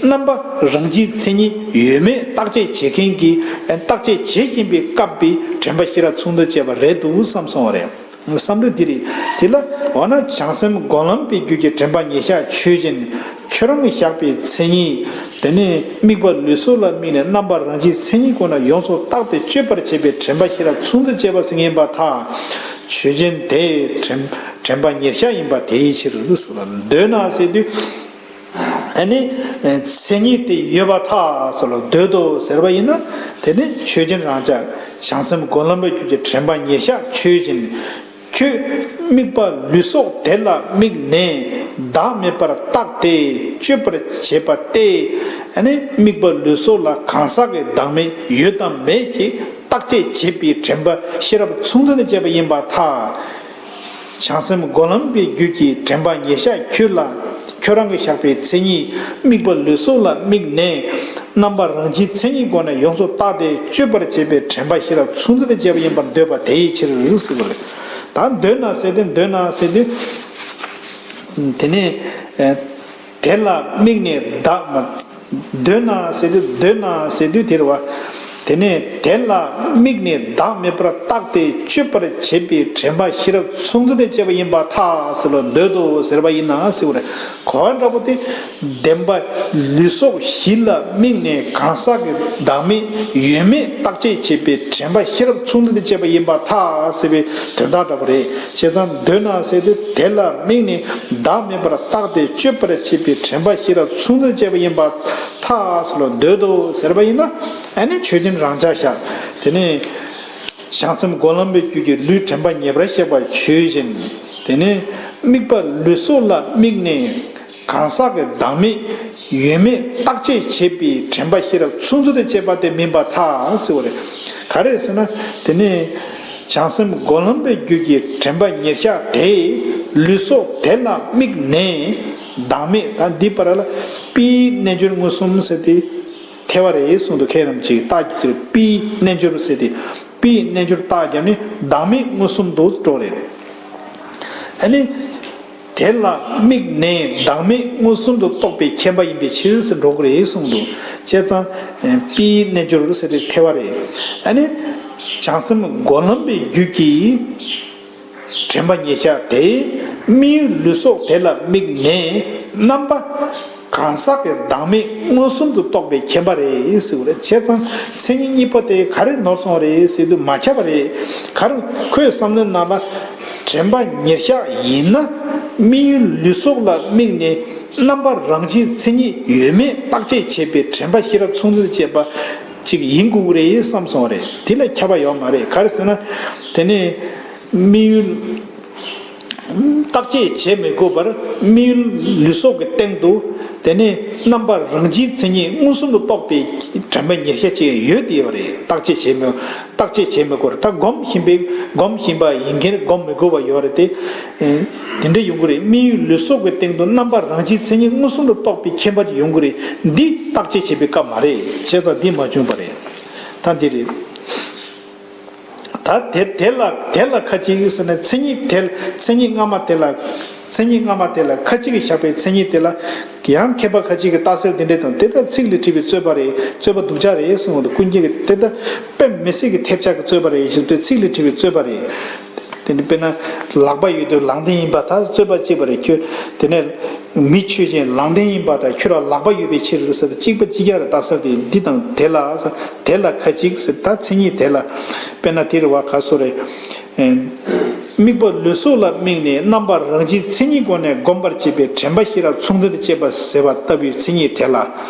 རྣམ་པ་རང་རྒྱུའི་མཚན་ཉིད་ཡོད་མེད་བརྟག་དཔྱད་བྱེད་མཁན་གྱི། བརྟག་དཔྱད་བྱེད་བཞིན་པའི་སྐབས་པའི་དྲན་པ་ཤེས་རབ་མཚུངས་ལྡན་དུ་བསྐྱེད་པ་རེད་འདུག་བསམ་སོང་བ་རེད། བསམ་བློ་འདི་རེད། དེ་ལ་འོ་ན་བྱང་སེམས་སྒོམ་ལམ་པའི་རྒྱུད་ཀྱི་དྲན་པ་ཉེར་བཞག་ཆོས་ཅན། ཁྱོད་རང་གིས་བཞག་པའི་མཚན་ཉིད། དེ་ནས་དམིགས་པ་ལུས་སྲོག་ལ་དམིགས་ནས་རྣམ་པར་རང་བཞིན་མཚན་ཉིད་ཀུན་ལ་ཡོངས་སུ་བརྟགས་ཏེ་དཔྱོད་པར་བྱེད་པའི་དྲན་པ་ཤེས་རབ་མཚུངས་ལྡན་དཔྱད་པ་ཟེར་མཁན་ཡིན་པར་ཐལ། ཆོས་ཅན་དེ་དྲན་དྲན་པ་ཉེར་གཞག་ཡིན་པ་དེའི་ཕྱིར་ཟེར་ལ། འདོད་ན་ཟེར་དུས། ཨ་ནི་མཚན་ཉིད་དེ་ཡོད་པར་ཐལ་ཟེར་ལ། འདོད་དོ་ཟེར་བ་ཡིན་ན། དེ་ནི་ཆོས་ཅན་རང་ཅག་བྱང་སེམས་སྒོམ་ལམ་པའི་རྒྱུད་ཀྱི་དྲན་པ་ཉེར་གཞག་ཆོས་ཅན། ཁྱོད་དམིགས་པ་ལུས་སྲོག་དེ་ལ་དམིགས་ནས་བདག་མེད་པར་བརྟགས་ཏེ་དཔྱོད་པར་བྱེད་པ་སྟེ། ཨ་ནི་དམིགས་པ་ལུས་སྲོག་ལ་གང་ཟག་གི་བདག་མེད་ཡོད་དམ་མེད་ཅེས་བརྟག་དཔྱད་བྱེད་པའི་དྲན་པ་ཤེས་རབ་མཚུངས་ལྡན་དུ་བྱས་པ་ཡིན་པར་ཐལ། བྱང་སེམས་སྒོམ་ལམ་པའི་རྒྱུད་ཀྱི་དྲན་པ་ཉེར་གཞག་ཁྱོད་ལ། ཁྱོད་རང་གིས་བཞག་པའི་མཚན་ཉིད་དམིགས་པ་ལུས་སྲོག་ལ་དམིགས་ནས། རྣམ་པ་རང་བཞིན་མཚན་ཉིད་སྒོ་ནས་ཡོངས་སུ་བརྟགས་ཏེ་དཔྱོད་པར་བྱེད་པའི་དྲན་པ་ཤེས་རབ་མཚུངས་ལྡན་དུ་བྱས་པ་ཡིན་པར་འདོད་པ་དེའི་ཕྱིར་ཟེར་བ་རེད། ད་འདོད་ན་ཟེར་དུས། འདོད་ན་ཟེར་དུས། དེ་ནས་ཨ་དེ་ལ་དམིགས་ནས་བདག་མ། འདོད་ན་ཟེར་དུས། འདོད་ན་ཟེར་དུས་དེ་རེད་བ། དེ་ནས་དེ་ལ་དམིགས་ནས་བདག་མེད་པར་བརྟགས་ཏེ་དཔྱོད་པར་བྱེད་པའི་དྲན་པ་ཤེས་རབ་མཚུངས་ལྡན་དུ་བྱས་པ་ཡིན་པར་ཐལ་ཟེར་ལ། འདོད་དོ་ཟེར་བ་ཡིན་ན་ཟེར་བ་རེད། གོ་བ་འདྲ་པོ་དེ། བདེན་པ་ལུས་སྲོག་བཞི་ལ་དམིགས་ནས་གང་ཟག་གི་བདག་མེད་ཡོད་མེད་བརྟག་དཔྱད་བྱེད་པའི་དྲན་པ་ཤེས་རབ་མཚུངས་ལྡན་དུ་བྱས་པ་ཡིན་པར་ཐལ་ཟེར་བའི་དོན་དག་འདྲ་པོ་རེད། བྱས་ཙང་འདོད་ན་ཟེར་དུས། དེ་ལ་དམིགས་ནས་བདག་མེད་པར་བརྟགས་ཏེ་དཔྱོད་པར་བྱེད་པའི་དྲན་པ་ཤེས་རབ་མཚུངས་ལྡན་དུ་བྱས་པ་ཡིན་པར་ཐལ་ཟེར་ལ། འདོད་དོ་ཟེར་བ་ཡིན་ན། ཨ་ནི་ཆོས་ཅན་རང་ཅག་བཞག་དེ་ནས་བྱང་སེམས་སྒོམ་ལམ་པའི་རྒྱུད་ཀྱི་ལུས་དྲན་པ་ཉེར་པར་གཤེགས་པ་ཆོས་ཅན། དེ་ནས་དམིགས་པ་ལུས་སྲོག་ལ་དམིགས་ནས་གང་ཟག་གི་བདག་མེད་ཡོད་མེད་བརྟག་དཔྱད་བྱེད་པའི་དྲན་པ་ཤེས་རབ་མཚུངས་ལྡན་དུ་བྱས་པ་དེ་མིན་པར་ཐལ་ཟེར་བ་རེད། ག་རེ་ཟེར་ན། དེ་ནས་བྱང་སེམས་སྒོམ་ལམ་པའི་རྒྱུད་ཀྱི་དྲན་པ་ཉེར་གཞག་དེས་ལུས་སྲོག་དེ་ལ་དམིགས་ནས་བདག་མེད། ད་འདི་བར་ལ་པིའི་རྣལ་འབྱོར་མངོན་སུམ་ཟེར་ཏེ་ཐལ་བ་རེད་གསུངས་འདུག་མཁན་རྣམས་ཀྱིས་རྟགས་ཀྱི་ཕྱིར་པིའི་རྣལ་འབྱོར་ཟེར་ཏེ། པིའི་རྣལ་འབྱོར་རྟགས་བརྒྱབ་ནས་བདག་མེད་མངོན་སུམ་དུ་འགྲོ་རེད། ཨ་ནི་དེ་ལ་དམིགས་ནས་བདག་མེད་མངོན་སུམ་དུ་རྟོགས་པའི་མཁྱེན་པ་ཡིན་པའི་ཕྱིར་ཟེར་འགྲོ་གི་རེད་གསུངས་འདུག་བྱས་ཙང་། ཨེ། པིའི་རྣལ་འབྱོར་ཟེར་ཏེ་ཐལ་བ་རེད། ཨ་ནི་བྱང་སེམས་སྒོམ་ལམ་པའི་རྒྱུད་ཀྱི་དྲན་པ་ཉེར་གཞག་དེས་དམིགས་ཡུལ་ལུས་སྲོག་དེ་ལ་དམིགས་ནས་རྣམ་པ་གང་ཟག་གི་བདག་མེད་མངོན་སུམ་དུ་རྟོགས་པའི་མཁྱེན་པ་རེད་ཟེར་བ་རེད། བྱས་ཙང་མཚན་ཉིད་གཉིས་པོ་དེ་ག་རེ་ནོར་སོང་བ་རེད་ཟེར་དུས། མ་ཁྱབ་པ་རེད། ག་རེ། ཁོའི་བསམ་བློའི་ནང་ལ་དྲན་པ་ཉེར་གཞག་ཡིན་ན་དམིགས་ཡུལ་ལུས་སྲོག་ལ་དམིགས་ནས་རྣམ་པ་རང་བཞིན་མཚན་ཉིད་ཡོད་མེད་བརྟག་དཔྱད་བྱེད་པའི་དྲན་པ་ཤེས་རབ་མཚུངས་ལྡན་དུ་བྱས་པ་ཅིག་ཡིན་དགོས་ཀྱི་རེད་བསམ་སོང་བ་རེད། དེ་ལ་ཁྱབ་པ་ཡོད་མ་རེད། ག་རེ་ཟེར་ན། དེ་ནས་དམིགས་ཡུལ་བརྟག་དཔྱད་བྱེད་མི་དགོས་པར་དམིགས་ཡུལ་ལུས་སྲོག་གི་སྟེང་དུ། དེ་ནས་རྣམ་པ་རང་བཞིན་མཚན་ཉིད་མངོན་སུམ་དུ་རྟོགས་པའི་དྲན་པ་ཉེར་གཞག་ཅིག་ཡོད་དེ་ཡོད་རེད། བརྟག་དཔྱད་བྱེད་མི། བརྟག་དཔྱད་བྱེད་མི་དགོས་རེད། ད་སྒོམ་བཞིན་པའི། སྒོམ་བཞིན་པ་ཡིན་མཁན། སྒོམ་མི་དགོས་པ་ཡོད་རེད་དེ། ཨེ། དེ་འདྲ་ཡོང་གི་རེད། དམིགས་ཡུལ་ལུས་སྲོག་གི་སྟེང་དུ་རྣམ་པ་རང་བཞིན་མཚན་ཉིད་མངོན་སུམ་དུ་རྟོགས་པའི་མཁྱེན་པ་ཅིག་ཡོང་གི་རེད། འདི་བརྟག་དཔྱད་བྱེད་པའི་སྐབས་མ་རེད། བྱས་ཙང་འདི་མ་བྱུང་བ་རེད། ད་འདི་རེད། ད་དེ། དེ་ལ། དེ་ལ་ཁ་ཅིག་ཟེར་ན། མཚན་ཉིད་དེ། མཚན་ཉིད་སྔ་མ་དེ་ལ། མཚན་ཉིད་སྔ་མ་དེ་ལ། ཁ་ཅིག་གིས་བཞག་པའི་མཚན་ཉིད་དེ་ལ་ཡང་མཁས་པ་ཁ་ཅིག་གིས་རྟགས་གསལ་འདི་འདྲ་དང་། དེ་ལྟར་ཚིག་ལས་བྲིས་པའི་རྩོད་པ་རེད། རྩོད་པ་སྡུག་ཅག་རེད་གསུངས་འདུག་ཀུན་མཁྱེན་གྱིས་དེ་ལྟར་དཔེ་མི་སྲིད་ཀྱི་ཐེབས་ཆག་གི་རྩོད་པ་རེད་ཞེས་པའི་ཚིག་ལས་བྲིས་པའི་རྩོད་པ་རེད། དེ་ནི་དཔེར་ན་ལག་པ་ཡོད་དུས་ལག་ལྡན་ཡིན་པ་དང་རྩོད་པ་གཅིག་པ་རེད། ཁྱོད་དེ་ནས་མི་ཆོས་ཅན་ལག་ལྡན་ཡིན་པ་དང་ཁྱོད་རང་ལག་པ་ཡོད་པའི་ཕྱིར་ཟེར་ཏེ་གཅིག་པ་གཅིག་རྐྱང་རེད། རྟགས་གསལ་དེ། འདི་དང་དེ་ལ། དེ་ལ་ཁ་ཅིག་ཟེར། ད་མཚན་ཉིད་དེ་ལ། དཔེར་ན་དེ་རེད་བ། ག་སོ་རེད། ཨེ། དམིགས་པ་ལུས་སྲོག་ལ་དམིགས་ནས་རྣམ་པ་རང་བཞིན་མཚན་ཉིད་སྒོ་ནས་བསྒོམ་པར་བྱེད་པའི་དྲན་པ་ཤེས་རབ་མཚུངས་ལྡན་དུ་བྱེད་པ་ཟེར་བ་ལྟ་བུའི་མཚན་ཉིད་དེ་ལ།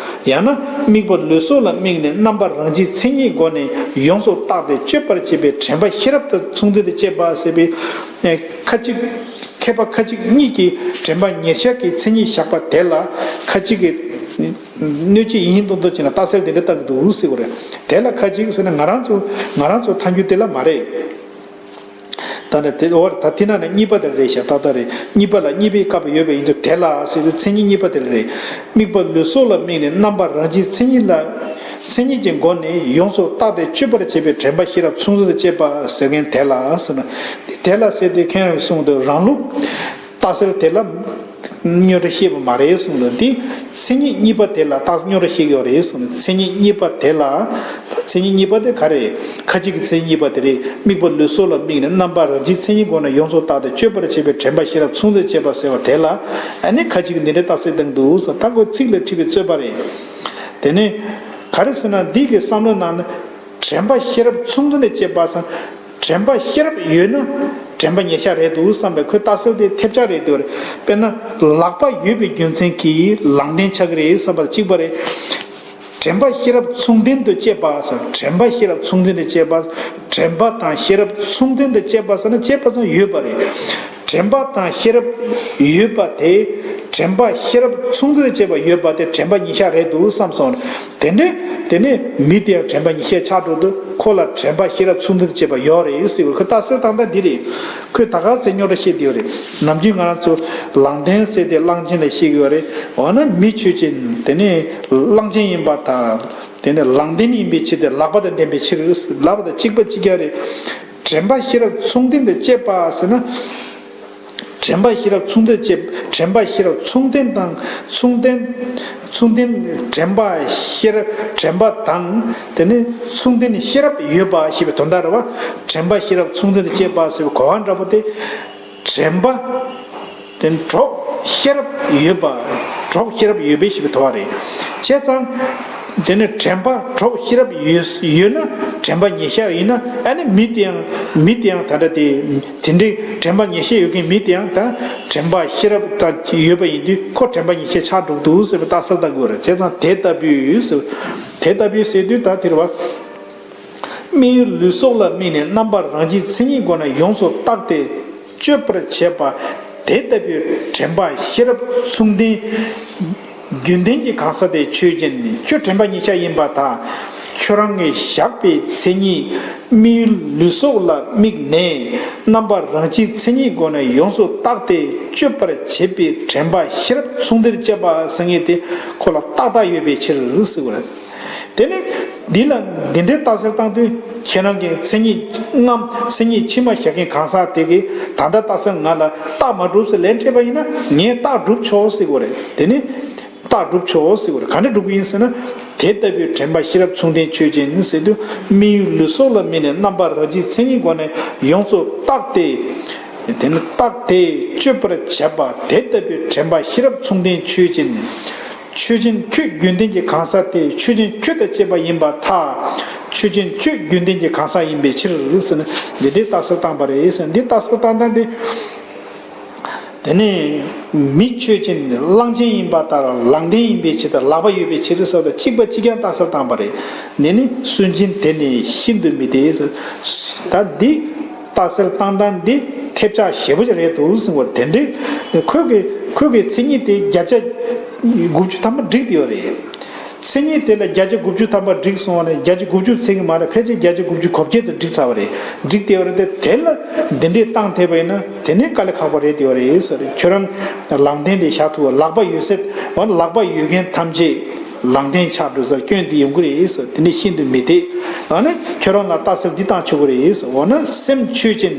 ཡང་ན་དམིགས་པ་ལུས་སྲོག་ལ་དམིགས་ནས་རྣམ་པ་རང་བཞིན་མཚན་ཉིད་སྒོ་ནས་ཡོངས་སུ་བརྟགས་ཏེ་དཔྱོད་པར་བྱེད་པའི་དྲན་པ་ཤེས་རབ་དང་མཚུངས་ལྡན་དུ་བྱེད་པ་ཟེར་བའི། ཨེ། ཁ་ཅིག་མཁས་པ་ཁ་ཅིག་གཉིས་ཀྱིས་དྲན་པ་ཉེར་གཞག་གི་མཚན་ཉིད་བཞག་པ་དེ་ལ་ཁ་ཅིག་གིས། གནོད་བྱེད་ཡིན་མདོག་མདོག་བྱས་ན་རྟགས་གསལ་དེ་འདྲ་བཏང་གི་འདུག་ཟེར་བ་རེད། དེ་ལ་ཁ་ཅིག་ཟེར་ན་ང་རང་ཚོ། ང་རང་ཚོ་ཐལ་འགྱུར་དེ་ལ་མ་རེད། ད་ནི་དེ་འོ། ད་དེ་ན་ནི་གཉིས་པ་དེ་ལ་རེད་ཤག་ཏག་ཏག་རེད། གཉིས་པ་ལ་གཉིས་པའི་སྐབས་ཡོད་པ་ཡིན་དུས་དེ་ལ་ཟེར་དུས་མཚན་ཉིད་གཉིས་པ་དེ་ལ་རེད། དམིགས་པ་ལུས་སྲོག་ལ་དམིགས་ནས་རྣམ་པ་རང་བཞིན་མཚན་ཉིད་ལ། མཚན་ཉིད་ཀྱི་སྒོ་ནས་ཡོངས་སུ་བརྟགས་ཏེ་དཔྱོད་པར་བྱེད་པའི་དྲན་པ་ཤེས་རབ་མཚུངས་ལྡན་དུ་བྱེད་པ་ཟེར་མཁན་དེ་ལ་ཟེར་ན། དེ་ལ་ཟེར་དུས་མཁན་རྣམས་གསུངས་དུས་རང་ལུགས་རྟགས་གསལ་དེ་ལ། རྙོག་དྲ་བཤད་པ་མ་རེད་གསུངས་འདུག་འདི་མཚན་ཉིད་གཉིས་པ་དེ་ལ་རྟགས་རྙོག་དྲ་བཤད་ཀྱི་ཡོད་རེད་གསུངས་འདུག་མཚན་ཉིད་གཉིས་པ་དེ་ལ། མཚན་ཉིད་གཉིས་པ་དེ་ག་རེ། ཁ་ཅིག་གི་མཚན་ཉིད་གཉིས་པ་དེ་རེད། དམིགས་པ་ལུས་སྲོག་ལ་དམིགས་ནས་རྣམ་པ་རང་བཞིན་མཚན་ཉིད་སྒོ་ནས་ཡོངས་སུ་བརྟགས་ཏེ་དཔྱོད་པར་བྱེད་པའི་དྲན་པ་ཤེས་རབ་མཚུངས་ལྡན་དཔྱད་པ་ཟེར་བ་དེ་ལ། ཨ་ནི་ཁ་ཅིག་གིས་འདི་འདྲའི་རྟགས་གསལ་བཏང་འདུག་ཟེར། ད་ཁོ་ཚིག་ལ་ཁྲིད་པའི་རྩོད་པ་རེད། དེ་ནས། ག་རེ་ཟེར་ན་འདི་གི་བསམ་བློ་ནང་ན། དྲན་པ་ཤེས་རབ་མཚུངས་ལྡན་དཔྱད་པ་ཟེར། དྲན་པ་ཤེས་རབ་ཡོད་ན་དྲན་པ་ཉེར་བཞག་རེད་འདུག་བསམ་པའི་ཁོའི་རྟགས་གསལ་དེ་ཐེབས་ཆག་རེད་འདུག་དཔེར་ན་ལག་པ་ཡོད་པའི་རྒྱུ་མཚན་གྱིས་ལག་ལྡན་ཆགས་ཀྱི་རེད་བསམ་པ་གཅིག་པ་རེད། དྲན་པ་ཤེས་རབ་མཚུངས་ལྡན་དུ་དཔྱད་པ་ཟེར། དྲན་པ་ཤེས་རབ་མཚུངས་ལྡན་དུ་དཔྱད་པ། དྲན་པ་དང་ཤེས་རབ་མཚུངས་ལྡན་དུ་དཔྱད་པ་ཟེར་ན་དཔྱད་པ་ཙམ་ཡོད་པ་རེད། དྲན་པ་དང་ཤེས་རབ་ཡོད་པ་དེ། དྲན་པ་ཤེས་རབ་མཚུངས་ལྡན་དུ་དཔྱད་པ་ཡོད་པ་དེ་དྲན་པ་ཉེར་བཞག་རེད་འདུག་བསམ་སོང་། དེ་འདྲའི་དེ་ནས་མི་དེ་ཡང་དྲན་པ་ཉེར་བཞག་ཆགས་འགྲོ་དུས་ཁོ་ལ་དྲན་པ་ཤེས་རབ་མཚུངས་ལྡན་དུ་དཔྱད་པ་ཡོད་རེད་ཟེར་བ། ཁོས་རྟགས་གསལ་བཏང་སྟངས་འདི་རེད། ཁོས་ད་ག་ཚོད་རྙོག་དྲ་བཤད་བསྡད་ཡོད་རེད། ནམ་རྒྱུན་ང་རང་ཚོ་ལག་ལྡན་ཟེར་ཏེ་གླང་ཆེན་ལ་བཤད་ཀྱི་ཡོད་རེད། འོ་ན་མི་ཆོས་ཅན། དེ་ནས་གླང་ཆེན་ཡིན་པར་ཐལ། དེ་ནས་ལག་ལྡན་ཡིན་པའི་ཕྱིར་ཏེ། ལག་པ་དང་ལྡན་པའི་ཕྱིར། ལག་པ་དང་གཅིག་པ་གཅིག་རྐྱང་རེད། དྲན་པ་ཤེས་རབ་མཚུངས་ལྡན་དུ་དཔྱད་པ་ཟེར་ན། དྲན་པ་ཤེས་རབ་མཚུངས་ལྡན་དཔྱད། དྲན་པ་ཤེས་རབ་མཚུངས་ལྡན་དང་མཚུངས་ལྡན། མཚུངས་ལྡན། དྲན་པ་ཤེས་རབ། དྲན་པ་དང་དེ་ནས་མཚུངས་ལྡན་ཤེས་རབ་ཡོད་པ་ཞེས་པའི་དོན་དག་རེད་བ། དྲན་པ་ཤེས་རབ་མཚུངས་ལྡན་དུ་དཔྱད་པ་ཟེར་བའི་གོ་བ་འདྲ་པོ་དེ། དྲན་པ། དེ་གྲོགས་ཤེས་རབ་ཡོད་པ། གྲོགས་ཤེས་རབ་ཡོད་པའི་ཞེས་པའི་དོན་རེད། བྱས་ཙང་། དེ་ནི་དྲན་པ་གྲོགས་ཤེས་རབ་ཡོད་ཡོད་ན་དྲན་པ་ཉེར་བཞག་ཡིན་ན། ཨ་ནི་མི་དེ་ཡང་མི་དེ་ཡང་ད་ལྟ་དེ་དེ་འདྲའི་དྲན་པ་ཉེར་བཞག་ཡོད་མཁན་མི་དེ་ཡང་ད་དྲན་པ་ཤེས་རབ་དང་ཡོད་པ་ཡིན་དུས་ཁོ་དྲན་པ་ཉེར་བཞག་ཆགས་འགྲོ་གི་འདུག་ཟེར་བའི་རྟགས་གསལ་བཏང་དགོས་རེད། བྱས་ཙང་དེ་ལྟ་བུའི་ཟེར། དེ་ལྟ་བུའི་ཟེར་དུས་ད་དེ་རེད་བ། དམིགས་ཡུལ་ལུས་སྲོག་ལ་དམིགས་ནས་རྣམ་པ་རང་བཞིན་མཚན་ཉིད་སྒོ་ནས་ཡོངས་སུ་བརྟགས་ཏེ་དཔྱོད་པར་བྱེད་པ་དེ་ལྟ་བུའི་དྲན་པ་ཤེས་རབ་མཚུངས་ལྡན་རྒྱུན་ལྡན་གྱི་གང་ཟག་དེ་ཆོས་ཅན། ཁྱོད་དྲན་པ་ཉེར་བཞག་ཡིན་པར་ཐལ། ཁྱོད་རང་གིས་བཞག་པའི་མཚན་ཉིད་དམིགས་ཡུལ་ལུས་སྲོག་ལ་དམིགས་ནས་རྣམ་པ་རང་བཞིན་མཚན་ཉིད་སྒོ་ནས་ཡོངས་སུ་བརྟགས་ཏེ་དཔྱོད་པར་བྱེད་པའི་དྲན་པ་ཤེས་རབ་མཚུངས་ལྡན་དཔྱད་པ་ཟེར་མཁན་དེ་ཁོ་ལ་ཏག་ཏག་ཡོད་པའི་ཕྱིར་ཟེར་བ་རེད། དེ་ནས་འདི་ལ་འདི་འདྲའི་རྟགས་གསལ་བཏང་དུས་ཁྱེད་རང་གིས་མཚན་ཉིད་ལྔ། མཚན་ཉིད་ཕྱི་མ་བཞག་མཁན་གང་ཟག་དེ་གིས་ད་ལྟ་རྟགས་གསལ་ང་ལ་རྟགས་མ་གྲུབ་ཟེར་ལན་སྤྲད་པ་ཡིན་ན་ངས་རྟགས་གྲུབ་ཆོག་ཟེར་དགོས་རེད། དེ་ནི་རྟགས་གྲུབ་ཆོག་ཟེར་དགོས་རེད། ག་འདྲ་གྲུབ་ཀྱི་ཡིན་ཟེར་ན། དེ་ལྟ་བུའི་དྲན་པ་ཤེས་རབ་མཚུངས་ལྡན་ཆོས་ཅན་ཟེར་དུས་དམིགས་ཡུལ་ལུས་སྲོག་ལ་དམིགས་ནས་རྣམ་པ་རང་བཞིན་མཚན་ཉིད་སྒོ་ནས་ཡོངས་སུ་བརྟགས་ཏེ། དེ་ནི་བརྟགས་ཏེ་དཔྱོད་པར་བྱེད་པ་དེ་ལྟ་བུའི་དྲན་པ་ཤེས་རབ་མཚུངས་ལྡན་ཆོས་ཅན། ཆོས་ཅན་ཁྱོད་རྒྱུན་ལྡན་གྱི་གང་ཟག་དེ་ཆོས་ཅན་ཁྱོད་དང་བཅས་པ་ཡིན་པར་ཐལ། ཆོས་ཅན་ཁྱོད་རྒྱུན་ལྡན་གྱི་གང་ཟག་ཡིན་པའི་ཕྱིར་ཟེར་ནས་འདི་འདྲའི་རྟགས་གསལ་བཏང་བ་རེད་ཟེར། འདི་རྟགས་གསལ་བཏང་སྟངས་དེ། དེ་ནས་མི་ཆོས་ཅན། གླང་ཆེན་ཡིན་པ་ལྟར་ལག་ལྡན་ཡིན་པའི་ཕྱིར་དང་ལག་པ་ཡོད་པའི་ཕྱིར་ཟེར་བ་དང་གཅིག་པ་གཅིག་རྐྱང་རྟགས་གསལ་བཏང་བ་རེད། འདི་ནི་སུན་འབྱིན་དེ་ནི་ཤིན་ཏུ་མི་བདེ་ཟེར། ད་འདི། རྟགས་གསལ་བཏང་སྟངས་འདི་ཐེབས་ཆག་ཞེ་པོ་ཅིག་རེད་འདུག་ཟེར་བ་དེ་འདྲའི་ཁོས་ཀྱི་ཁོས་ཀྱི་མཚན་ཉིད་དེ་བརྒྱ་ཆ་དགུ་བཅུ་ཐམ་པ་འགྲིག་བསྡད་ཡོད་རེད། མཚན་ཉིད་དེ་ལ་བརྒྱ་ཆ་དགུ་བཅུ་ཐམ་པ་འགྲིག་སོང་བ་ནས་བརྒྱ་ཆ་དགུ་བཅུ་ཚིག་གི་མ་རེད། ཕལ་ཆེར་བརྒྱ་ཆ་དགུ་བཅུ་གོ་བརྒྱད་ཙམ་འགྲིག་ཚར་བ་རེད། འགྲིག་བསྡད་ཡོད་རེད་དེ། དེ་ལ་འདི་འདྲའི་བཏང་ཐེབས་པ་ཡིན་ན་དེ་ནི་དཀའ་ལས་ཁག་པོ་རེད་བསྡད་ཡོད་རེད་ཟེར། ཁྱོད་རང་ལག་ལྡན་དེ་བཞག་ཐུབ་པ། ལག་པ་ཡོད་ཚད་འོ་ན་ལག་པ་ཡོད་མཁན་ཐམས་ཅད། ལག་ལྡན་ཆགས་འགྲོ་ས་སྐྱོན་འདི་ཡོང་གི་རེད་ཟེར། དེ་ནི་ཤིན་ཏུ་མི་བདེ། འོ་ན་ཁྱོད་རང་ལ་རྟགས་གསལ་འདི་བཏང་ཆོག་གི་རེད་ཟེར། འོ་ན་སེམས་ཆོས་ཅན།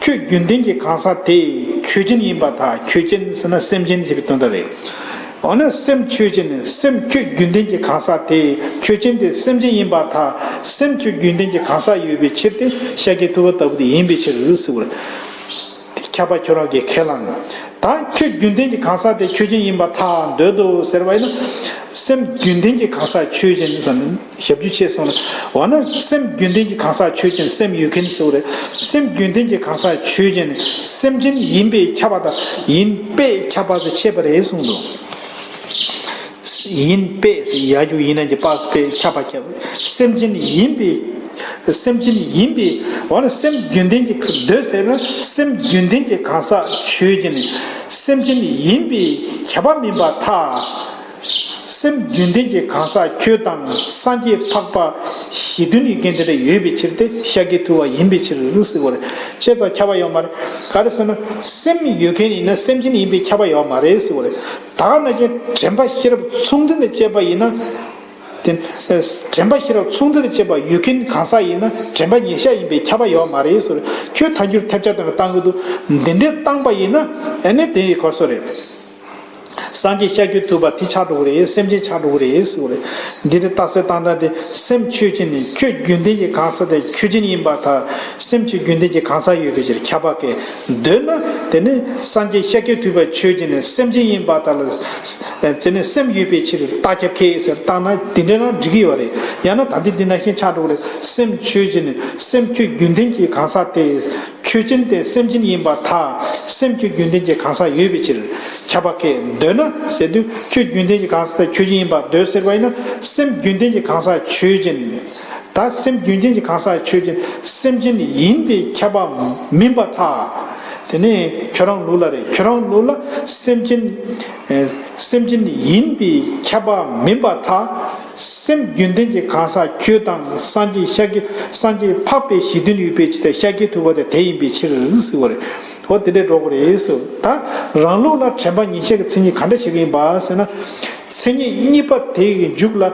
ཁྱོད་རྒྱུན་ལྡན་གྱི་གང་ཟག་དེ་ཁྱོད་ཅན་ཡིན་པར་ཐལ། ཁྱོད་ཅན་ཟེར་ན་སེམས་ཅན་ཞེས་པའི་དོན་དག་རེད། འོ་ན་སེམས་ཆོས་ཅན། སེམས་ཁྱོད་རྒྱུན་ལྡན་གྱི་གང་ཟག་དེ་ཁྱོད་ཅན་དེ་སེམས་ཅན་ཡིན་པར་ཐལ། སེམས་ཁྱོད་རྒྱུན་ལྡན་གྱི་གང་ཟག་ཡོད་པའི་ཕྱིར་ཏེ་ཤཱཀྱའི་ཐུབ་པ་ལྟ་བུ་དེ་ཡིན་པའི་ཕྱིར་ཟེར་བ་རེད། དེ་ཁྱབ་པ་ཁྱོད་རང་གིས་ཁས་བླངས། ད་ཁྱོད་རྒྱུན་ལྡན་གྱི་གང་ཟག་དེ་ཁྱོད་ཅན་ཡིན་པར་ཐལ་འདོད་དོ་ཟེར་བ་ཡིན་ན། སེམས་རྒྱུན་ལྡན་གྱི་གང་ཟག་ཆོས་ཅན་ཟེར་ན་ཞབས་ཀྱུ་ཕྱེ་སོང་ན། འོ་ན་སེམས་རྒྱུན་ལྡན་གྱི་གང་ཟག་ཆོས་ཅན། སེམས་ཡོད་མཁན་ཟེར་བ་རེད། སེམས་རྒྱུན་ལྡན་གྱི་གང་ཟག་ཆོས་ཅན་སེམས་ཅན་ཡིན་པས་ཁྱབ་པ་དང་ཡིན་པས་ཁྱབ་པ་དེ་ཕྱེ་བ་རེད་གསུངས་འདུག་ཡིན་པས་ཡ་རྒྱུ་ཡིན་ན་གྱི་པ་པས་ཁྱབ་པ་ཁྱབ། སེམས་ཅན་ཡིན་པས། སེམས་ཅན་ཡིན་པས། འོ་ན་སེམས་རྒྱུན་ལྡན་གྱི་འདོད་ཟེར་ན་སེམས་རྒྱུན་ལྡན་གྱི་གང་ཟག་ཆོས་ཅན། སེམས་ཅན་ཡིན་པས་ཁྱབ་པ་མིན་པར་ཐལ། སེམས་རྒྱུན་ལྡན་གྱི་གང་ཟག་ཁྱོད་དང་སངས་རྒྱས་འཕགས་པ་གཞི་མཐུན་ཡོད་མཁན་དེ་འདྲ་ཡོད་པའི་ཕྱིར་ཏེ་ཤཱཀྱའི་ཐུབ་པ་ཡིན་པའི་ཕྱིར་ཟེར་བ་རེད། བྱས་ཙང་ཁྱབ་པ་ཡོད་མ་རེད། ག་རེ་ཟེར་ན་སེམས་ཡོད་མཁན་ཡིན་ན་སེམས་ཅན་ཡིན་པས་ཁྱབ་པ་ཡོད་མ་རེད་ཟེར་བ་རེད། ད་ག་ནང་བཞིན་དྲན་པ་ཤེས་རབ་མཚུངས་ལྡན་དུ་དཔྱད་པ་ཡིན་ན། དེ་དྲན་པ་ཤེས་རབ་མཚུངས་ལྡན་དུ་དཔྱད་པ་ཡོད་མཁན་གང་ཟག་ཡིན་ན་དྲན་པ་ཉེར་བཞག་ཡིན་པས་ཁྱབ་པ་ཡོད་མ་རེད་ཟེར། ཁྱོད་ཐལ་འགྱུར་ཐེབས་ཆག་དེ་འདྲ་བཏང་གི་འདུག་འདི་འདྲས་བཏང་པ་ཡིན་ན་ཨ་ནི་དེ་ཡི་གོ་སོ་རེད། སངས་རྒྱས་ཤཱཀྱ་ཐུབ་པ་དེ་ཆགས་འགྲོ་གི་རེད། སེམས་ཅན་ཆགས་འགྲོ་གི་རེད་ཟེར་བ་རེད། འདི་འདྲ་རྟགས་གསལ་བཏང་སྟངས་དེ། སེམས་ཆོས་ཅན། ཁྱོད་རྒྱུན་ལྡན་གྱི་གང་ཟག་དེ་ཆོས་ཅན་ཡིན་པར་ཐལ། སེམས་ཁྱོད་རྒྱུན་ལྡན་གྱི་གང་ཟག་ཡོད་པའི་ཕྱིར། ཁྱབ་པ་སྐད། འདོད་ན་དེ་ནི་སངས་རྒྱས་ཤཱཀྱ་ཐུབ་པ་ཆོས་ཅན་སེམས་ཅན་ཡིན་པར་ཐལ། དེ་ནི་སེམས་ཡོད་པའི་ཕྱིར་རྟགས་ཁྱབ་སྐད་ཟེར་བཏང་ན་དེ་འདྲ་རང་འགྲིག་གི་ཡོད་རེད། ཡང་ན་ད་ལྟའི་འདི་ནང་བཞིན་ཆགས་འགྲོ་གི་རེད། སེམས་ཆོས་ཅན། སེམས་ཁྱོད་རྒྱུན་ལྡན་གྱི་གང་ཟག་དེ། ཆོས་ཅན་དེ་སེམས་ཅན་ཡིན་པར་ཐལ། སེམས་ཁྱོད་རྒྱུན་ལྡན་གྱི་གང་ཟག་ཡོད་པའི་ཕྱིར། ཁྱབ་པ་སྐད། འདོད་ན་ཟེར་དུས་ཁྱོད་རྒྱུན་ལྡན་གྱི་གང་ཟག་དེ་ཆོས་ཅན་ཡིན་པར་འདོད་ཟེར་བ་ཡིན་ན། སེམས་རྒྱུན་ལྡན་གྱི་གང་ཟག་ཆོས་ཅན། ད་སེམས་རྒྱུན་ལྡན་གྱི་གང་ཟག་ཆོས་ཅན་སེམས་ཅན་ཡིན་པས་ཁྱབ་པ་མིན་པར་ཐལ། དེ་ནས་ཁྱོད་རང་ལུགས་ལ་རེད། ཁྱོད་རང་ལུགས་ལ་སེམས་ཅན། སེམས་ཅན་ཡིན་པས་ཁྱབ་པ་མིན་པར་ཐལ། སེམས་རྒྱུན་ལྡན་གྱི་གང་ཟག་ཁྱོད་དང་སངས་རྒྱས་ཤཱཀྱ། སངས་རྒྱས་འཕགས་པའི་གཞི་མཐུན་ཡོད་པའི་ཕྱིར་ཏེ། ཤཱཀྱ་ཐུབ་པ་དེ་དེ་ཡིན་པའི་ཕྱིར་ཟེར་བ་རེད། འོ་དེ་འདྲའི་འགྲོ་གི་རེད་ཟེར། ད་རང་ལུགས་ལ་དྲན་པ་ཉེར་བཞག་གི་མཚན་ཉིད་ག་འདྲ་ཞིག་ཡིན་པ་ཟེར་ན། མཚན་ཉིད་གཉིས་པ་དེ་ཡི་མཇུག་ལ་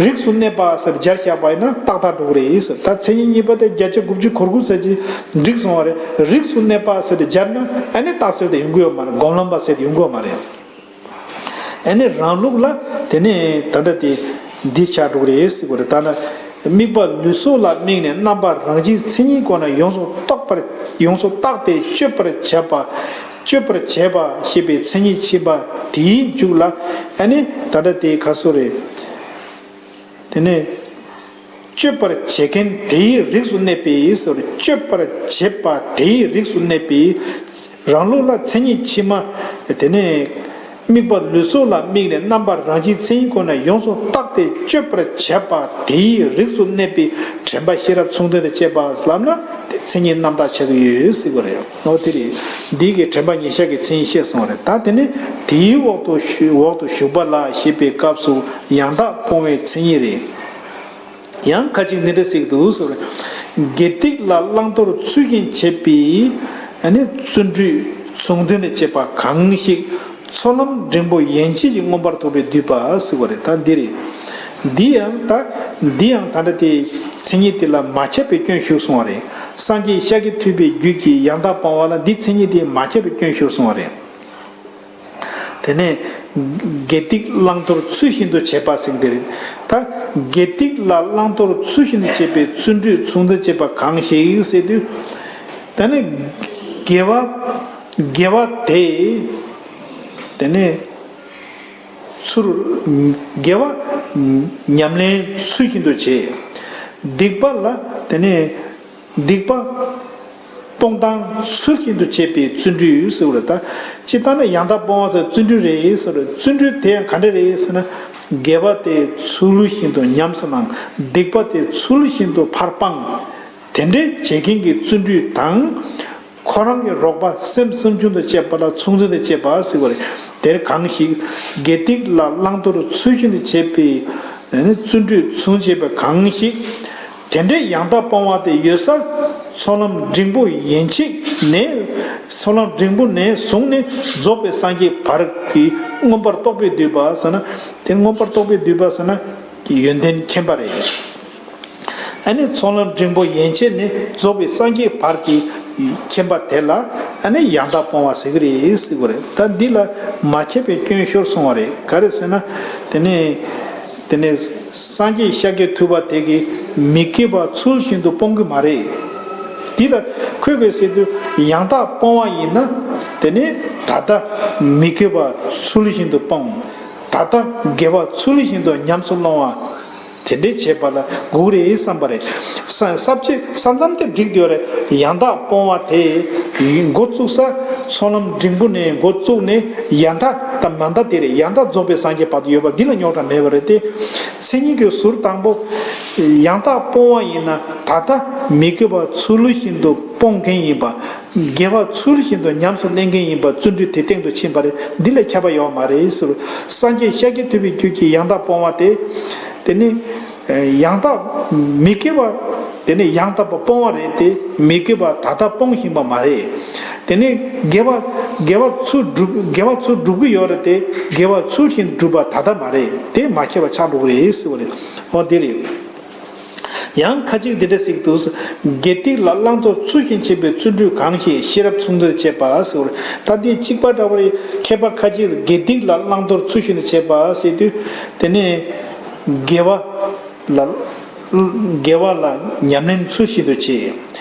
རིགས་སུ་གནས་པ་ཟེར་སྦྱར་བཞག་པ་ཡིན་ན་ཏག་ཏག་འགྲོ་གི་རེད་ཟེར། ད་མཚན་ཉིད་གཉིས་པ་དེ་བརྒྱ་ཆ་དགུ་བཅུ་གོ་དགུ་ཙམ་ཅིག་འགྲིག་སོང་བ་རེད། རིགས་སུ་གནས་པ་ཟེར་ཏེ་སྦྱར་ན་ཨ་ནི་རྟགས་གསལ་དེ་ཡོང་གི་ཡོད་མ་རེད། སྒོམ་ལམ་པ་ཟེར་དེ་ཡོང་གི་ཡོད་མ་རེད། ཨ་ནི་རང་ལུགས་ལ་དེ་ནས་ད་ལྟ་དེ་འདི་ཆགས་འགྲོ་གི་རེད་ཟེར་བ་རེད། ད་ན་དམིགས་པ་ལུས་སྲོག་ལ་དམིགས་ནས་རྣམ་པར་རང་བཞིན་མཚན་ཉིད་ཀུན་ན་ཡོངས་སུ་རྟོག་པར། ཡོངས་སུ་བརྟགས་ཏེ་གཅོད་པར་བྱེད་པ། གཅོད་པར་བྱེད་པ་ཞེས་པའི་མཚན་ཉིད་ཕྱིན་པ་དེའི་མཇུག་ལ་ཨ་ནི་ད་ལྟ་དེ་ག་སོ་རེད། དེ་ནས། གཅོད་པར་བྱེད་མཁན་དེའི་རིགས་སུ་གནས་པའི་ཟེར། གཅོད་པར་བྱེད་པ་དེའི་རིགས་སུ་གནས་པའི་རང་ལུགས་ལ་མཚན་ཉིད་ཕྱི་མ། དེ་ནས་དམིགས་པ་ལུས་སྲོག་ལ་དམིགས་ནས་རྣམ་པར་རང་བཞིན་མཚན་ཉིད་ཀུན་ན་ཡོངས་སུ་བརྟགས་ཏེ་གཅོད་པར་བྱེད་པ་དེའི་རིགས་སུ་གནས་པའི་དྲན་པ་ཤེས་རབ་མཚུངས་ལྡན་དུ་བྱེད་པ་ལབ་ན་དེ་མཚན་ཉིད་རྣམ་དག་ཆགས་ཀྱི་ཡོད་ཟེར་གྱི་རེད། འོ་དེ་རེད། འདི་གི་དྲན་པ་ཉེར་བཞག་གི་མཚན་ཉིད་བཤད་སོང་བ་རེད། ད་དེ་ནས་དེའི་འོག་ཏུ་ཞུ། འོག་ཏུ་ཞུགས་པ་ལ་ཞེས་པའི་སྐབས་སུ་ཡང་དག་སྤོང་བའི་མཚན་ཉིད་རེད། ཡང་ཁ་ཅིག་འདི་འདྲ་ཟེར་གྱི་འདུག་ཟེར། དགེ་སྡིག་ལ་བླང་དོར་ཚུལ་བཞིན་བྱེད་པའི་ཨ་ནི་བརྩོན་འགྲུས་མཚུངས་ལྡན་དུ་བྱེད་པ་གང་ཞིག་ཚོགས་ལམ་འབྲིང་པོ་ཡན་ཆད་ཀྱིས་མངོན་པར་རྟོགས་པས་བསྡུས་པ་ཟེར་བ་རེད། ད་འདི་རེད། འདི་ཡང་ད། འདི་ཡང་ད་ལྟ་དེ་མཚན་ཉིད་དེ་ལ་མ་ཁྱབ་པའི་སྐྱོན་ཞུགས་སོང་བ་རེད། སངས་རྒྱས་ཤཱཀྱ་ཐུབ་པའི་རྒྱུད་ཀྱི་ཡང་དག་སྤོང་བ་ལ་འདི་མཚན་ཉིད་དེ་མ་ཁྱབ་པའི་སྐྱོན་ཞུགས་སོང་བ་རེད། དེ་ནས་དགེ་སྡིག་བླང་དོར་ཚུལ་བཞིན་དུ་བྱེད་པ་ཟེར་གྱི་དེ་རེད། ད་དགེ་སྡིག་ལ་བླང་དོར་ཚུལ་བཞིན་དུ་བྱེད་པའི་བརྩོན་འགྲུས་མཚུངས་ལྡན་བྱེད་པ་གང་ཞིག་ཟེར་དུས། དེ་ནས་དགེ་བ། དགེ་བ་དེ། དེ་ནས་ཚུལ། དགེ་བ་ཉམས་ལེན་ཚུལ་བཞིན་དུ་བྱེད། སྡིག་པ་ལ་དེ་ནས། སྡིག་པ་སྤོང་སྟངས་ཚུལ་བཞིན་དུ་བྱེད་པའི་བརྩོན་འགྲུས་ཟེར་བ་རེད། ད་སྤྱིར་བཏང་ནས་ཡང་དག་སྤོང་བ་ཟེར་བརྩོན་འགྲུས་རེད་ཟེར་བ་རེད། བརྩོན་འགྲུས་དེ་ཡང་ག་འདྲ་རེད་ཟེར་ན། དགེ་བ་དེ་ཚུལ་བཞིན་དུ་ཉམས་སུ་བླང་། སྡིག་པ་དེ་ཚུལ་བཞིན་དུ་ཕར་སྤང་། དེ་འདྲའི་བྱེད་མཁན་གྱི་བརྩོན་འགྲུས་དང་། ཁོ་རང་གི་རོགས་པ་སེམས་སེམས་བྱུང་དུ་བྱེད་པ་ལ་མཚུངས་ལྡན་དུ་བྱེད་པ་ཟེར་བ་རེད། དེར་གང་ཞིག་དགེ་སྡིག་ལ་བླང་དོར་ཚུལ་བཞིན་དུ་བྱེད་པའི་བརྩོན་འགྲུས་མཚུངས་བྱེད་པ་གང་ཞིག་དེ་འདྲའི་ཡང་དག་སྤོང་བ་དེ་ཡོད་ས། ཚོགས་ལམ་འབྲིང་པོ་ཡན་ཆད་ནས། ཚོགས་ལམ་འབྲིང་པོ་ནས་བཟུང་ནས་རྫོགས་པའི་སངས་རྒྱས་བར་གྱི་མངོན་པར་རྟོགས་པས་བསྡུས་པ་ཟེར་ན། དེ་མངོན་པར་རྟོགས་པས་བསྡུས་པ་ཟེར་ན་ཡོན་ཏན་མཁྱེན་པ་རེད། ཨ་ནི་ཚོགས་ལམ་འབྲིང་པོ་ཡན་ཆད་ནས་རྫོགས་པའི་སངས་རྒྱས་བར་གྱི་མཁྱེན་པ་དེ་ལ་ཨ་ནི་ཡང་དག་སྤོང་བ་ཟེར་གྱི་རེད་ཟེར་གྱི་རེད། ད་འདི་ལ་མ་ཁྱབ་པའི་སྐྱོན་ཤོར་སོང་བ་རེད། ག་རེ་ཟེར་ན། དེ་ནས། དེ་ནས་སངས་རྒྱས་ཤཱཀྱ་ཐུབ་པ་དེ་གིས་མི་དགེ་བ་ཚུལ་བཞིན་དུ་སྤོང་གི་མ་རེད། འདི་ལ་ཁོས་ག་རེ་ཟེར་དུས་ཡང་དག་སྤོང་བ་ཡིན་ན། དེ་ནས་ད་ལྟ་མི་དགེ་བ་ཚུལ་བཞིན་དུ་སྤོང་། ད་ལྟ་དགེ་བ་ཚུལ་བཞིན་དུ་ཉམས་སུ་བླང་བ། དེ་འདྲའི་བྱེད་པ་ལ་དགོས་རེད་བསམ་པ་རེད། ས་ས་བཅད་ས་མཚམས་དེ་འགྲིག་ཡོད་རེད། ཡང་དག་སྤོང་བ་དེ་འགོ་བཙུགས་ས་ཚོགས་ལམ་འབྲིང་པོ་ནས་འགོ་བཙུགས་ནས་ཡང་དག་དང་མ་མཐའ་དེ་རེད། ཡང་དག་རྫོགས་པའི་སངས་རྒྱས་བར་དུ་ཡོད་པ་འདི་ལ་རྙོག་དྲ་མེད་པ་རེད་དེ། མཚན་ཉིད་ཀྱི་ཟུར་དང་པོ། ཡང་དག་སྤོང་བ་ཡིན་ན་ད་ལྟ་མི་དགེ་བ་ཚུལ་བཞིན་དུ་སྤོང་མཁན་ཡིན་པ། དགེ་བ་ཚུལ་བཞིན་དུ་ཉམས་སུ་ལེན་མཁན་ཡིན་པ་བརྩོན་འགྲུས་དེ་སྟེང་དུ་ཕྱིན་པ་རེད། འདི་ལས་ཁྱད་པར་ཡོད་མ་རེད་ཟེར། སངས་རྒྱས་ཤཱཀྱ་ཐུབ་པའི་རྒྱུད་ཀྱི་ཡང་དག་སྤོང་བ་དེ། དེ་ནི། ཡང་དག་མི་དགེ་བ། དེ་ནི་ཡང་དག་པ་སྤོང་བ་རེད་དེ། མི་དགེ་བ་ད་ལྟ་སྤོང་བཞིན་པ་མ་རེད། དེ་ནི་དགེ་བ། དགེ་བ་ཚུར་སྒྲུབ། དགེ་བ་ཚུར་སྒྲུབ་ཀྱི་ཡོད་རེད་དེ། དགེ་བ་ཚུལ་བཞིན་སྒྲུབ་པ་ད་ལྟ་མ་རེད་དེ། མ་ཁྱབ་པ་ཆགས་འགྲོ་གི་རེད་ཟེར་བ་རེད། འོ་དེ་རེད། ཡང་ཁ་ཅིག་འདི་འདྲ་ཟེར་གྱི་འདུག། དགེ་སྡིག་ལ་བླང་དོར་ཚུལ་བཞིན་བྱེད་པའི་བརྩོན་འགྲུས་གང་ཞིག་ཤེས་རབ་མཚུངས་ལྡན་དང་བཅས་པ་ཟེར་བ་རེད། ད་འདི་གཅིག་པ་འདྲ་བ་རེད། མཁས་པ་ཁ་ཅིག་དགེ་སྡིག་ལ་བླང་དོར་ཚུལ་བཞིན་དུ་བྱེད་པ་ཟེར་དུས། དེ་ནས་དགེ་བ་ལ་དགེ་བ་ལ་ཉམས་ལེན་ཚུལ་བཞིན་དུ་བྱེད།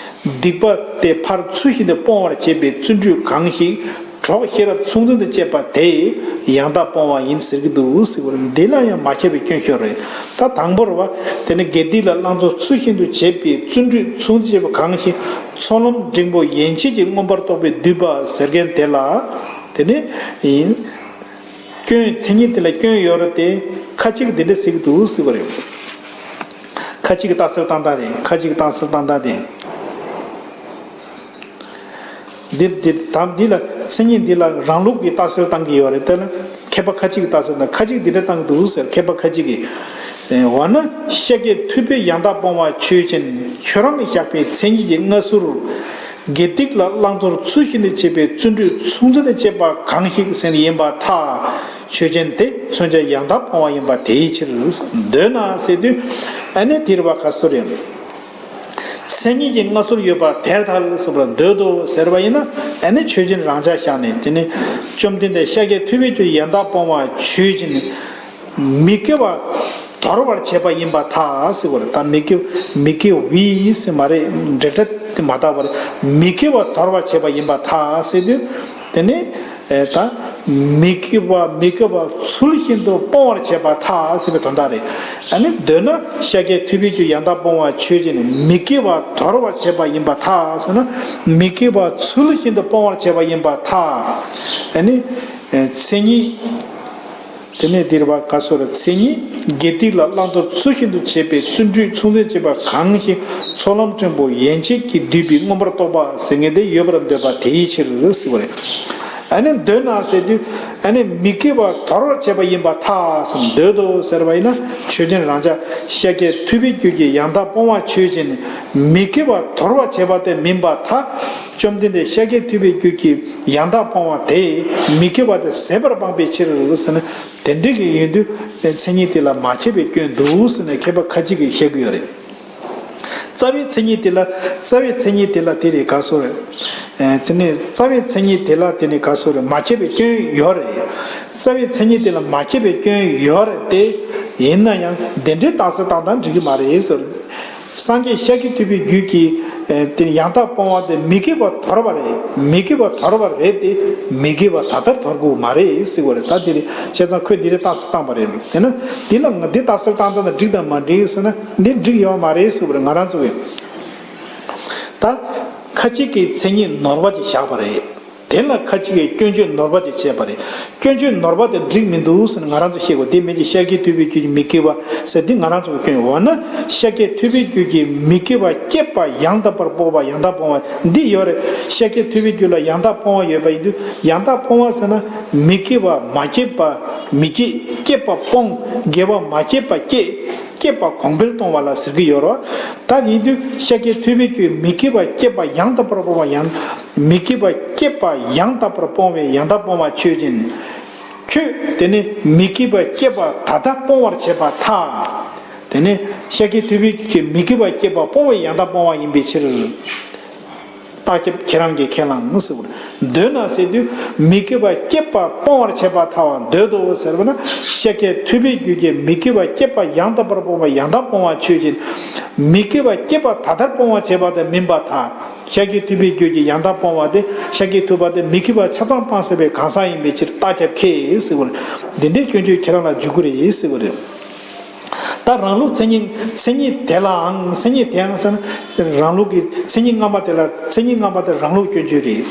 སྡིག་པ་དེ་ཕར་ཚུལ་བཞིན་དུ་སྤོང་བར་བྱེད་པའི་བརྩོན་འགྲུས་གང་ཞིག་གྲོགས་ཤེས་རབ་མཚུངས་ལྡན་དུ་བཅས་པ་དེ་ཡང་དག་སྤོང་བ་ཡིན་ཟེར་གྱི་འདུག་ཟེར་བ་རེད། འདི་ལ་ཡང་མ་ཁྱབ་པའི་སྐྱོན་ཤོར་རེད། ད་དང་པོར་བ་དེ་ནི་དགེ་སྡིག་ལ་བླང་དོར་ཚུལ་བཞིན་དུ་བྱེད་པའི་བརྩོན་འགྲུས་མཚུངས་ལྡན་བྱེད་པ་གང་ཞིག་ཚོགས་ལམ་འབྲིང་པོ་ཡན་ཆད་ཀྱིས་མངོན་པར་རྟོགས་པའི་བསྡུས་པ་ཟེར་མཁན་དེ་ལ། དེ་ནི་ཡིན། སྐྱོན་མཚན་ཉིད་དེ་ལ་སྐྱོན་ཡོད་རེད་དེ། ཁ་ཅིག་འདི་འདྲ་ཟེར་གྱི་འདུག་ཟེར་བ་རེད། ཁ་ཅིག་གི་རྟགས་གསལ་བཏང་སྟངས་རེད། ཁ་ཅིག་གི་རྟགས་གསལ་བཏང་སྟངས་དེ། འདི་འདི་དམ་འདི་ལ་མཚན་ཉིད་འདི་ལ་རང་ལུགས་ཀྱི་རྟགས་གསལ་བཏང་གི་ཡོད་རེད། དེ་ལ་མཁས་པ་ཁ་ཅིག་གིས་རྟགས་གསལ་བཏང་། ཁ་ཅིག་འདི་འདྲ་བཏང་གི་འདུག་ཟེར། མཁས་པ་ཁ་ཅིག་གིས། འོ་ན་ཤཱཀྱ་ཐུབ་པས་ཡང་དག་སྤོང་བ་ཆོས་ཅན། ཁྱོད་རང་གིས་བཞག་པའི་མཚན་ཉིད་ཀྱི་མངའ་གསོལ། དགེ་སྡིག་ལ་བླང་དོར་ཚུལ་བཞིན་དུ་བྱེད་པའི་བརྩོན་འགྲུས་མཚུངས་ལྡན་དུ་བྱེད་པ་གང་ཞིག་ཟེར་ཡིན་པར་ཐལ། ཆོས་ཅན་དེ་མཚོན་བྱ་ཡང་དག་སྤོང་བ་ཡིན་པ་དེའི་ཕྱིར། འདོད་ན་ཟེར་དུས། ཨ་ནི་དེར་བ་ག་སོ་རེད། མཚན་ཉིད་ཀྱི་མངའ་གསོལ་ཡོད་པ་དེར་ཐལ་ཟེར་བར་འདོད་དོ་ཟེར་བ་ཡིན་ན། ཨ་ནི་ཆོས་ཅན་རང་འཇགས་བཞག་ནས། དེ་ནི་བཅོམ་ལྡན་འདས་ཤཱཀྱ་ཐུབ་པའི་རྒྱུད་ཡང་དག་སྤོང་བ་ཆོས་ཅན། མི་དགེ་བ་དོར་བར་བྱེད་པ་ཡིན་པར་ཐལ་ཟེར་བ་རེད། ད་མི་དགེ་མི་དགེ་བའི་ཟེར་མ་རེད། འབྲེལ་སྒྲ་དེ་མ་བཏགས་པར་མི་དགེ་བ་དོར་བར་བྱེད་པ་ཡིན་པར་ཐལ་ཟེར་དུས། དེ་ནི་ཨེ་ད་མི་དགེ་བ་མི་དགེ་བ་ཚུལ་བཞིན་དུ་སྤོང་བར་བྱེད་པར་ཐལ་ཟེར་བའི་དོན་དག་རེད། ཨ་ནི་འདོད་ན་ཤཱཀྱ་ཐུབ་པའི་རྒྱུད་ཡང་དག་སྤོང་བ་ཆོས་ཅན། མི་དགེ་བ་དོར་བར་བྱེད་པ་ཡིན་པར་ཐལ་ཟེར་ན། མི་དགེ་བ་ཚུལ་བཞིན་དུ་སྤོང་བར་བྱེད་པ་ཡིན་པར་ཐལ། ཨ་ནི་ཨེ་མཚན་ཉིད། དེ་ནས་འདིར་བ་ག་སོ་ར་མཚན་ཉིད་དགེ་སྡིག་ལ་བླང་དོར་ཚུལ་བཞིན་དུ་བྱེད་པའི་བརྩོན་འགྲུས་མཚུངས་ལྡན་བྱེད་པ་གང་ཞིག་ཚོགས་ལམ་འབྲིང་པོ་ཡན་ཆད་ཀྱིས་བསྡུས་པའི་མངོན་པར་རྟོགས་པ་ཟེར་མཁན་དེ་ཡོད་པར་འདོད་པ་དེའི་ཕྱིར་ཟེར་བ་རེད། ཨ་ནི་འདོད་ན་ཟེར་དུས། ཨ་ནི་མི་དགེ་བ་དོར་བར་བྱེད་པ་ཡིན་པར་ཐལ་ཟེར། འདོད་དོ་ཟེར་བ་ཡིན་ན་ཆོས་ཅན་རང་འཇགས་ཤཱཀྱ་ཐུབ་པའི་རྒྱུད་ཀྱི་ཡང་དག་སྤོང་བ་ཆོས་ཅན། མི་དགེ་བ་དོར་བར་བྱེད་པ་དེ་མིན་པར་ཐལ། བཅོམ་ལྡན་འདས་ཤཱཀྱ་ཐུབ་པའི་རྒྱུད་ཀྱི་ཡང་དག་སྤོང་བ་དེས་མི་དགེ་བ་དེ་ཟད་པར་སྤངས་པའི་ཕྱིར་ཟེར་ན། དེ་འདྲ་གི་ཡིན་དུས་མཚན་ཉིད་དེ་ལ་མ་ཁྱབ་པའི་སྐྱོན་འདུག་ཟེར་ནས་མཁས་པ་ཁ་ཅིག་གིས་བཤད་ཀྱི་ཡོད་རེད། རྩ་བའི་མཚན་ཉིད་དེ་ལ། རྩ་བའི་མཚན་ཉིད་དེ་ལ་དེ་རེད་ག་སོ་རེད། ཨེ་དེ་ནས་རྩ་བའི་མཚན་ཉིད་དེ་ལ་དེ་ནས་ག་སོ་རེད། མ་ཁྱབ་པའི་སྐྱོན་ཡོད་རེད། རྩ་བའི་མཚན་ཉིད་དེ་ལ་མ་ཁྱབ་པའི་སྐྱོན་ཡོད་རེད་དེ། ཡིན་ན་ཡང་དེ་འདྲའི་རྟགས་གསལ་བཏང་སྟངས་འགྲིག་གི་མ་རེད་ཟེར། སངས་རྒྱས་ཤཱཀྱ་ཐུབ་པའི་རྒྱུད་ཀྱི་ཨེ་དེ་ཡང་དག་སྤོང་བ་དེ་མི་དགེ་བ་དོར་བ་རེད། མི་དགེ་བ་དོར་བ་རེད་དེ། མི་དགེ་བ་ད་ལྟར་དོར་དགོས་མ་རེད་ཟེར་བ་རེད། ད་དེ་རེད། བྱས་ཙང་ཁོས་འདི་རེད་རྟགས་གསལ་བཏང་པ་རེད། དེ་ན་འདི་ལ་ང་འདི་རྟགས་གསལ་བཏང་སྟངས་དང་འགྲིག་དང་མ་འགྲིག་ཟེར་ན། འདི་འགྲིག་ཡོད་མ་རེད་ཟེར་བ་རེད། ང་རང་ཚོ་གིས་ད་ཁ་ཅིག་གིས་མཚན་ཉིད་ནོར་བ་ཅིག་བཞག་པ་རེད། དེ་ལ་ཁ་ཅིག་གིས་སྐྱོན་བརྗོད་ནོར་བ་དེ་བྱས་པ་རེད། སྐྱོན་བརྗོད་ནོར་བ་དེ་འགྲིག་མི་འདུག་ཟེར་ནས་ང་རང་ཚོ་བཤད་དགོས། དེ་མིན་གྱི་ཤཱཀྱ་ཐུབ་པའི་རྒྱུད་ཀྱི་མི་དགེ་བ་ཟེར་འདི་ང་རང་ཚོ་གི་སྐྱོན་ཡོད། འོ་ན་ཤཱཀྱ་ཐུབ་པའི་རྒྱུད་ཀྱི་མི་དགེ་བ་བསྐྱེད་པ་ཡང་དག་པར་སྤོང་བ། ཡང་དག་སྤོང་བ་འདི་ཡོད་རེད། ཤཱཀྱ་ཐུབ་པའི་རྒྱུད་ལ་ཡང་དག་སྤོང་བ་ཡོད་པ་ཡིན་དུས། ཡང་དག་སྤོང་བ་ཟེར་ན་མི་དགེ་བ་མ་བསྐྱེད་པ་མི་བསྐྱེད། བསྐྱེད་པ་སྤོང་། དགེ་བ་མ་བསྐྱེད་པ་བསྐྱེད། བསྐྱེད་པ་གོང་འཕེལ་གཏོང་བ་ལ་ཟེར་གྱི་ཡོད་རེད། ད་ཡིན་དུས་ཤཱཀྱ་ཐུབ་པའི་རྒྱུད་མི་དགེ་བ་བསྐྱེད་པ་ཡང་དག་པར་སྤོང་བ། ཡང་མི་དགེ་བ་བསྐྱེད་པ་ཡང་དག་པར་སྤོང་བའི་ཡང་དག་སྤོང་བ་ཆོས་ཅན། ཁྱོད་དེ་ནི་མི་དགེ་བ་བསྐྱེད་པ་ད་ལྟ་སྤོང་བར་བྱེད་པར་ཐལ། དེ་ནི་ཤཱཀྱ་ཐུབ་པའི་རྒྱུད་ཀྱི་མི་དགེ་བ་བསྐྱེད་པ་སྤོང་བའི་ཡང་དག་སྤོང་བ་ཡིན་པའི་ཕྱིར། རྟགས་ཁྱབ་ཁྱེད་རང་གིས་ཁས་བླངས་ཟེར་བ་རེད། འདོད་ན་ཟེར་དུས་མི་དགེ་བ་བསྐྱེད་པ་སྤོང་བར་བྱེད་པར་ཐལ་བ་འདོད་དོ་ཟེར་བ་ན། ཤཱཀྱ་ཐུབ་པའི་རྒྱུད་ཀྱི་མི་དགེ་བ་བསྐྱེད་པ་ཡང་དག་པར་སྤོང་བ། ཡང་དག་སྤོང་བ་ཆོས་ཅན། མི་དགེ་བ་བསྐྱེད་པ་ད་ལྟར་སྤོང་བར་བྱེད་པ་དེ་མིན་པར་ཐལ། ཤཱཀྱ་ཐུབ་པའི་རྒྱུད་ཀྱི་ཡང་དག་སྤོང་བ་དེ་ཤཱཀྱ་ཐུབ་པ་དེ་མི་དགེ་བ་ཆ་ཚང་སྤངས་ཟེར་བའི་གང་ཟག་ཡིན་པའི་ཕྱིར་རྟགས་ཁྱབ་ཁས་ཟེར་བ་རེད། འདི་འདྲའི་སྐྱོན་བརྗོད་ཁྱེད་རང་ལ་འཇུག་གི་རེད་ཟེར་བ་རེད། ད་རང་ལུགས་མཚན་ཉིད། མཚན་ཉིད་དེ་ལའང་། མཚན་ཉིད་དེའང་ཟེར་ན་རང་ལུགས་ཀྱི་མཚན་ཉིད་སྔ་མ་དེ་ལ། མཚན་ཉིད་སྔ་མ་དེ་རང་ལུགས་སྐྱོན་བརྗོད་རེད།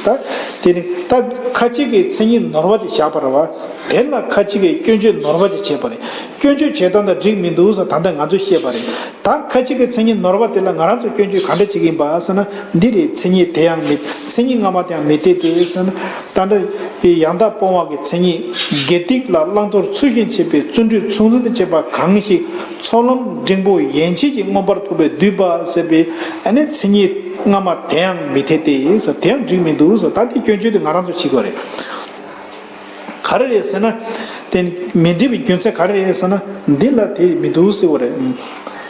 ད་དེ་ནི་ད་ཁ་ཅིག་གིས་མཚན་ཉིད་ནོར་བ་ཅིག་བཞག་པ་རེད་བ། དེ་ལ་ཁ་ཅིག་གིས་སྐྱོན་བརྗོད་ནོར་བ་ཅིག་བྱས་པ་རེད། སྐྱོན་བརྗོད་བྱེད་སྟངས་དང་འགྲིག་མི་འདུག་ཟེར་ད་ལྟ་ང་ཚོས་བཤད་པ་རེད། ད་ཁ་ཅིག་གིས་མཚན་ཉིད་ནོར་བ་དེ་ལ་ང་རང་ཚོས་སྐྱོན་བརྗོད་ག་འདྲ་བྱེད་ཀྱི་ཡིན་པ་ཟེར་ན། འདི་རེད། མཚན་ཉིད་དེ་ཡང་མི། མཚན་ཉིད་སྔ་མ་དེ་ཡང་མི་འཐད་དེ་ཟེར་ན། ད་ལྟ་དེ་ཡང་དག་སྤོང་བ་གི་མཚན་ཉིད་དགེ་སྡིག་ལ་བླང་དོར་ཚུལ་བཞིན་བྱེད་པའི་བརྩོན་འགྲུས་མཚུངས་ལྡན་དུ་བྱེད་པ་གང་ཞིག་ཚོགས་ལམ་འབྲིང་པོ་ཡན་ཆད་ཀྱིས་མངོན་པར་རྟོགས་པའི་བསྡུས་པ་ཟེར་བའི་ཨ་ནི་མཚན་ཉིད་སྔ་མ་དེ་ཡང་མི་འཐད་དེ་ཟེར། དེ་ཡང་འགྲིག་མི་འདུག་ཟེར། ད་དེ་སྐྱོན་བརྗོད་དེ་ང་རང་ཚོ་བྱེད་དགོས་རེད། ག་རེ་རེད་ཟེར་ན། དེ་མི་འགྲིག་པའི་རྒྱུ་མཚན་ག་རེ་རེད་ཟེར་ན། འདི་ལ་དེ་མི་འདུག་ཟེར་བ་རེད།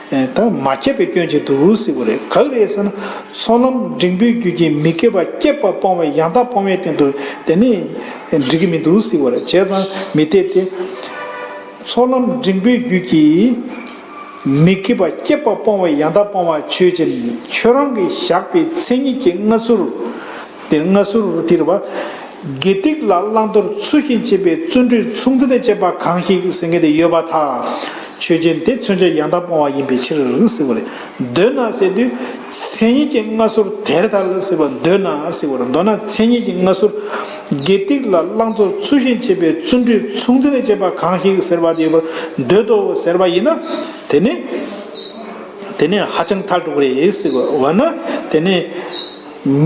ད་མ་ཁྱབ་པའི་སྐྱོན་ཅིག་འདུག་ཟེར་བ་རེད། ག་རེ་རེད་ཟེར་ན། ཚོགས་ལམ་འབྲིང་པོའི་རྒྱུད་ཀྱིས་མི་སྐྱེ་བ་སྐྱེད་པ་སྤོང་བའི་ཡང་དག་སྤོང་བའི་སྟེང་དུ་དེ་ནི་འགྲིག་གི་མི་འདུག་ཟེར་བ་རེད། བྱས་ཙང་མི་འཐད་དེ། ཚོགས་ལམ་འབྲིང་པོའི་རྒྱུད་ཀྱིས་མི་སྐྱེ་བ་སྐྱེད་པ་སྤོང་བའི་ཡང་དག་སྤོང་བ་ཆོས་ཅན། ཁྱོད་རང་གིས་བཞག་པའི་མཚན་ཉིད་ཀྱི་མངའ་གསོལ། དེར་མངའ་གསོལ་དེར་བ། དགེ་སྡིག་ལ་བླང་དོར་ཚུལ་བཞིན་བྱེད་པའི་བརྩོན་འགྲུས་མཚུངས་ལྡན་དུ་བྱེད་པ་གང་ཞིག་ཟེར་མཁན་དེ་ཡོད་པར་ཐལ། ཆོས་ཅན། དེ་མཚོན་བྱ་ཡང་དག་སྤོང་བ་ཡིན་པའི་ཕྱིར་ཟེར་བ་རེད། འདོད་ན་ཟེར་དུས་མཚན་ཉིད་ཀྱི་མངའ་གསོལ་དེར་ཐལ་ཟེར་བ། འདོད་ན་ཟེར་བ་རེད། མདོར་ན་མཚན་ཉིད་ཀྱི་མངའ་གསོལ། དགེ་སྡིག་ལ་བླང་དོར་ཚུལ་བཞིན་བྱེད་པའི་བརྩོན་འགྲུས་མཚུངས་ལྡན་དུ་བྱེད་པ་གང་ཞིག་ཟེར་བ་དེ་ཡོད་པར་འདོད་དོ་ཟེར་བ་ཡིན་ན། དེ་ནི། དེ་ནི་ཧ་ཅང་ཐལ་འགྲོ་གི་རེད་ཟེར་བ་ན། དེ་ནི།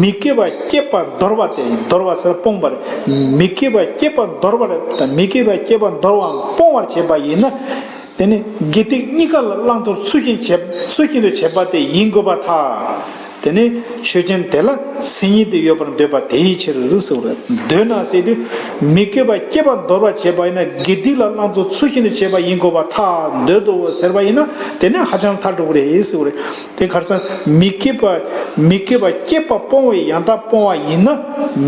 མི་སྐྱེ་བ་སྐྱེད་པར་འདོར་བ་སྟེ། འདོར་བ་ཟེར་སྤོང་བ་རེད། མི་སྐྱེ་བ་སྐྱེད་པར་འདོར་བ་རེད། ད་མི་སྐྱེ་བ་སྐྱེད་པར་འདོར་བའམ་སྤོང་བར་བྱེད་པ་ཡིན་ན། དེ་ནི་དགེ་སྡིག་གཉིས་ཀ་ལ་བླང་དོར་ཚུལ་བཞིན་བྱེད། ཚུལ་བཞིན་དུ་བྱེད་པ་དེ་ཡིན་དགོས་པར་ཐལ། དེ་ནི་ཆོས་ཅན། དེ་ལ་མཚན་ཉིད་དེ་ཡོད་པར་འདོད་པ་དེའི་ཕྱིར་ཟེར་བ་རེད། འདོད་ན་ཟེར་དུས་མི་སྐྱེ་བ་སྐྱེད་པར་འདོར་བར་བྱེད་པ་ཡིན་ན། དགེ་སྡིག་ལ་བླང་དོར་ཚུལ་བཞིན་དུ་བྱེད་པ་ཡིན་དགོས་པར་ཐལ། འདོད་དོ་ཟེར་བ་ཡིན་ན། དེ་ནི་ཧ་ཅང་ཐལ་འགྲོ་གི་རེད་ཟེར་བ་རེད། དེ་ག་རེ་ཟེར་ན། མི་སྐྱེ་བ། མི་སྐྱེ་བ་སྐྱེད་པ་སྤོང་བའི་ཡང་དག་སྤོང་བ་ཡིན་ན།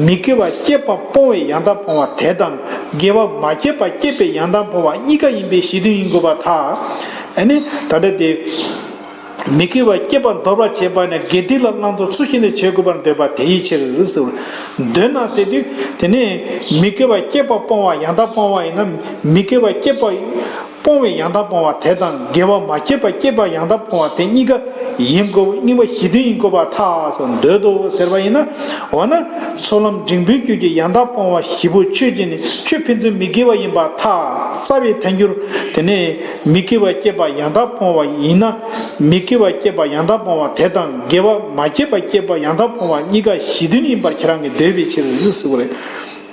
མི་སྐྱེ་བ་སྐྱེད་པ་སྤོང་བའི་ཡང་དག་སྤོང་བ་དེ་དང་། དགེ་བ་མ་སྐྱེས་པ་སྐྱེད་པའི་ཡང་དག་སྤོང་བ་གཉིས་ཀ་ཡིན་པའི་གཞི་མཐུན་ཡིན་དགོས་པར་ཐལ། ཨ་ནི་ད་ལྟ་དེ། མི་སྐྱེ་བ་སྐྱེད་པར་འདོར་བར་བྱེད་པ་ནི་དགེ་སྡིག་ལ་བླང་དོར་ཚུལ་བཞིན་དུ་བྱེད་དགོས་པར་འདོད་པ་དེའི་ཕྱིར་ཟེར། འདོད་ན་ཟེར་དུས་དེ་ནི་མི་སྐྱེ་བ་སྐྱེད་པ་སྤོང་བ་ཡང་དག་སྤོང་བ་ཡིན་ན། མི་སྐྱེ་བ་སྐྱེད་པ་སྤོང་བའི་ཡང་དག་སྤོང་བ་དེ་དང་། དགེ་བ་མ་སྐྱེས་པ་སྐྱེད་པ་ཡང་དག་སྤོང་བ་དེ་གཉིས་ཀ་ཡིན་དགོས། གཉིས་པ་གཞི་མཐུན་ཡིན་དགོས་པར་ཐལ་ཟེར། འདོད་དོ་ཟེར་བ་ཡིན་ན། འོ་ན་ཚོགས་ལམ་འབྲིང་པོའི་རྒྱུད་ཀྱི་ཡང་དག་སྤོང་བ་བཞི་པོ་ཆོས་ཅན། ནི་ཆོས་ཕན་ཚུན་མི་འགལ་བ་ཡིན་པར་ཐལ། རྩ་བའི་ཐལ་འགྱུར་དེ་ནི་མི་སྐྱེ་བ་སྐྱེད་པ་ཡང་དག་སྤོང་བ་ཡིན་ན། མི་སྐྱེ་བ་སྐྱེད་པ་ཡང་དག་སྤོང་བ་དེ་དང་། དགེ་བ་མ་སྐྱེས་པ་སྐྱེད་པ་ཡང་དག་སྤོང་བ་གཉིས་ཀ་གཞི་མཐུན་ཡིན་པར་ཁྱེད་རང་གིས་འདོད་པའི་ཕྱིར་ཟེར་བ་རེད།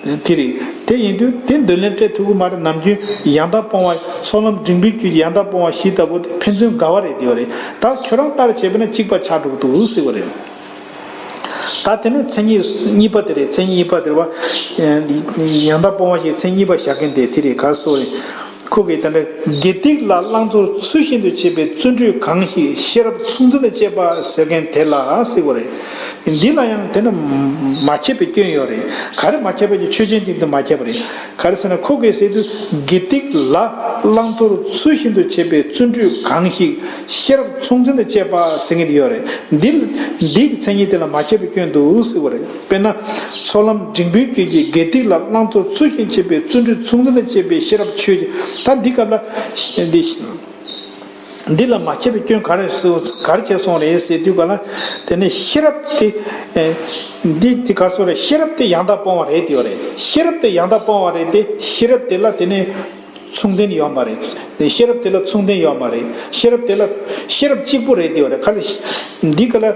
དེ་རེད། དེ་ཡིན་དུས་དེ་འདོད་ལན་སྤྲད་ཐུབ་ཀྱི་མ་རེད། ནམ་རྒྱུན་ཡང་དག་སྤོང་བ། ཚོགས་ལམ་འབྲིང་པོའི་རྒྱུད་ཀྱི་ཡང་དག་སྤོང་བ་བཞི་ལྟ་བུ་དེ་ཕན་ཚུན་འགལ་བ་རེད། དེ་བ་རེད། ད་ཁྱོད་རང་ལྟར་བྱས་པ་ན་གཅིག་པ་ཆགས་འགྲོ་གི་འདུག་ཟེར་བ་རེད། ད་དེ་ནས་མཚན་ཉིད་གཉིས་པ་དེ་རེད། མཚན་ཉིད་གཉིས་པ་དེ་རེད་བ། ཡང་དག་སྤོང་བ་ཞེས་མཚན་གཉིས་པ་བཞག་མཁན་དེ་དེ་རེད། ག་སོ་རེད། ཁོ་གིས་ད་ལྟ་དགེ་སྡིག་ལ་བླང་དོར་ཚུལ་བཞིན་དུ་བྱེད་པའི་བརྩོན་འགྲུས་གང་ཞིག་ཤེས་རབ་མཚུངས་ལྡན་དུ་བྱེད་པ་ཟེར་མཁན་དེ་ལ་ཟེར་བ་རེད། འདི་ལ་ཡང་དེ་ནི་མ་ཁྱབ་པའི་སྐྱོན་ཡོད་རེད། ག་རེ་མ་ཁྱབ་པ་ཅིག་ཆོས་ཅན་སྟེང་དུ་མ་ཁྱབ་པ་རེད། ག་རེ་ཟེར་ན། ཁོ་གིས་ཟེར་དུས་དགེ་སྡིག་ལ་བླང་དོར་ཚུལ་བཞིན་དུ་བྱེད་པའི་བརྩོན་འགྲུས་གང་ཞིག་ཤེས་རབ་མཚུངས་ལྡན་དུ་བྱེད་པ་ཟེར་མཁན་དེ་ཡོད་རེད། འདི། འདིའི་མཚན་ཉིད་དེ་ལ་མ་ཁྱབ་པའི་སྐྱོན་འདུག་ཟེར་བ་རེད། དཔེར་ན། ཚོགས་ལམ་འབྲིང་པོའི་རྒྱུད་ཀྱི་དགེ་སྡིག་ལ་བླང་དོར་ཚུལ་བཞིན་བྱེད་པའི་བརྩོན་འགྲུས་མཚུངས་ལྡན་དུ་བྱེད་པའི་ཤེས་རབ་ཆོས་ཅན། ད་འདི་སྐབས་ལ། འདི། འདི་ལ་མ་ཁྱབ་པའི་སྐྱོན་ག་རེ་སོ། ག་རེ་བྱས་སོང་རེད་ཟེར་དུས་ག་ལ། དེ་ནས་ཤེས་རབ་དེ། ཨེ། འདི་དེ་ག་སོ་རེད། ཤེས་རབ་དེ་ཡང་དག་སྤོང་བ་རེད། དེ་ཡོད་རེད། ཤེས་རབ་དེ་ཡང་དག་སྤོང་བ་རེད་དེ། ཤེས་རབ་དེ་ལ་དེ་ནས་མཚུངས་ལྡན་ཡོད་མ་རེད། ཤེས་རབ་དེ་ལ་མཚུངས་ལྡན་ཡོད་མ་རེད། ཤེས་རབ་དེ་ལ། ཤེས་རབ་གཅིག་པུ་རེད། དེ་ཡོད་རེད། ག་རེ། འདི་ག་ལ།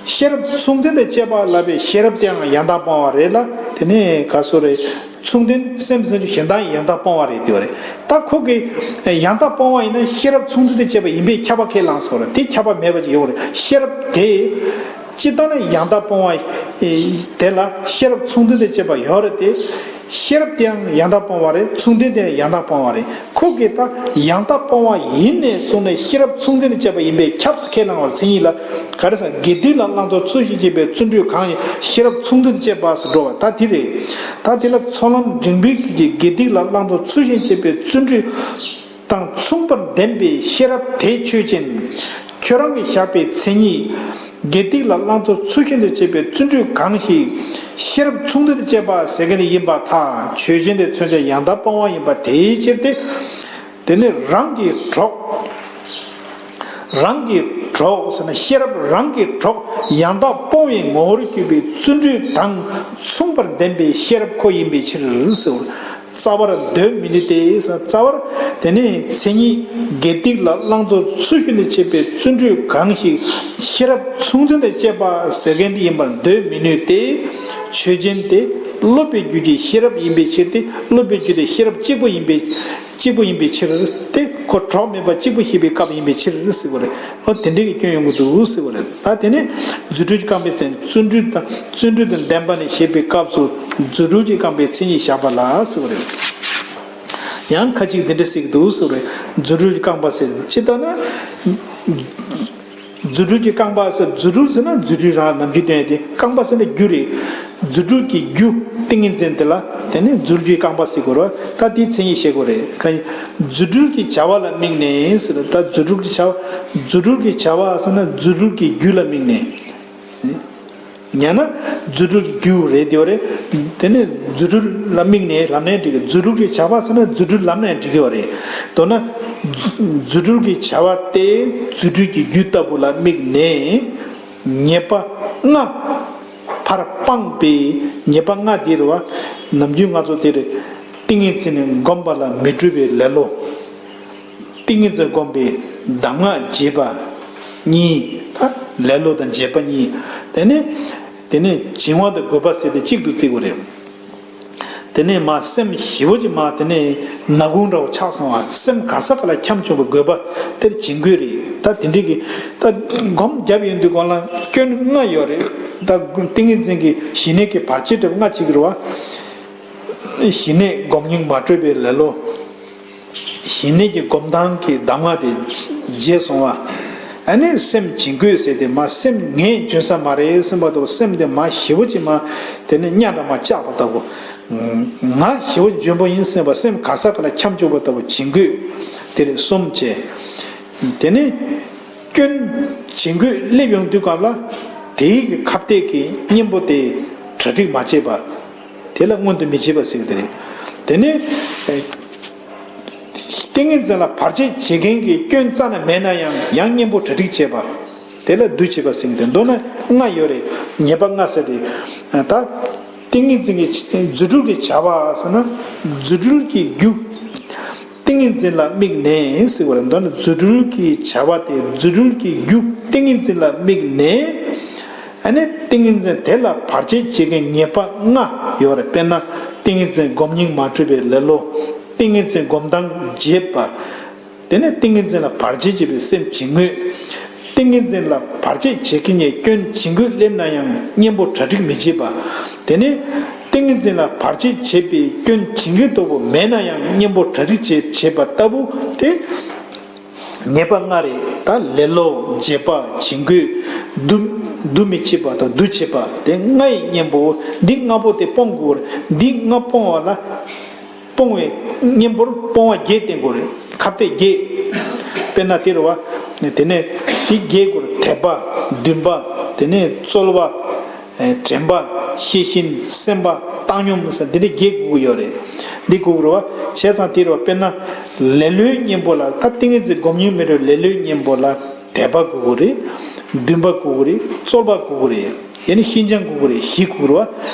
ཤེས་རབ་མཚུངས་ལྡན་དུ་བྱེད་པ་ལབ་པའི་ཤེས་རབ་དེའང་ཡང་དག་སྤོང་བ་རེད་ལ། དེ་ནས་ག་སོ་རེད། མཚུངས་ལྡན་སེམས་སེམས་ཀྱི་གཞན་དག་ཡང་དག་སྤོང་བ་རེད། དེ་བ་རེད། ད་ཁོ་གིས་ཡང་དག་སྤོང་བ་ཡིན་ན་ཤེས་རབ་མཚུངས་ལྡན་དུ་བྱེད་པ་ཡིན་པས་ཁྱབ་པ་ཁས་བླངས་སོང་རེད། དེ་ཁྱབ་པ་མེད་པ་ཅིག་ཡོང་རེད། ཤེས་རབ་དེ། སྤྱིར་བཏང་ནས་ཡང་དག་སྤོང་བ་དེ་ལ་ཤེས་རབ་མཚུངས་ལྡན་དུ་བྱེད་པ་ཡོད་རེད་དེ། ཤེས་རབ་དེའང་ཡང་དག་སྤོང་བ་རེད། མཚུངས་ལྡན་དེའང་ཡང་དག་སྤོང་བ་རེད། ཁོ་གིས་ད་ཡང་དག་སྤོང་བ་ཡིན་ནས་བཟུང་ནས་ཤེས་རབ་མཚུངས་ལྡན་དུ་བྱེད་པ་ཡིན་པས་ཁྱབ་ཟེར་ཁས་བླངས་པ་མཚན་ཉིད་ལ། ག་རེ་ཟེར། དགེ་སྡིག་ལ་བླང་དོར་ཚུལ་བཞིན་བྱེད་པའི་བརྩོན་འགྲུས་གང་ཡིན་ཤེས་རབ་མཚུངས་ལྡན་དུ་བྱེད་པ་ཟེར་འགྲོ་བ་ད་དེ་རེད། ད་དེ་ལ་ཚོགས་ལམ་འབྲིང་པོའི་རྒྱུད་ཀྱི་དགེ་སྡིག་ལ་བླང་དོར་ཚུལ་བཞིན་བྱེད་པའི་བརྩོན་འགྲུས་དང་མཚུངས་པར་ལྡན་པའི་ཤེས་རབ་དེ་ཆོས་ཅན། ཁྱོད་རང་གིས་བཞག་པའི་མཚན་ཉིད། དགེ་སྡིག་ལ་བླང་དོར་ཚུལ་བཞིན་དུ་བྱེད་པའི་བརྩོན་འགྲུས་གང་ཞིག་ཤེས་རབ་མཚུངས་ལྡན་དུ་བྱེད་པ་ཟེར་མཁན་དེ་ཡིན་པར་ཐལ། ཆོས་ཅན། དེ་མཚོན་བྱ་ཡང་དག་སྤོང་བ་ཡིན་པ་དེའི་ཕྱིར་ཏེ། དེ་ནི་རང་གི་གྲོགས། རང་གི་གྲོགས་ཟེར་ན་ཤེས་རབ་རང་གི་གྲོགས་ཡང་དག་སྤོང་བའི་ངོ་བོར་གྱུར་པའི་བརྩོན་འགྲུས་དང་མཚུངས་པར་ལྡན་པའི་ཤེས་རབ་ཁོ་ཡིན་པའི་ཕྱིར་ཟེར། རྩ་བར་འདོད་མི་ནུས་ཏེ་ཟེར། རྩ་བར་དེ་ནི་མཚན་ཉིད་དགེ་སྡིག་ལ་བླང་དོར་ཚུལ་བཞིན་དུ་བྱེད་པའི་བརྩོན་འགྲུས་གང་ཞིག་ཤེས་རབ་མཚུངས་ལྡན་དུ་བྱེད་པ་ཟེར་མཁན་དེ་ཡིན་པར་འདོད་མི་ནུས་ཏེ། ཆོས་ཅན། དེ་སློབ་པའི་རྒྱུད་ཀྱི་ཤེས་རབ་ཡིན་པའི་ཕྱིར་ཏེ། སློབ་པའི་རྒྱུད་དེ་ཤེས་རབ་གཅིག་པུ་ཡིན་པའི། གཅིག་པུ་ཡིན་པའི་ཕྱིར་ཏེ། ཁོ་གྲོགས་མེད་པ་གཅིག་པུ་ཞེས་པའི་སྐབས་ཡིན་པའི་ཕྱིར་ཟེར་བ་རེད། འོ་དེ་འདྲའི་སྐྱོན་ཡོང་གི་འདུག་ཟེར་བ་རེད། ད་དེ་ནི་རྫུ་འཕྲུལ་གྱི་རྐང་པའི་མཚན་ཉིད་བརྩོན་འགྲུས་དང་བརྩོན་འགྲུས་དང་ལྡན་པ་ནི་ཞེས་པའི་སྐབས་སུ་རྫུ་འཕྲུལ་གྱི་རྐང་པའི་མཚན་ཉིད་བཞག་པ་ལ་ཟེར་བ་རེད། ཡང་ཁ་ཅིག་འདི་འདྲ་ཟེར་གྱི་འདུག་ཟེར་བ་རེད། རྫུ་འཕྲུལ་གྱི་རྐང་པ་ཟེར་ཅི་ལྟར་ན། རྫུ་འཕྲུལ་གྱི་རྐང་པ་ཟེར། རྫུ་འཕྲུལ་ཟེར་ན་རྫུ་འཕྲུལ་རང་ནམ་རྒྱུན་སྟོན་ཡ་དེ། རྐང་པ་ཟེར་ན་རྒྱུ་རེད། རྫུ་འཕྲུལ་གྱི་རྒྱུ་ཏིང་ངེ་འཛིན་དེ་ལ་དེ་ནི་རྫུ་འཕྲུལ་གྱི་རྐང་པ་ཟེར་དགོས་རེད། ད་དེའི་མཚན་ཉིད་བཤད་དགོས་རེད། ག་རྫུ་འཕྲུལ་གྱི་བྱ་བ་ལ་དམིགས་ནས་ཟེར། ད་རྫུ་འཕྲུལ་གྱི་བྱ་བ། རྫུ་འཕྲུལ་གྱི་བྱ་བ་ཟེར་ན་རྫུ་འཕྲུལ་གྱི་རྒྱུ་ལ་དམིགས་ནས། ཡང་ན་རྫུ་འཕྲུལ་གྱི་རྒྱུ་རེད་དེ་བ་རེད། དེ་ནི་རྫུ་འཕྲུལ་ལ་དམིགས་ནས་ལབ་ནའི་འགྲིག་གི། རྫུ་འཕྲུལ་གྱི་བྱ་བ་ཟེར་ན་རྫུ་འཕྲུལ་ལབ་ནའི་འགྲིག་གི་བ་རེད། མདོར་ན་རྫུ་རྫུ་འཕྲུལ་གྱི་བྱ་བ་སྟེ་རྫུ་འཕྲུལ་གྱི་རྒྱུ་ལྟ་བུ་ལ་དམིགས་ནས་ཉེས་པ་ལྔ་ཕར་སྤངས་པའི། ཉེས་པ་ལྔ་དེ་རེད་བ། ནམ་རྒྱུན་ང་ཚོ་དེ་རེད། ཏིང་ངེ་འཛིན་བསྒོམ་པ་ལ་མི་སྤྲོ་བའི་ལེ་ལོ། ཏིང་ངེ་འཛིན་བསྒོམ་པའི་གདམས་ངག་བརྗེད་པ་གཉིས། ད་ལེ་ལོ་དང་བརྗེད་པ་གཉིས། དེ་ནས་དེ་ནས་བྱིང་བ་དང་རྒོད་པ་ཟེར་ཏེ་གཅིག་ཏུ་བརྩི་དགོས་རེད། དེ་ནས་མ་སེམས་ཞེ་བོ་ཅིག་མ་དེ་ནས་ནག་ཁུང་འདྲ་བོ་ཆགས་སོང་བ། སེམས་ག་ས་ག་ལ་འཁྱམས་བྱུང་བའི་རྒོད་པ་དེར་བྱིང་རྒོད་རེད། ད་དེ་འདྲའི་གི་ད་སྒོམ་བརྒྱབ་ཡོང་དུས་སྒང་ལ་སྐྱོན་ལྔ་ཡོད་རེད། ད་ཏིང་ངེ་འཛིན་གྱི་ཞི་གནས་ཀྱི་བར་ཆད་འདྲ་བོ་ལྔ་བྱེད་ཀྱི་རེད་བ། ཞི་གནས་སྒོམ་སྙིང་མ་སྤྲོ་བའི་ལེ་ལོ། ཞི་གནས་ཀྱི་སྒོམ་སྟངས་ཀྱི་གདམས་ངག་དེ་བརྗེད་སོང་བ། ཨ་ནི་སེམས་བྱིང་རྒོད་ཟེར་ཏེ་མ་སེམས་ངས་འཇོན་ས་མ་རེད་སེམས་པ་དང་སེམས་དེ་མ་ཞེ་བོ་ཅིག་མ་དེ་ནི་གཉའ་འདྲ་མ་བཅག་པ་ལྟ་བུ། ང་ཞེ་བོ་འཇོན་པོ་ཡིན་སེམས་པ་སེམས་ག་ས་ག་ལ་འཁྱམས་བཅུག་པ་ལྟ་བུ་བྱིང་རྒོད། དེ་རེད་གསུམ་བྱས། དེ་ནི་སྐྱོན་བྱིང་རྒོད་སླེབས་ཡོང་དུས་སྐབས་ལ་དེའི་གི་ཁ་གཏད་ཀྱི་གཉེན་པོ་དེ་གྲ་སྒྲིག་མ་བྱས་པ། དེ་ལ་མངོན་དུ་མི་བྱེད་པ་ཟེར་གྱི་དེ་རེད། དེ་ནས་ཨེ། ཏིང་ངེ་འཛིན་ལ་བར་ཆད་བྱེད་མཁན་གྱི་སྐྱོན་རྩ་ནས་མེད་ན་ཡང་ཡང་གཉེན་པོ་གྲ་སྒྲིག་བྱེད་པ། དེ་ལ་འདུ་བྱེད་པ་ཟེར་གྱི་དེ། མདོར་ན་ལྔ་ཡོད་རེད། ཉེས་པ་ལྔ་ཟེར་ཏེ། ད་ཏིང་ངེ་འཛིན་གྱི་རྫུ་འཕྲུལ་གྱི་བྱ་བ་ཟེར་ན་རྫུ་འཕྲུལ་གྱི་རྒྱུ། ཏིང་ངེ་འཛིན་ལ་དམིགས་ནས་ཟེར་བ་རེད། མདོར་ན་རྫུ་འཕྲུལ་གྱི་བྱ་བ་དེ་རྫུ་འཕྲུལ་གྱི་རྒྱུ་ཏིང་ངེ་འཛིན་ལ་དམིགས་ནས། ཨ་ནི་ཏིང་ངེ་འཛིན་དེ་ལ་བར་ཆད་བྱེད་མཁན་ཉེས་པ་ལྔ་ཡོད་རེད། དཔེར་ན་ཏིང་ངེ་འཛིན་སྒོམ་སྙིང་མ་སྤྲོ་བའི་ལེ་ལོ། ཏིང་ངེ་འཛིན་སྒོམ་སྟངས་བརྗེད་པ། དེ་ནས་ཏིང་ངེ་འཛིན་ལ་བར་ཆད་བྱེད་པའི་སེམས་བྱིང་རྒོད། ཏིང་ངེ་འཛིན་ལ་བར་ཆད་བྱེད་མཁན་གྱི་སྐྱོན་བྱིང་རྒོད་སླེབས་ན་ཡང་གཉེན་པོ་གྲ་སྒྲིག་མི་བྱེད་པ། དེ་ནས་ཏིང་ངེ་འཛིན་ལ་བར་ཆད་བྱེད་པའི་སྐྱོན་བྱིང་རྒོད་ལྟ་བུ་མེད་ན་ཡང་གཉེན་པོ་གྲ་སྒྲིག་བྱེད་བྱེད་པ་ལྟ་བུ་དེ། ཉེས་པ་ལྔ་རེད། ད་ལེ་ལོ་བརྗེད་པ་བྱིང་རྒོད། འདུ་འདུ་མི་བྱེད་པ་དང་འདུ་བྱེད་པ་དེ་ལྔ་ཡི་གཉེན་པོ། འདི་ལྔ་པོ་དེ་སྤོང་དགོས། འདི་ལྔ་སྤོང་བ་ལ། སྤོང་བའི་གཉེན་པོར་སྤོང་བ་བརྒྱད་བསྟེན་དགོས་རེད། ཁ་གཏད་བརྒྱད། དཔེར་ན་དེ་རེད་བ། དེ་ནས་དེ་བརྒྱད་དགོས་རེད། དད་པ། འདུན་པ། དེ་ནས་རྩོལ་བ། དྲན་པ། ཤེས་བཞིན། སེམས་པ། བཏང་སྙོམས་ཟེར་འདི་འདྲ་བརྒྱད་དགོས་ཀྱི་ཡོད་རེད། འདི་དགོས་ཀྱི་རེད་བ། བྱས་ཙང་དེ་རེད་བ། དཔེར་ན་ལེ་ལོའི་གཉེན་པོ་ལ། ད་ཏིང་ངེ་འཛིན་སྒོམ་སྙིང་མི་འདོད་ལེ་ལོའི་གཉེན་པོ་ལ་དད་པ་དགོས་ཀྱི་རེད། འདུན་པ་དགོས་ཀྱི་རེད། རྩོལ་བ་དགོས་ཀྱི་རེད། ཡང་ན་ཤིན་སྦྱངས་དགོས་ཀྱི་རེད། བཞི་དགོས་ཀྱི་རེད་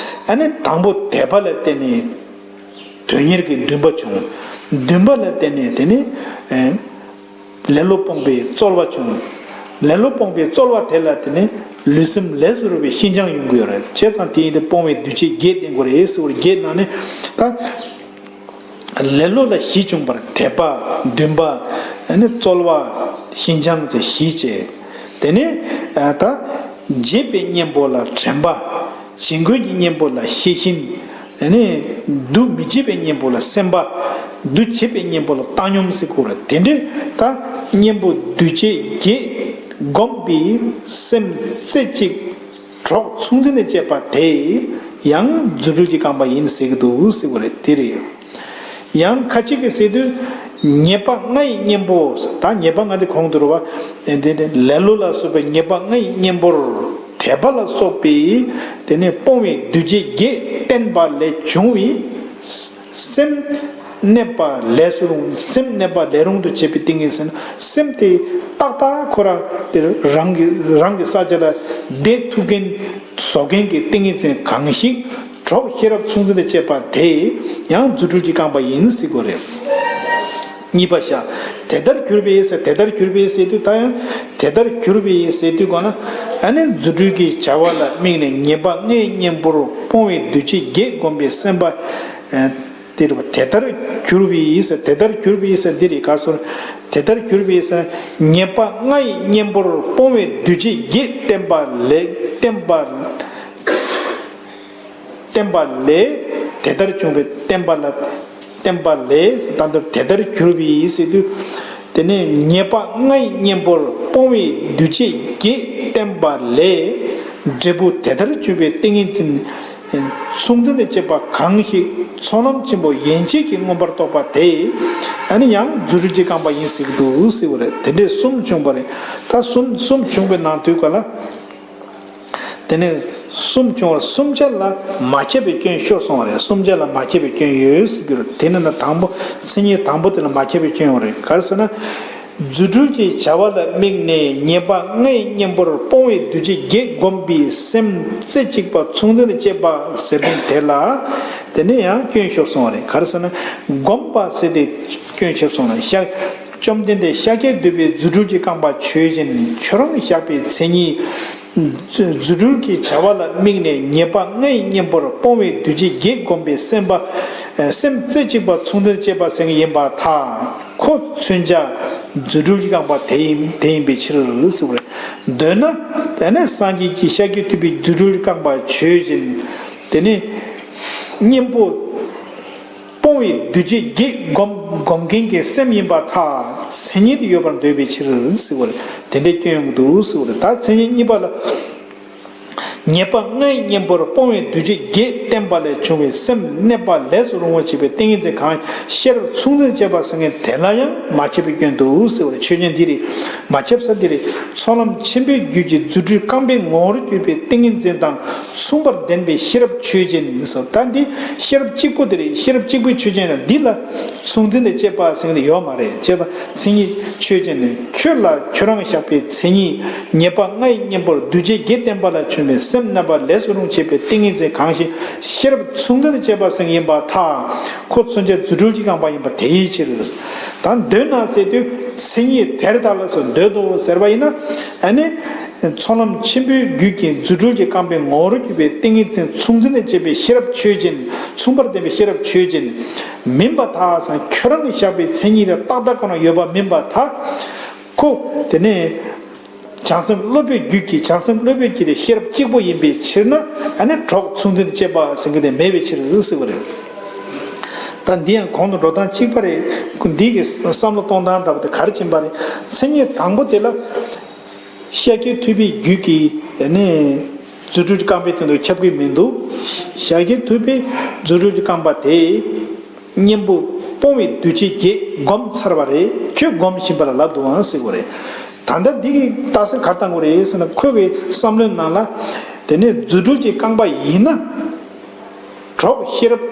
བ། ཨ་ནི་དང་པོ་དད་པ་ལ་བརྟེན་ནས། དོན་གཉེར་གྱི་འདུན་པ་བྱུང་། འདུན་པ་ལ་བརྟེན་ནས་དེ་ནི། ཨེ། ལེ་ལོ་སྤོང་བའི་རྩོལ་བ་བྱུང་། ལེ་ལོ་སྤོང་བའི་རྩོལ་བ་དེ་ལ་དེ་ནི་ལུས་སེམས་ལས་སུ་རུང་བའི་ཤིན་སྦྱངས་ཡོང་གི་ཡོད་རེད། བྱས་ཙང་དེ་ཡིན་དུས་སྤོང་བའི་འདུ་བྱེད་བརྒྱད་བསྟེན་དགོས་རེད་ཟེར་བ་རེད། བརྒྱད་ནང་ནས་ད་ལེ་ལོ་ལ་བཞི་བྱུང་བར་དད་པ། འདུན་པ། ཨ་ནི་རྩོལ་བ། ཤིན་སྦྱངས་བཅས་བཞི་བྱས། དེ་ནས་ད་བརྗེད་པའི་གཉེན་པོ་ལ་དྲན་པ། བྱིང་རྒོད་ཀྱི་གཉེན་པོ་ལ་ཤེས་བཞིན། ཨ་ནི་འདུ་མི་བྱེད་པའི་གཉེན་པོ་ལ་སེམས་པ། འདུ་བྱེད་པའི་གཉེན་པོ་ལ་བཏང་སྙོམས་ཟེར་དགོས་རེད། དེ་འདྲའི་ད་གཉེན་པོ་འདུ་བྱེད་བརྒྱད་བསྒོམས་པའི་སེམས་རྩེ་གཅིག་གྲོགས་མཚུངས་འཛིན་དང་བཅས་པ་དེ་ཡང་རྫུ་འཕྲུལ་གྱི་རྐང་པ་ཡིན་ཟེར་གྱི་འདུག་ཟེར་དགོས་རེད། དེ་རེད། ཡང་ཁ་ཅིག་གིས་ཟེར་དུས། ཉེས་པ་ལྔ་ཡི་གཉེན་པོ། ད་ཉེས་པ་ལྔ་དེ་གོང་དུ་རེད་བ། དེ་ནི་ལེ་ལོ་ལ་སོགས་པའི་ཉེས་པ་ལྔ་ཡི་གཉེན་པོར་དད་པ་ལ་སོགས་པའི་དེ་ནི་སྤོང་བའི་འདུ་བྱེད་བརྒྱད་བསྟེན་པ་ལས་བྱུང་བའི་སེམས་གནས་པ་ལས་སུ་རུང་། སེམས་གནས་པ་ལས་རུང་དུ་བྱེད་པའི་ཏིང་ངེ་འཛིན། སེམས་དེ་ཏག་ཏག་ཁོ་རང་དེར་རང་གི་རང་གི་ས་ཆ་ལ་བསྡད་ཐུབ་མཁན་བཟོ་མཁན་གྱི་ཏིང་ངེ་འཛིན་གང་ཞིག་གྲོགས་ཤེས་རབ་མཚུངས་འཛིན་དང་བཅས་པ་དེ་ཡང་རྫུ་འཕྲུལ་གྱི་རྐང་པ་ཡིན་ཟེར་དགོས་རེད། གཉིས་པ་ཤ། དེ་ལྟར་གྱུར་པའི་ཟེར། དེ་ལྟར་གྱུར་པའི་ཟེར་དུས་ད་ཡང་དེ་ལྟར་གྱུར་པའི་ཟེར་དུས་གོ་ན། ཨ་ནི་རྫུ་འཕྲུལ་གྱི་བྱ་བ་ལ་དམིགས་ནས་ཉེས་པ་ལྔའི་གཉེན་པོར་སྤོང་བའི་འདུ་བྱེད་བརྒྱད་བསྒོམས་པའི་སེམས་པ། ཨ། དེ་རེད་བ། དེ་ལྟར་གྱུར་པའི་ཟེར། དེ་ལྟར་གྱུར་པའི་ཟེར་འདི་རེད། ག་སོར། དེ་ལྟར་གྱུར་པའི་ཟེར། ཉེས་པ་ལྔ་ཡི་གཉེན་པོར་སྤོང་བའི་འདུ་བྱེད་བརྒྱད་བསྟེན་པ་ལས། བསྟེན་པ། བསྟེན་པ་ལས། དེ་ལྟར་བྱུང་བའི་བསྟེན་པ་ལ། བསྟེན་པ་ལས། ད་ལྟར་དེ་ལྟར་གྱུར་པའི་ཟེར་དུས། དེ་ནས་ཉེས་པ་ལྔ་ཡི་གཉེན་པོར་སྤོང་བའི་འདུས་བྱས་བརྒྱད་བསྟན་པ་ལས། འབྲས་བུ་དེ་ལྟར་གྱུར་པའི་ཏིང་ངེ་འཛིན་མཚུངས་ལྡན་དུ་བྱེད་པ་གང་ཞིག་ཚོགས་ལམ་ཆེན་པོ་ཡན་ཆད་ཀྱིས་མངོན་པར་རྟོགས་པ་དེ། ཨ་ནི་ཡང་རྫུ་འཕྲུལ་གྱི་རྐང་པ་ཡིན་ཟེར་གྱི་འདུག་ཟེར་བ་རེད། དེ་འདྲའི་གསུམ་བྱུང་བ་རེད། ད་གསུམ་གསུམ་བྱུང་བའི་ནང་དུས་ག་ལ། དེ་ནས་གསུམ་བྱུང་བར་གསུམ་ཆར་ལ་མ་ཁྱབ་པའི་སྐྱོན་ཤོར་སོང་བ་རེད། གསུམ་ཆར་ལ་མ་ཁྱབ་པའི་སྐྱོན་ཡོད་ཟེར་གྱི་རེད། དེ་ནི་ན་དང་པོ་མཚན་ཉིད་དང་པོ་དེ་ལ་མ་ཁྱབ་པའི་སྐྱོན་ཡོད་རེད། ག་རེ་ཟེར་ན། རྫུ་འཕྲུལ་གྱི་བྱ་བ་ལ་དམིགས་ནས་ཉེས་པ་ལྔ་ཡི་གཉེན་པོར་སྤོང་བའི་འདུས་བྱས་བརྒྱད་བསྒོམས་པའི་སེམས་རྩེ་གཅིག་པ་མཚུངས་ལྡན་དུ་བྱེད་པ་ཟེར་མཁན་དེ་ལ། དེ་ནས་ཡང་སྐྱོན་ཤོར་སོང་བ་རེད། ག་རེ་ཟེར་ན། བསྒོམས་པ་ཟེར་དེ་སྐྱོན་ཤོར་སོང་བ་རེད། ཤ། བཅོམ་ལྡན་འདས་ཤཱཀྱ་ཐུབ་པའི་རྫུ་འཕྲུལ་གྱི་རྐང་པ་ཆོས་ཅན། ཁྱོད་རང་བཞག་པའི་མཚན་ཉིད། རྫུ་འཕྲུལ་གྱི་བྱ་བ་ལ་དམིགས་ནས་ཉེས་པ་ལྔ་ཡི་གཉེན་པོར་སྤོང་བའི་འདུས་བྱས་བརྒྱད་བསྒོམས་པའི་སེམས་པ། སེམས་རྩེ་གཅིག་པ་མཚུངས་ལྡན་བྱེད་པ་ཟེར་མཁན་ཡིན་པར་ཐལ། ཁོ་མཚོན་བྱ་རྫུ་འཕྲུལ་གྱི་རྐང་པ་དེ་ཡིན་དེ་ཡིན་པའི་ཕྱིར་ཟེར་བ་རེད། འདོད་ན། དེ་ནས་སངས་རྒྱས་ཀྱི་ཤཱཀྱ་ཐུབ་པའི་རྫུ་འཕྲུལ་གྱི་རྐང་པ་ཆོས་ཅན། དེ་ནས་གཉེན་པོ། སྤོང་བའི་འདུས་བྱས་བརྒྱད་བསྒོམ་བསྒོམ་མཁན་གྱི་སེམས་ཡིན་པར་ཐལ། མཚན་ཉིད་དུ་ཡོད་པར་འདོད་པའི་ཕྱིར་ཟེར་བ་རེད། དེ་འདྲའི་སྐྱོན་ཡོང་གི་འདུག་ཟེར་བ་རེད། ད་མཚན་ཉིད་གཉིས་པ་ལ། ཉེས་པ་ལྔའི་གཉེན་པོར་སྤོང་བའི་འདུས་བྱས་བརྒྱད་བསྟན་པ་ལས་བྱུང་བའི་སེམས་གནས་པ་ལས་སུ་རུང་བར་བྱེད་པའི་ཏིང་ངེ་འཛིན་གང་ཤེས་རབ་མཚུངས་ལྡན་བྱེད་པ་ཟེར་མཁན་དེ་ལ་ཡང་མ་ཁྱབ་པའི་སྐྱོན་འདུག་ཟེར་བ་རེད། ཆོས་ཅན་འདི་རེད། མ་ཁྱབ་ས་འདི་རེད། ཚོགས་ལམ་ཆེན་པོའི་རྒྱུད་ཀྱི་རྫུ་འཕྲུལ་རྐང་པའི་ངོ་བོར་གྱུར་པའི་ཏིང་ངེ་འཛིན་དང་མཚུངས་པར་ལྡན་པའི་ཤེས་རབ་ཆོས་ཅན་ཟེར། ད་འདི་ཤེས་རབ་གཅིག་པོ་དེ་རེད། ཤེས་རབ་གཅིག་པོའི་ཆོས་ཅན་ལ་འདི་ལ་མཚུངས་ལྡན་དུ་བྱེད་པ་ཟེར་མཁན་དེ་ཡོད་མ་རེད། བྱས་ཙང་མཚན་ཉིད་ཆོས་ཅན་ནི་ཁྱོད་ལ་ཁྱོད་རང་བཞག་པའི་མཚན་ཉིད་ཉེས་པ་ལྔ་ཡི་གཉེན་པོར་འདུས་བྱས་བརྒྱད་བསྟན་པ་ལ་བྱུང་བའི་སེམས་གནས་པ་ལས་སུ་རུང་བྱེད་པའི་ཏིང་ངེ་འཛིན་གང་ཞིག་ཤེས་རབ་མཚུངས་ལྡན་དུ་བྱེད་པ་ཟེར་མཁན་ཡིན་པར་ཐལ། ཁོ་མཚོན་བྱ་རྫུ་འཕྲུལ་གྱི་རྐང་པ་ཡིན་པ་དེའི་ཕྱིར། ད་འདོད་ན་ཟེར་དུས་མཚན་ཉིད་དེར་ཐལ་ལ་སོགས་འདོད་དོ་ཟེར་བ་ཡིན་ན། ཨ་ནི། ཚོགས་ལམ་ཆེན་པོའི་རྒྱུད་ཀྱི་རྫུ་འཕྲུལ་གྱི་རྐང་པའི་ངོ་བོར་གྱུར་པའི་ཏིང་ངེ་འཛིན་མཚུངས་ལྡན་དུ་བྱེད་པའི་ཤེས་རབ་ཆོས་ཅན། མཚུངས་པར་ལྡན་པའི་ཤེས་རབ་ཆོས་ཅན། མིན་པར་ཐལ་ཟེར། ཁྱོད་རང་གིས་བཞག་པའི་མཚན་ཉིད་དེ་ཏག་ཏག་ཁོ་ན་ཡོད་པ་མིན་པར་ཐལ། ཁོ། དེ་ནས། བྱང་སེམས་སློབ་པའི་རྒྱུད་ཀྱི་བྱང་སེམས་སློབ་པའི་རྒྱུད་དེ་ཤེས་རབ་གཅིག་པོ་ཡིན་པའི་ཕྱིར་ན། ཨ་ནི་གྲོགས་མཚུངས་ལྡན་དུ་བྱེད་པ་ཟེར་མཁན་དེ་མེད་པའི་ཕྱིར་ཟེར་བ་རེད། ད་འདི་ཡང་གོང་དུ་འགྲོ་སྟངས་གཅིག་པ་རེད། འདི་གི་བསམ་བློ་གཏོང་སྟངས་འདྲ་པོ་དེ་ག་རེ་ཕྱིན་པ་རེད། མཚན་ཉིད་དང་པོ་དེ་ལ། ཤཱཀྱ་ཐུབ་པའི་རྒྱུད་ཀྱི་ནི་རྫུ་འཕྲུལ་གྱི་རྐང་པའི་སྟེང་དུ་ཁྱབ་ཀྱི་མི་འདུག་ཤཱཀྱ་ཐུབ་པའི་རྫུ་འཕྲུལ་གྱི་རྐང་པ་དེ་གཉེན་པོ་སྤོང་བའི་འདུས་བྱས་བརྒྱད་བསྒོམས་ཚར་བ་རེད། ཁྱོད་སྒོམ་བཞིན་པ་ལ་ལབ་འདུག་ཨང་ཟེར་དགོས་རེད། ད་ལྟ་འདི་གི་རྟགས་གསལ་ག་རེ་བཏང་དགོས་རེད་ཟེར་ན། ཁོའི་བསམ་བློའི་ནང་ལ་དེ་ནས་རྫུ་འཕྲུལ་གྱི་རྐང་པ་ཡིན་ན། གྲོགས་ཤེས་རབ་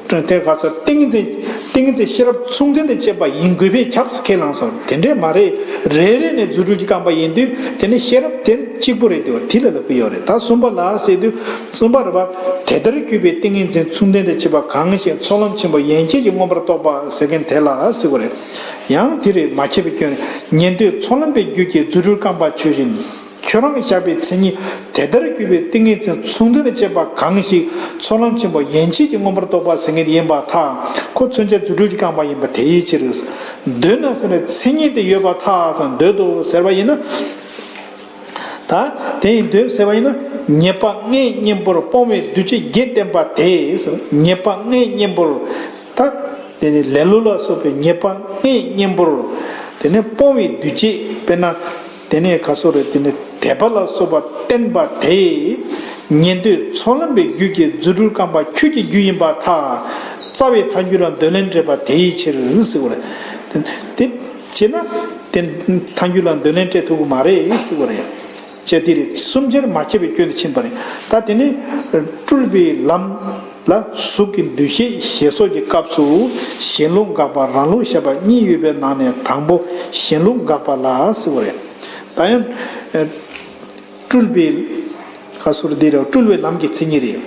དེ་ག་ཚོད་ཏིང་ངེ་འཛིན་ཏིང་ངེ་འཛིན་ཤེས་རབ་མཚུངས་ལྡན་དུ་བྱེད་པ་ཡིན་དགོས་པས་ཁྱབ་ཁས་བླངས་སོ། དེ་འདྲས་མ་རེད། རེ་རེ་ནས་རྫུ་འཕྲུལ་གྱི་རྐང་པ་ཡིན་དུས་དེ་ནི་ཤེས་རབ་དེ་གཅིག་པུ་རེད་དེ་བ་དེ་ལ་ལབ་ཀྱི་ཡོད་རེད། ད་གསུམ་པ་ལ་ཟེར་དུས་གསུམ་པ་རེད་པ། དེ་ལྟར་གྱུར་པའི་ཏིང་ངེ་འཛིན་མཚུངས་ལྡན་དུ་བྱེད་པ་གང་ཞིག་ཚོགས་ལམ་ཆེན་པོ་ཡན་ཆད་ཀྱིས་མངོན་པར་རྟོགས་པ་ཟེར་མཁན་དེ་ལ་ཟེར་དགོས་རེད། ཡང་དེ་རེད། མ་ཁྱབ་པའི་སྐྱོན། ཉན་ཐོས་ཚོགས་ལམ་པའི་རྒྱུད་ཀྱི་རྫུ་འཕྲུལ་རྐང་པ་ཆོས་ཅན། ཁྱོད་རང་གིས་བཞག་པའི་མཚན་ཉིད་དེ་ལྟར་གྱུར་པའི་ཏིང་ངེ་འཛིན་མཚུངས་ལྡན་དུ་བྱེད་པ་གང་ཞིག་ཚོགས་ལམ་ཆེན་པོ་ཡན་ཆད་ཀྱིས་མངོན་པར་རྟོགས་པ་ཟེར་མཁན་ཡིན་པར་ཐལ། ཁོ་མཚོན་བྱ་རྫུ་འཕྲུལ་གྱི་རྐང་པ་ཡིན་པ་དེའི་ཕྱིར། འདོད་ན་ཟེར་ནས་མཚན་ཉིད་དེ་ཡོད་པར་ཐལ་ཟེར་འདོད་དོ་ཟེར་བ་ཡིན་ན། ད་དེ་ཡིན་འདོད་ཟེར་བ་ཡིན་ན། ཉེས་པ་ལྔའི་གཉེན་པོར་སྤོང་བའི་འདུས་བྱས་བརྒྱད་བསྟན་པ་དེ། ཉེས་པ་ལྔའི་གཉེན་པོར། ད་དེ་ནི་ལེ་ལོ་ལ་སོགས་པའི་ཉེས་པ་ལྔའི་གཉེན་པོར། དེ་ནི་སྤོང་བའི་འདུས་བྱས་དཔེར་ན། དེ་ནས་ཁ་སོ་རེ་དེ་ནས་དད་པ་ལ་སོགས་པ་བསྟན་པ་དེ། ཉན་ཐོས་ཚོགས་ལམ་པའི་རྒྱུད་ཀྱི་རྫུ་འཕྲུལ་རྐང་པ་ཁྱོད་ཀྱི་རྒྱུད་ཡིན་པར་ཐལ། རྩ་བའི་ཐལ་འགྱུར་ལ་འདོད་ལན་སྤྲད་པ་དེའི་ཕྱིར་ཟེར་བ་རེད། དེ་བྱས་ན་དེ་ཐལ་འགྱུར་ལ་འདོད་ལན་སྤྲད་ཐུབ་ཀྱི་མ་རེད་ཟེར་བ་རེད། ཅེས་དེ་རེད། གསུམ་ཆར་མ་ཁྱབ་པའི་སྐྱོན་དུ་ཕྱིན་པ་རེད། ད་དེ་ནས་སྤྲུལ་པའི་ལམ། ལ་གཟུགས་ཀྱི་འདུ་ཤེས་ཞེས་སོགས་ཀྱི་སྐབས་སུ་གཞན་ལུགས་དགག་པ་རང་ལུགས་བཞག་པ་གཉིས་ཡོད་པའི་ནང་ནས་དང་པོ་གཞན་ལུགས་དགག་པ་ལ་ཟེར་བ་རེད། ད་ཡང་སྤྲུལ་པའི་ཁ་ཟུར་འདི་རེད། སྤྲུལ་པའི་ལམ་གྱི་མཚན་ཉིད་རེད།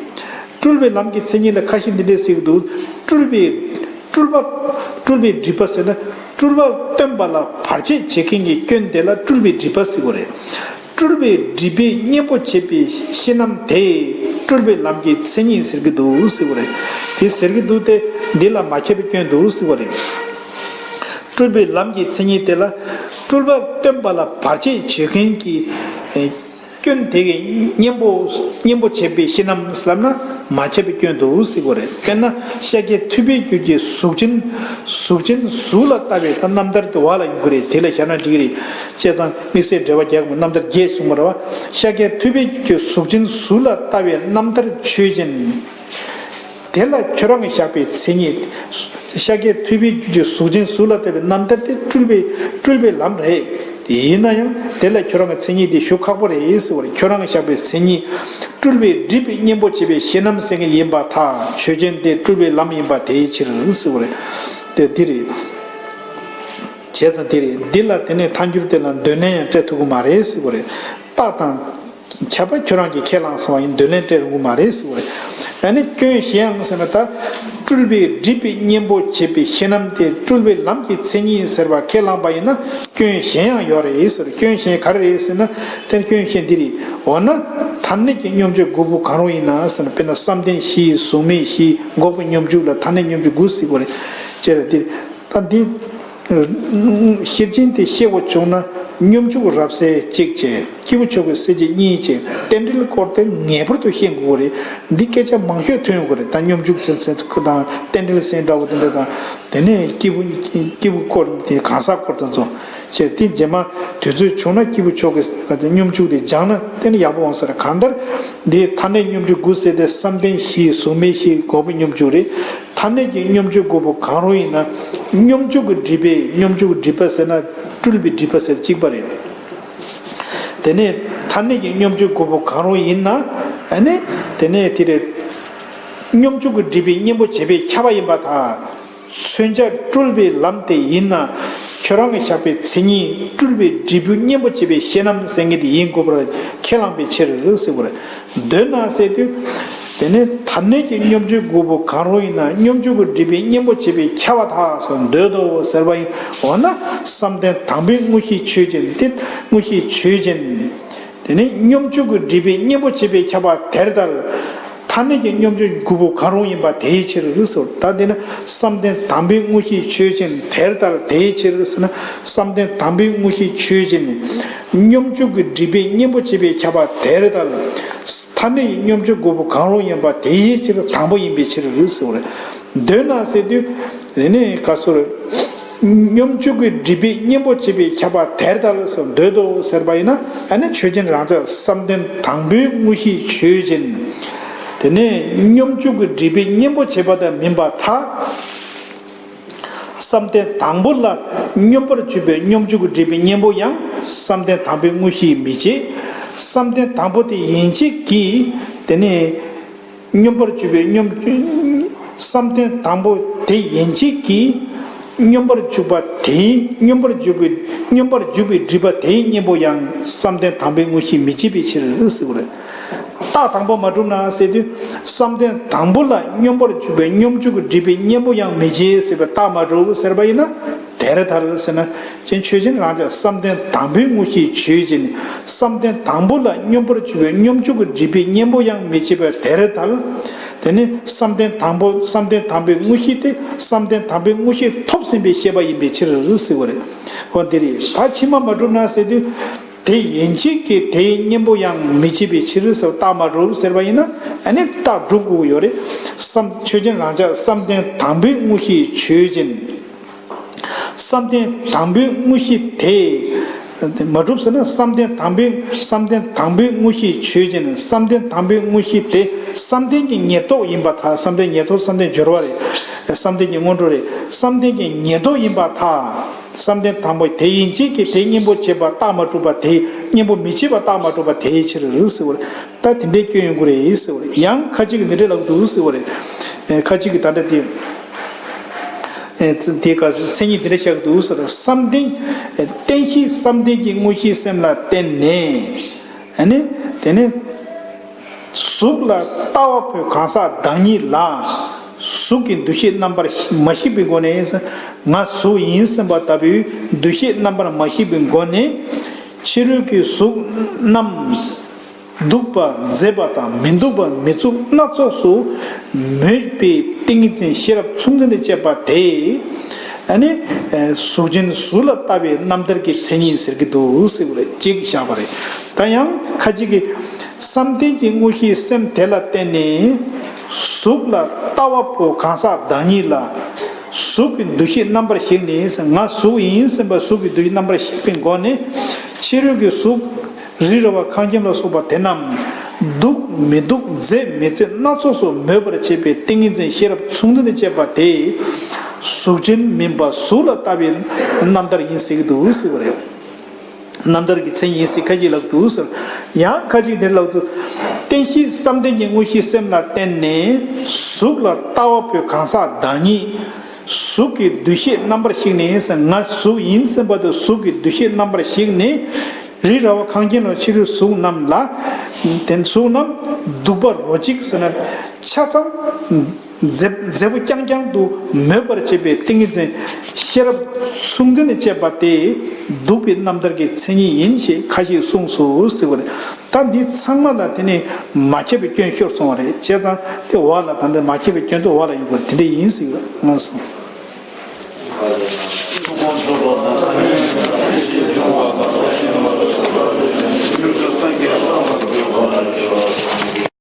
སྤྲུལ་པའི་ལམ་གྱི་མཚན་ཉིད་ལ་ཁ་ཤས་འདི་འདྲས་ཟེར་གྱི་འདུག་སྤྲུལ་པའི་སྤྲུལ་པ་སྤྲུལ་པའི་སྒྲིབ་པ་ཟེར་ན་སྤྲུལ་པ་སྟོན་པ་ལ་བར་ཆད་བྱེད་མཁན་གྱི་སྐྱོན་དེ་ལ་སྤྲུལ་པའི་སྒྲིབ་པ་ཟེར་བ་རེད། སྤྲུལ་པའི་སྒྲིབ་པས་གཉེན་པོ་བྱེད་པའི་བཤེས་རྣམས་དེ་སྤྲུལ་པའི་ལམ་གྱི་མཚན་ཉིད་ཟེར་གྱི་འདུག་ཟེར་བ་རེད། དེ་ཟེར་གྱི་འདུག་སྟེ་འདི་ལ་མ་ཁྱབ་པའི་སྐྱོན་འདུག་ཟེར་བ་རེད། སྤྲུལ་པའི་ལམ་གྱི་མཚན་ཉིད་དེ་ལ་སྤྲུལ་པ་སྟོན་པ་ལ་བར་ཆད་བྱེད་མཁན་གྱི་སྐྱོན་དེ་གི་གཉེན་པོ་གཉེན་པོ་བྱེད་པའི་བཤེས་རྣམས་ལབ་ན་ མ་ཁྱབ་པའི་སྐྱོན་འདུག་ཟེར་དགོས་རེད། དཔེར་ན་ཤཱཀྱ་ཐུབ་པའི་རྒྱུད་ཀྱི་གཟུགས་ཅན། གཟུགས་ཅན་གཟུགས་ལ་ལྟ་བའི་ད་རྣམ་ཐར་དེ་བ་ལ་ཡོང་གི་རེད། དེ་ལ་ཤར་ན་འགྲིག་གི་རེད། བྱས་ཙང་དམིགས་བསལ་འགྲེལ་པ་རྒྱག་དགོས། རྣམ་ཐར་བརྒྱད་གསུངས་པ་རེད་བ། ཤཱཀྱ་ཐུབ་པའི་རྒྱུད་ཀྱི་གཟུགས་ཅན་གཟུགས་ལ་ལྟ་བའི་རྣམ་ཐར་ཆོས་ཅན། དེ་ལ་ཁྱོད་རང་གིས་བཞག་པའི་མཚན་ཉིད། ཤཱཀྱ་ཐུབ་པའི་རྒྱུད་ཀྱི་གཟུགས་ཅན་གཟུགས་ལ་ལྟ་བའི་རྣམ་ཐར་དེ་སྤྲུལ་པའི་སྤྲུལ་པའི་ལམ་རེད། ཡིན་ན་ཡང་དེ་ལ་ཁྱོད་རང་གི་མཚན་ཉིད་དེ་ཞུ་ཁག་པོ་རེད་ཟེར་བ་རེད། ཁྱོད་རང་གིས་བཞག་པའི་མཚན་ཉིད། སྤྲུལ་པའི་སྒྲིབ་པའི་གཉེན་པོ་བྱེད་པའི་ཤེས་རྣམ་ཟེར་མཁན་ཡིན་པར་ཐལ། ཆོས་ཅན་དེ་སྤྲུལ་པའི་ལམ་ཡིན་པ་དེའི་ཕྱིར་ཟེར་བ་རེད། དེ་འདི་རེད། བྱས་ཙང་དེ་རེད། འདི་ལ་དེ་ནས་ཐལ་འགྱུར་དེ་ལ་འདོད་ལན་ཡང་སྤྲད་ཐུབ་ཀྱི་མ་རེད་ཟེར་བ་རེད། རྟགས་དང་ཁྱབ་པ་ཁྱོད་རང་གིས་ཁས་བླངས་སོང་བ་ཡིན། འདོད་ལན་སྤྲད་རུང་གི་མ་རེད་ཟེར་བ་རེད། ཨ་ནི་སྐྱོན་གཞན་ཡང་ཟེར་ན་ད། སྤྲུལ་པའི་སྒྲིབ་པའི་གཉེན་པོ་བྱེད་པའི་ཤེས་རྣམ་དེ་སྤྲུལ་པའི་ལམ་གྱི་མཚན་ཉིད་ཟེར་བ་ཁས་བླངས་པ་ཡིན་ན་སྐྱོན་གཞན་ཡང་ཡོད་རེད་ཟེར། སྐྱོན་གཞན་ག་རེ་རེད་ཟེར་ན། དེར་སྐྱོན་གཞན་འདི་རེད། འོ་ན། ཐ་སྙད་ཀྱི་སྙོམས་འཇུག་དགུ་པོ་གང་རུང་ཡིན་ན་ཟེར་ན། དཔེར་ན་བསམ་གཏན་བཞི། གཟུགས་མེད་བཞི། འགོག་པའི་སྙོམས་འཇུག་ལ་ཐ་སྙད་སྙོམས་འཇུག་དགུ་ཟེར་བ་རེད། ཅེས་རེད་དེ། ད་འདི། ཤེར་ཕྱིན་དེ་ཤེས་པ་བྱུང་ན་སྙོམས་འཇུག་རབ་གསལ་གཅིག་བྱས། སྐྱེས་བུ་མཆོག་གི་གསལ་བྱེད་གཉིས་བྱས། རྟེན་འབྲེལ་སྐོར་དེ་ངེས་པར་དུ་ཤེས་དགོས་རེད། འདི་སྐད་ཆ་མང་ཤོས་ཐོན་ཡོང་གི་རེད། ད་སྙོམས་འཇུག་ཟེར་ཟེར་དང་རྟེན་འབྲེལ་ཟེར་འདྲ་བོ་དེ་འདྲ་དང་། དེ་ནས་སྐྱེས་བུ་སྐྱེས་བུ་སྐོར་དེ་གང་ཟག་སྐོར་དང་ཚོ་བྱས། དེ་རྗེས་མ་དུས་ཚོད་བྱུང་ན་སྐྱེས་བུ་མཆོག་གི་སྙོམས་འཇུག་དེ་སྦྱངས་ན་དེ་ནི་ཡག་པོ་འོང་ས་རེད། གང་ལྟར་འདི་ཐ་སྙད་སྙོམས་འཇུག་དགུ་ཟེར་དེ་བསམ་གཏན་བཞི། གཟུགས་མེད་བཞི། འགོག་པའི་སྙོམས་འཇུག་རེད། ཐ་སྙད་ཀྱི་སྙོམས་འཇུག་དགུ་པོ་གང་རུང་ཡིན་ན། སྙོམས་འཇུག་གི་སྒྲིབ་པས། སྙོམས་འཇུག་གི་སྒྲིབ་པ་ཟེར་ན་སྤྲུལ་པའི་སྒྲིབ་པ་ཟེར་གཅིག་པ་རེད། དེ་ནས་ཐ་སྙད་ཀྱི་སྙོམས་འཇུག་དགུ་པོ་གང་རུང་ཡིན་ན། ཨ་ནི་དེ་ནས་དེ་རེད། སྙོམས་འཇུག་གི་སྒྲིབ་པའི་གཉེན་པོ་བྱེད་པས་ཁྱབ་པ་ཡིན་པར་ཐལ། མཚོན་བྱ་སྤྲུལ་པའི་ལམ་དེ་ཡིན་ན། ཁྱོད་རང་གིས་བཞག་པའི་མཚན་ཉིད་སྤྲུལ་པའི་སྒྲིབ་པའི་གཉེན་པོ་བྱེད་པའི་ཤེས་རྣམ་ཟེར་མཁན་དེ་ཡིན་དགོས་པར་ཁས་བླངས་པའི་ཕྱིར་ཟེར་བ་རེད། འདོད་ན་ཟེར་དུས། དེ་ནས་ཐ་སྙད་ཀྱི་སྙོམས་འཇུག་དགུ་པོ་གང་རུང་ཡིན་ན། སྙོམས་འཇུག་གི་སྒྲིབ་པའི་གཉེན་པོ་བྱེད་པས་ཁྱབ་པར་ཐལ་ཟེར། འདོད་དོ་ཟེར་བ་ཡིན། འོ་ན་བསམ་གཏན་དང་པོའི་དངོས་གཞི་ཆོས་ཅན། དེ་དངོས་གཞི་ཆོས་ཅན། དེ་ནས་སྙོམས་འཇུག་གི་སྒྲིབ་པའི་གཉེན་པོ་བྱེད་པས་ཁྱབ་པ་དེར་ཐལ། ཐ་སྙད་ཀྱི་སྙོམས་འཇུག་དགུ་པོ་གང་རུང་ཡིན་པ་དེའི་ཕྱིར་ཟེར། ད་དེ་ནི་བསམ་གཏན་དང་པོའི་དངོས་གཞི་ཆོས་ཅན། དེར་ཐལ། དེའི་ཕྱིར་ཟེར་ན། བསམ་གཏན་དང་པོའི་དངོས་གཞི་ཆོས་ཅན། སྙོམས་འཇུག་གི་སྒྲིབ་པའི་གཉེན་པོ་བྱེད་པས་ཁྱབ་པ་དེར་ཐལ། ཐ་སྙད་ཀྱི་སྙོམས་འཇུག་དགུ་པོ་གང་རུང་ཡིན་པ་དེའི་ཕྱིར་དང་པོ་ཡིན་པའི་ཕྱིར་ཟེར་བ་རེད། འདོད་ན་ཟེར་དུས། དེ་ནས་ག་སོ་རེད། སྙོམས་འཇུག་གི་སྒྲིབ་པའི་གཉེན་པོ་བྱེད་པས་ཁྱབ་པ་དེར་ཐལ་ཟེར། འདོད་དོ་ཟེར་བ་ཡིན་ན། ཨ་ནི་ཆོས་ཅན་རང་ཆ་བསམ་གཏན་དང་པོའི་དངོས་གཞི་ཆོས་ཅན། དེ་ནས་སྙོམས་འཇུག་གི་སྒྲིབ་པའི་གཉེན་པོ་བྱེད་པ་དང་མིན་པར་ཐལ། བསམ་གཏན་དང་པོ་ལ་སྙོམས་པར་འཇུག་པའི་སྙོམས་འཇུག་གི་སྒྲིབ་པའི་གཉེན་པོ་ཡང་བསམ་གཏན་དང་པོའི་དངོས་གཞིས་མི་བྱེད། བསམ་གཏན་དང་པོ་དེ་ཡན་ཆད་ཀྱིས། དེ་ནས། སྙོམས་པར་འཇུག་པའི་སྙོམས། བསམ་གཏན་དང་པོ་དེ་ཡན་ཆད་ཀྱིས། སྙོམས་པར་འཇུག་པ་དེའི། སྙོམས་པར་འཇུག་པའི། སྙོམས་པར་འཇུག་པའི་སྒྲིབ་པ་དེའི་གཉེན་པོ་ཡང་བསམ་གཏན་དང་པོའི་དངོས་གཞིས་མི་བྱེད་པའི་ཕྱིར་ཟེར་བ་རེད། རྟགས་དང་པོ་མ་གྲུབ་ན་ཟེར་དུས། བསམ་གཏན་དང་པོ་ལ་སྙོམས་པར་འཇུག་པའི་སྙོམས་འཇུག་གི་སྒྲིབ་པའི་གཉེན་པོ་ཡང་མི་བྱེད་ཟེར་བའི་རྟགས་མ་གྲུབ་ཟེར་བ་ཡིན་ན། དེར་ཐལ་ཟེར་ན། ཅན་ཆོས་ཅན་རང་ཆ་བསམ་གཏན་དང་པོའི་དངོས་གཞིས་ཆོས་ཅན། བསམ་གཏན་དང་པོ་ལ་སྙོམས་པར་འཇུག་པའི་སྙོམས་འཇུག་གི་སྒྲིབ་པའི་གཉེན་པོ་ཡང་མི་བྱེད་པ་དེར་ཐལ། དེ་ནི་བསམ་གཏན་དང་པོ། བསམ་གཏན་དང་པོའི་དངོས་གཞི་དེ་བསམ་གཏན་དང་པོའི་དངོས་གཞི་ཐོབ་ཟིན་པའི་ཤེས་པ་ཡིན་པའི་ཕྱིར་ཟེར་བ་རེད། འོ་དེ་རེད། ད་ཕྱི་མ་མ་གྲུབ་ན་ཟེར་དུས། དེ་ཡན་ཆད་ཀྱིས་དེའི་གཉེན་པོ་ཡང་མི་བྱེད་པའི་ཕྱིར་ཟེར། རྟགས་མ་གྲུབ་ཟེར་བ་ཡིན་ན། ཨ་ནི་རྟགས་སྒྲུབ་དགོས་ཀྱི་ཡོད་རེད། བསམ། ཆོས་ཅན་རང་ཆ་བསམ་གཏན་དང་པོའི་དངོས་གཞིས་ཆོས་ཅན། བསམ་གཏན་དང་པོའི་དངོས་གཞི་དེ། མ་གྲུབ་ཟེར་ན། བསམ་གཏན་དང་པོའི། བསམ་གཏན་དང་པོའི་དངོས་གཞི་ཆོས་ཅན། བསམ་གཏན་དང་པོའི་དངོས་གཞི་དེ་བསམ་གཏན་གྱི་ཉེར་བསྡོགས་ཡིན་པར་ཐལ། བསམ་གཏན་ཉེར་བསྡོགས། བསམ་གཏན་སྦྱོར་བ་རེད། བསམ་གཏན་གྱི་སྔོན་འགྲོ་རེད། བསམ་གཏན་གྱི་ཉེར་བསྡོགས་ཡིན་པར་ཐལ། བསམ་གཏན་དང་པོ་དེ་ཡན་ཆད་ཀྱིས་དེའི་གཉེན་པོ་བྱེད་པ་རྟགས་མ་གྲུབ་པ་དེའི་གཉེན་པོ་མི་བྱེད་པ་རྟགས་མ་གྲུབ་པ་དེའི་ཕྱིར་ཟེར་བ་རེད། ད་དེ་འདྲའི་སྐྱོན་ཡོང་གི་རེད་ཟེར་བ་རེད། ཡང་ཁ་ཅིག་གིས་འདི་འདྲ་ལབ་འདུག་ཟེར་བ་རེད། ཨེ། ཁ་ཅིག་གིས་ད་ལྟ་དེ། ཨེ། དེ་ག་ཚོད་མཚན་ཉིད་འདི་འདྲ་བཞག་འདུག་ཟེར། བསམ་གཏན། ཨེ། རྟེན་གཞི་བསམ་གཏན་གྱི་དངོས་གཞིའི་སེམས་ལ་བརྟེན་ནས། ཨ་ནི། དེ་ནི། གཟུགས་ལ་ལྟ་བ་པོའི་གང་ཟག་བདག་ཉིད་ལ། གཟུགས་ཀྱི་འདུ་ཤེས་རྣམ་པར་མ་ཞིག་པའི་སྒོ་ནས། ང་གཟུགས་ཡིན་བསམ་པ་ལྟ་བུའི་འདུ་ཤེས་རྣམ་པར་མ་ཞིག་པའི་སྒོ་ནས། ཕྱི་རོལ་གྱི་གཟུགས་རྣམས། སྡུག་པ་མཛེས་པ་དང་མི་སྡུག་པ་མི་ཚུགས་སྣ་ཚོགས་སུ་མོས་པའི་ཏིང་ངེ་འཛིན་ཤེས་རབ་མཚུངས་ལྡན་དང་བཅས་པ་དེ། ཨ་ནི། གཟུགས་ཅན་གཟུགས་ལ་ལྟ་བའི་རྣམ་ཐར་གྱི་མཚན་ཉིད་ཟེར་གྱི་འདུག་ཟེར་བ་རེད། ཅིག་བཞག་པ་རེད། ད་ཡང་ཁ་ཅིག་གིས། བསམ་གཏན་གྱི་དངོས་གཞིའི་སེམས་དེ་ལ་བརྟེན་ནས། གཟུགས་ལ་ལྟ་བ་པོ་གང་ཟག་བདག་ཉིད་ལ། གཟུགས་ཀྱི་འདུ་ཤེས་རྣམ་པར་ཞིག་ནས། ང་གཟུགས་ཡིན་སེམས་པ་གཟུགས་ཀྱི་འདུ་ཤེས་རྣམ་པར་ཞིག་པའི་སྒོ་ནས། ཕྱི་རོལ་གྱི་གཟུགས། རི་ར་བ་ཁང་ཁྱིམ་ལ་སོགས་པ་དེ་རྣམས། སྡུག་མི་སྡུག་མཛེས་མི་མཛེས་སྣ་ཚོགས་སུ་མོས་པར་བྱེད་པའི་ཏིང་ངེ་འཛིན་ཤེས་རབ་མཚུངས་ལྡན་དང་བཅས་པ་དེ། གཟུགས་ཅན་མིན་པ་གཟུགས་ལ་ལྟ་བའི་རྣམ་ཐར་ཡིན་ཟེར་གྱི་འདུག་ཟེར་བ་རེད། རྣམ་ཐར་གྱི་མཚན་ཉིད་ཟེར་ཁ་ཅིག་ལབ་འདུག་ཟེར། ཡང་ཁ་ཅིག་དེར་ལབ་ཚུལ། རྟེན་གཞི་བསམ་གཏན་གྱི་དངོས་གཞི་སེམས་ལ་བརྟེན་ནས། གཟུགས་ལ་ལྟ་བ་པོའི་གང་ཟག་བདག་ཉིད། གཟུགས་ཀྱི་འདུ་ཤེས་རྣམ་པར་ཞིག་ནས་ཟེར། ང་གཟུགས་ཡིན་སེམས་པ་དེ་གཟུགས་ཀྱི་འདུ་ཤེས་རྣམ་པར་ཞིག་ནས། རི་ར་བ་ཁང་ཁྱིམ་ལ་ཕྱི་རོལ་གཟུགས་རྣམས་ལ། དེ་གཟུགས་རྣམས་སྡུག་པ་རོ་གཅིག་ཟེར་ན། ཆ་ཚང་། མཛེས་མཛེས་པོ་རྐྱང་རྐྱང་དུ་མོས་པར་བྱེད་པའི་ཏིང་ངེ་འཛིན་ཤེས་རབ་མཚུངས་ལྡན་དང་བཅས་པ་དེ་སྡུག་པའི་རྣམ་ཐར་གྱི་མཚན་ཉིད་ཡིན་ཞེས་ཁ་ཅིག་གསུངས་སོ་ཟེར་བ་རེད། ད་འདི་ཚང་མ་ལ་དེ་ནི་མ་ཁྱབ་པའི་སྐྱོན་ཤོར་སོང་བ་རེད། བྱས་ཙང་དེ་འོག་ལ་ད་འདི་མ་ཁྱབ་པའི་སྐྱོན་དེ་འོག་ལ་ཡོང་དགོས་རེད། དེ་འདྲ་ཡིན་ཟེར་བ་ལ་ང་སོང་།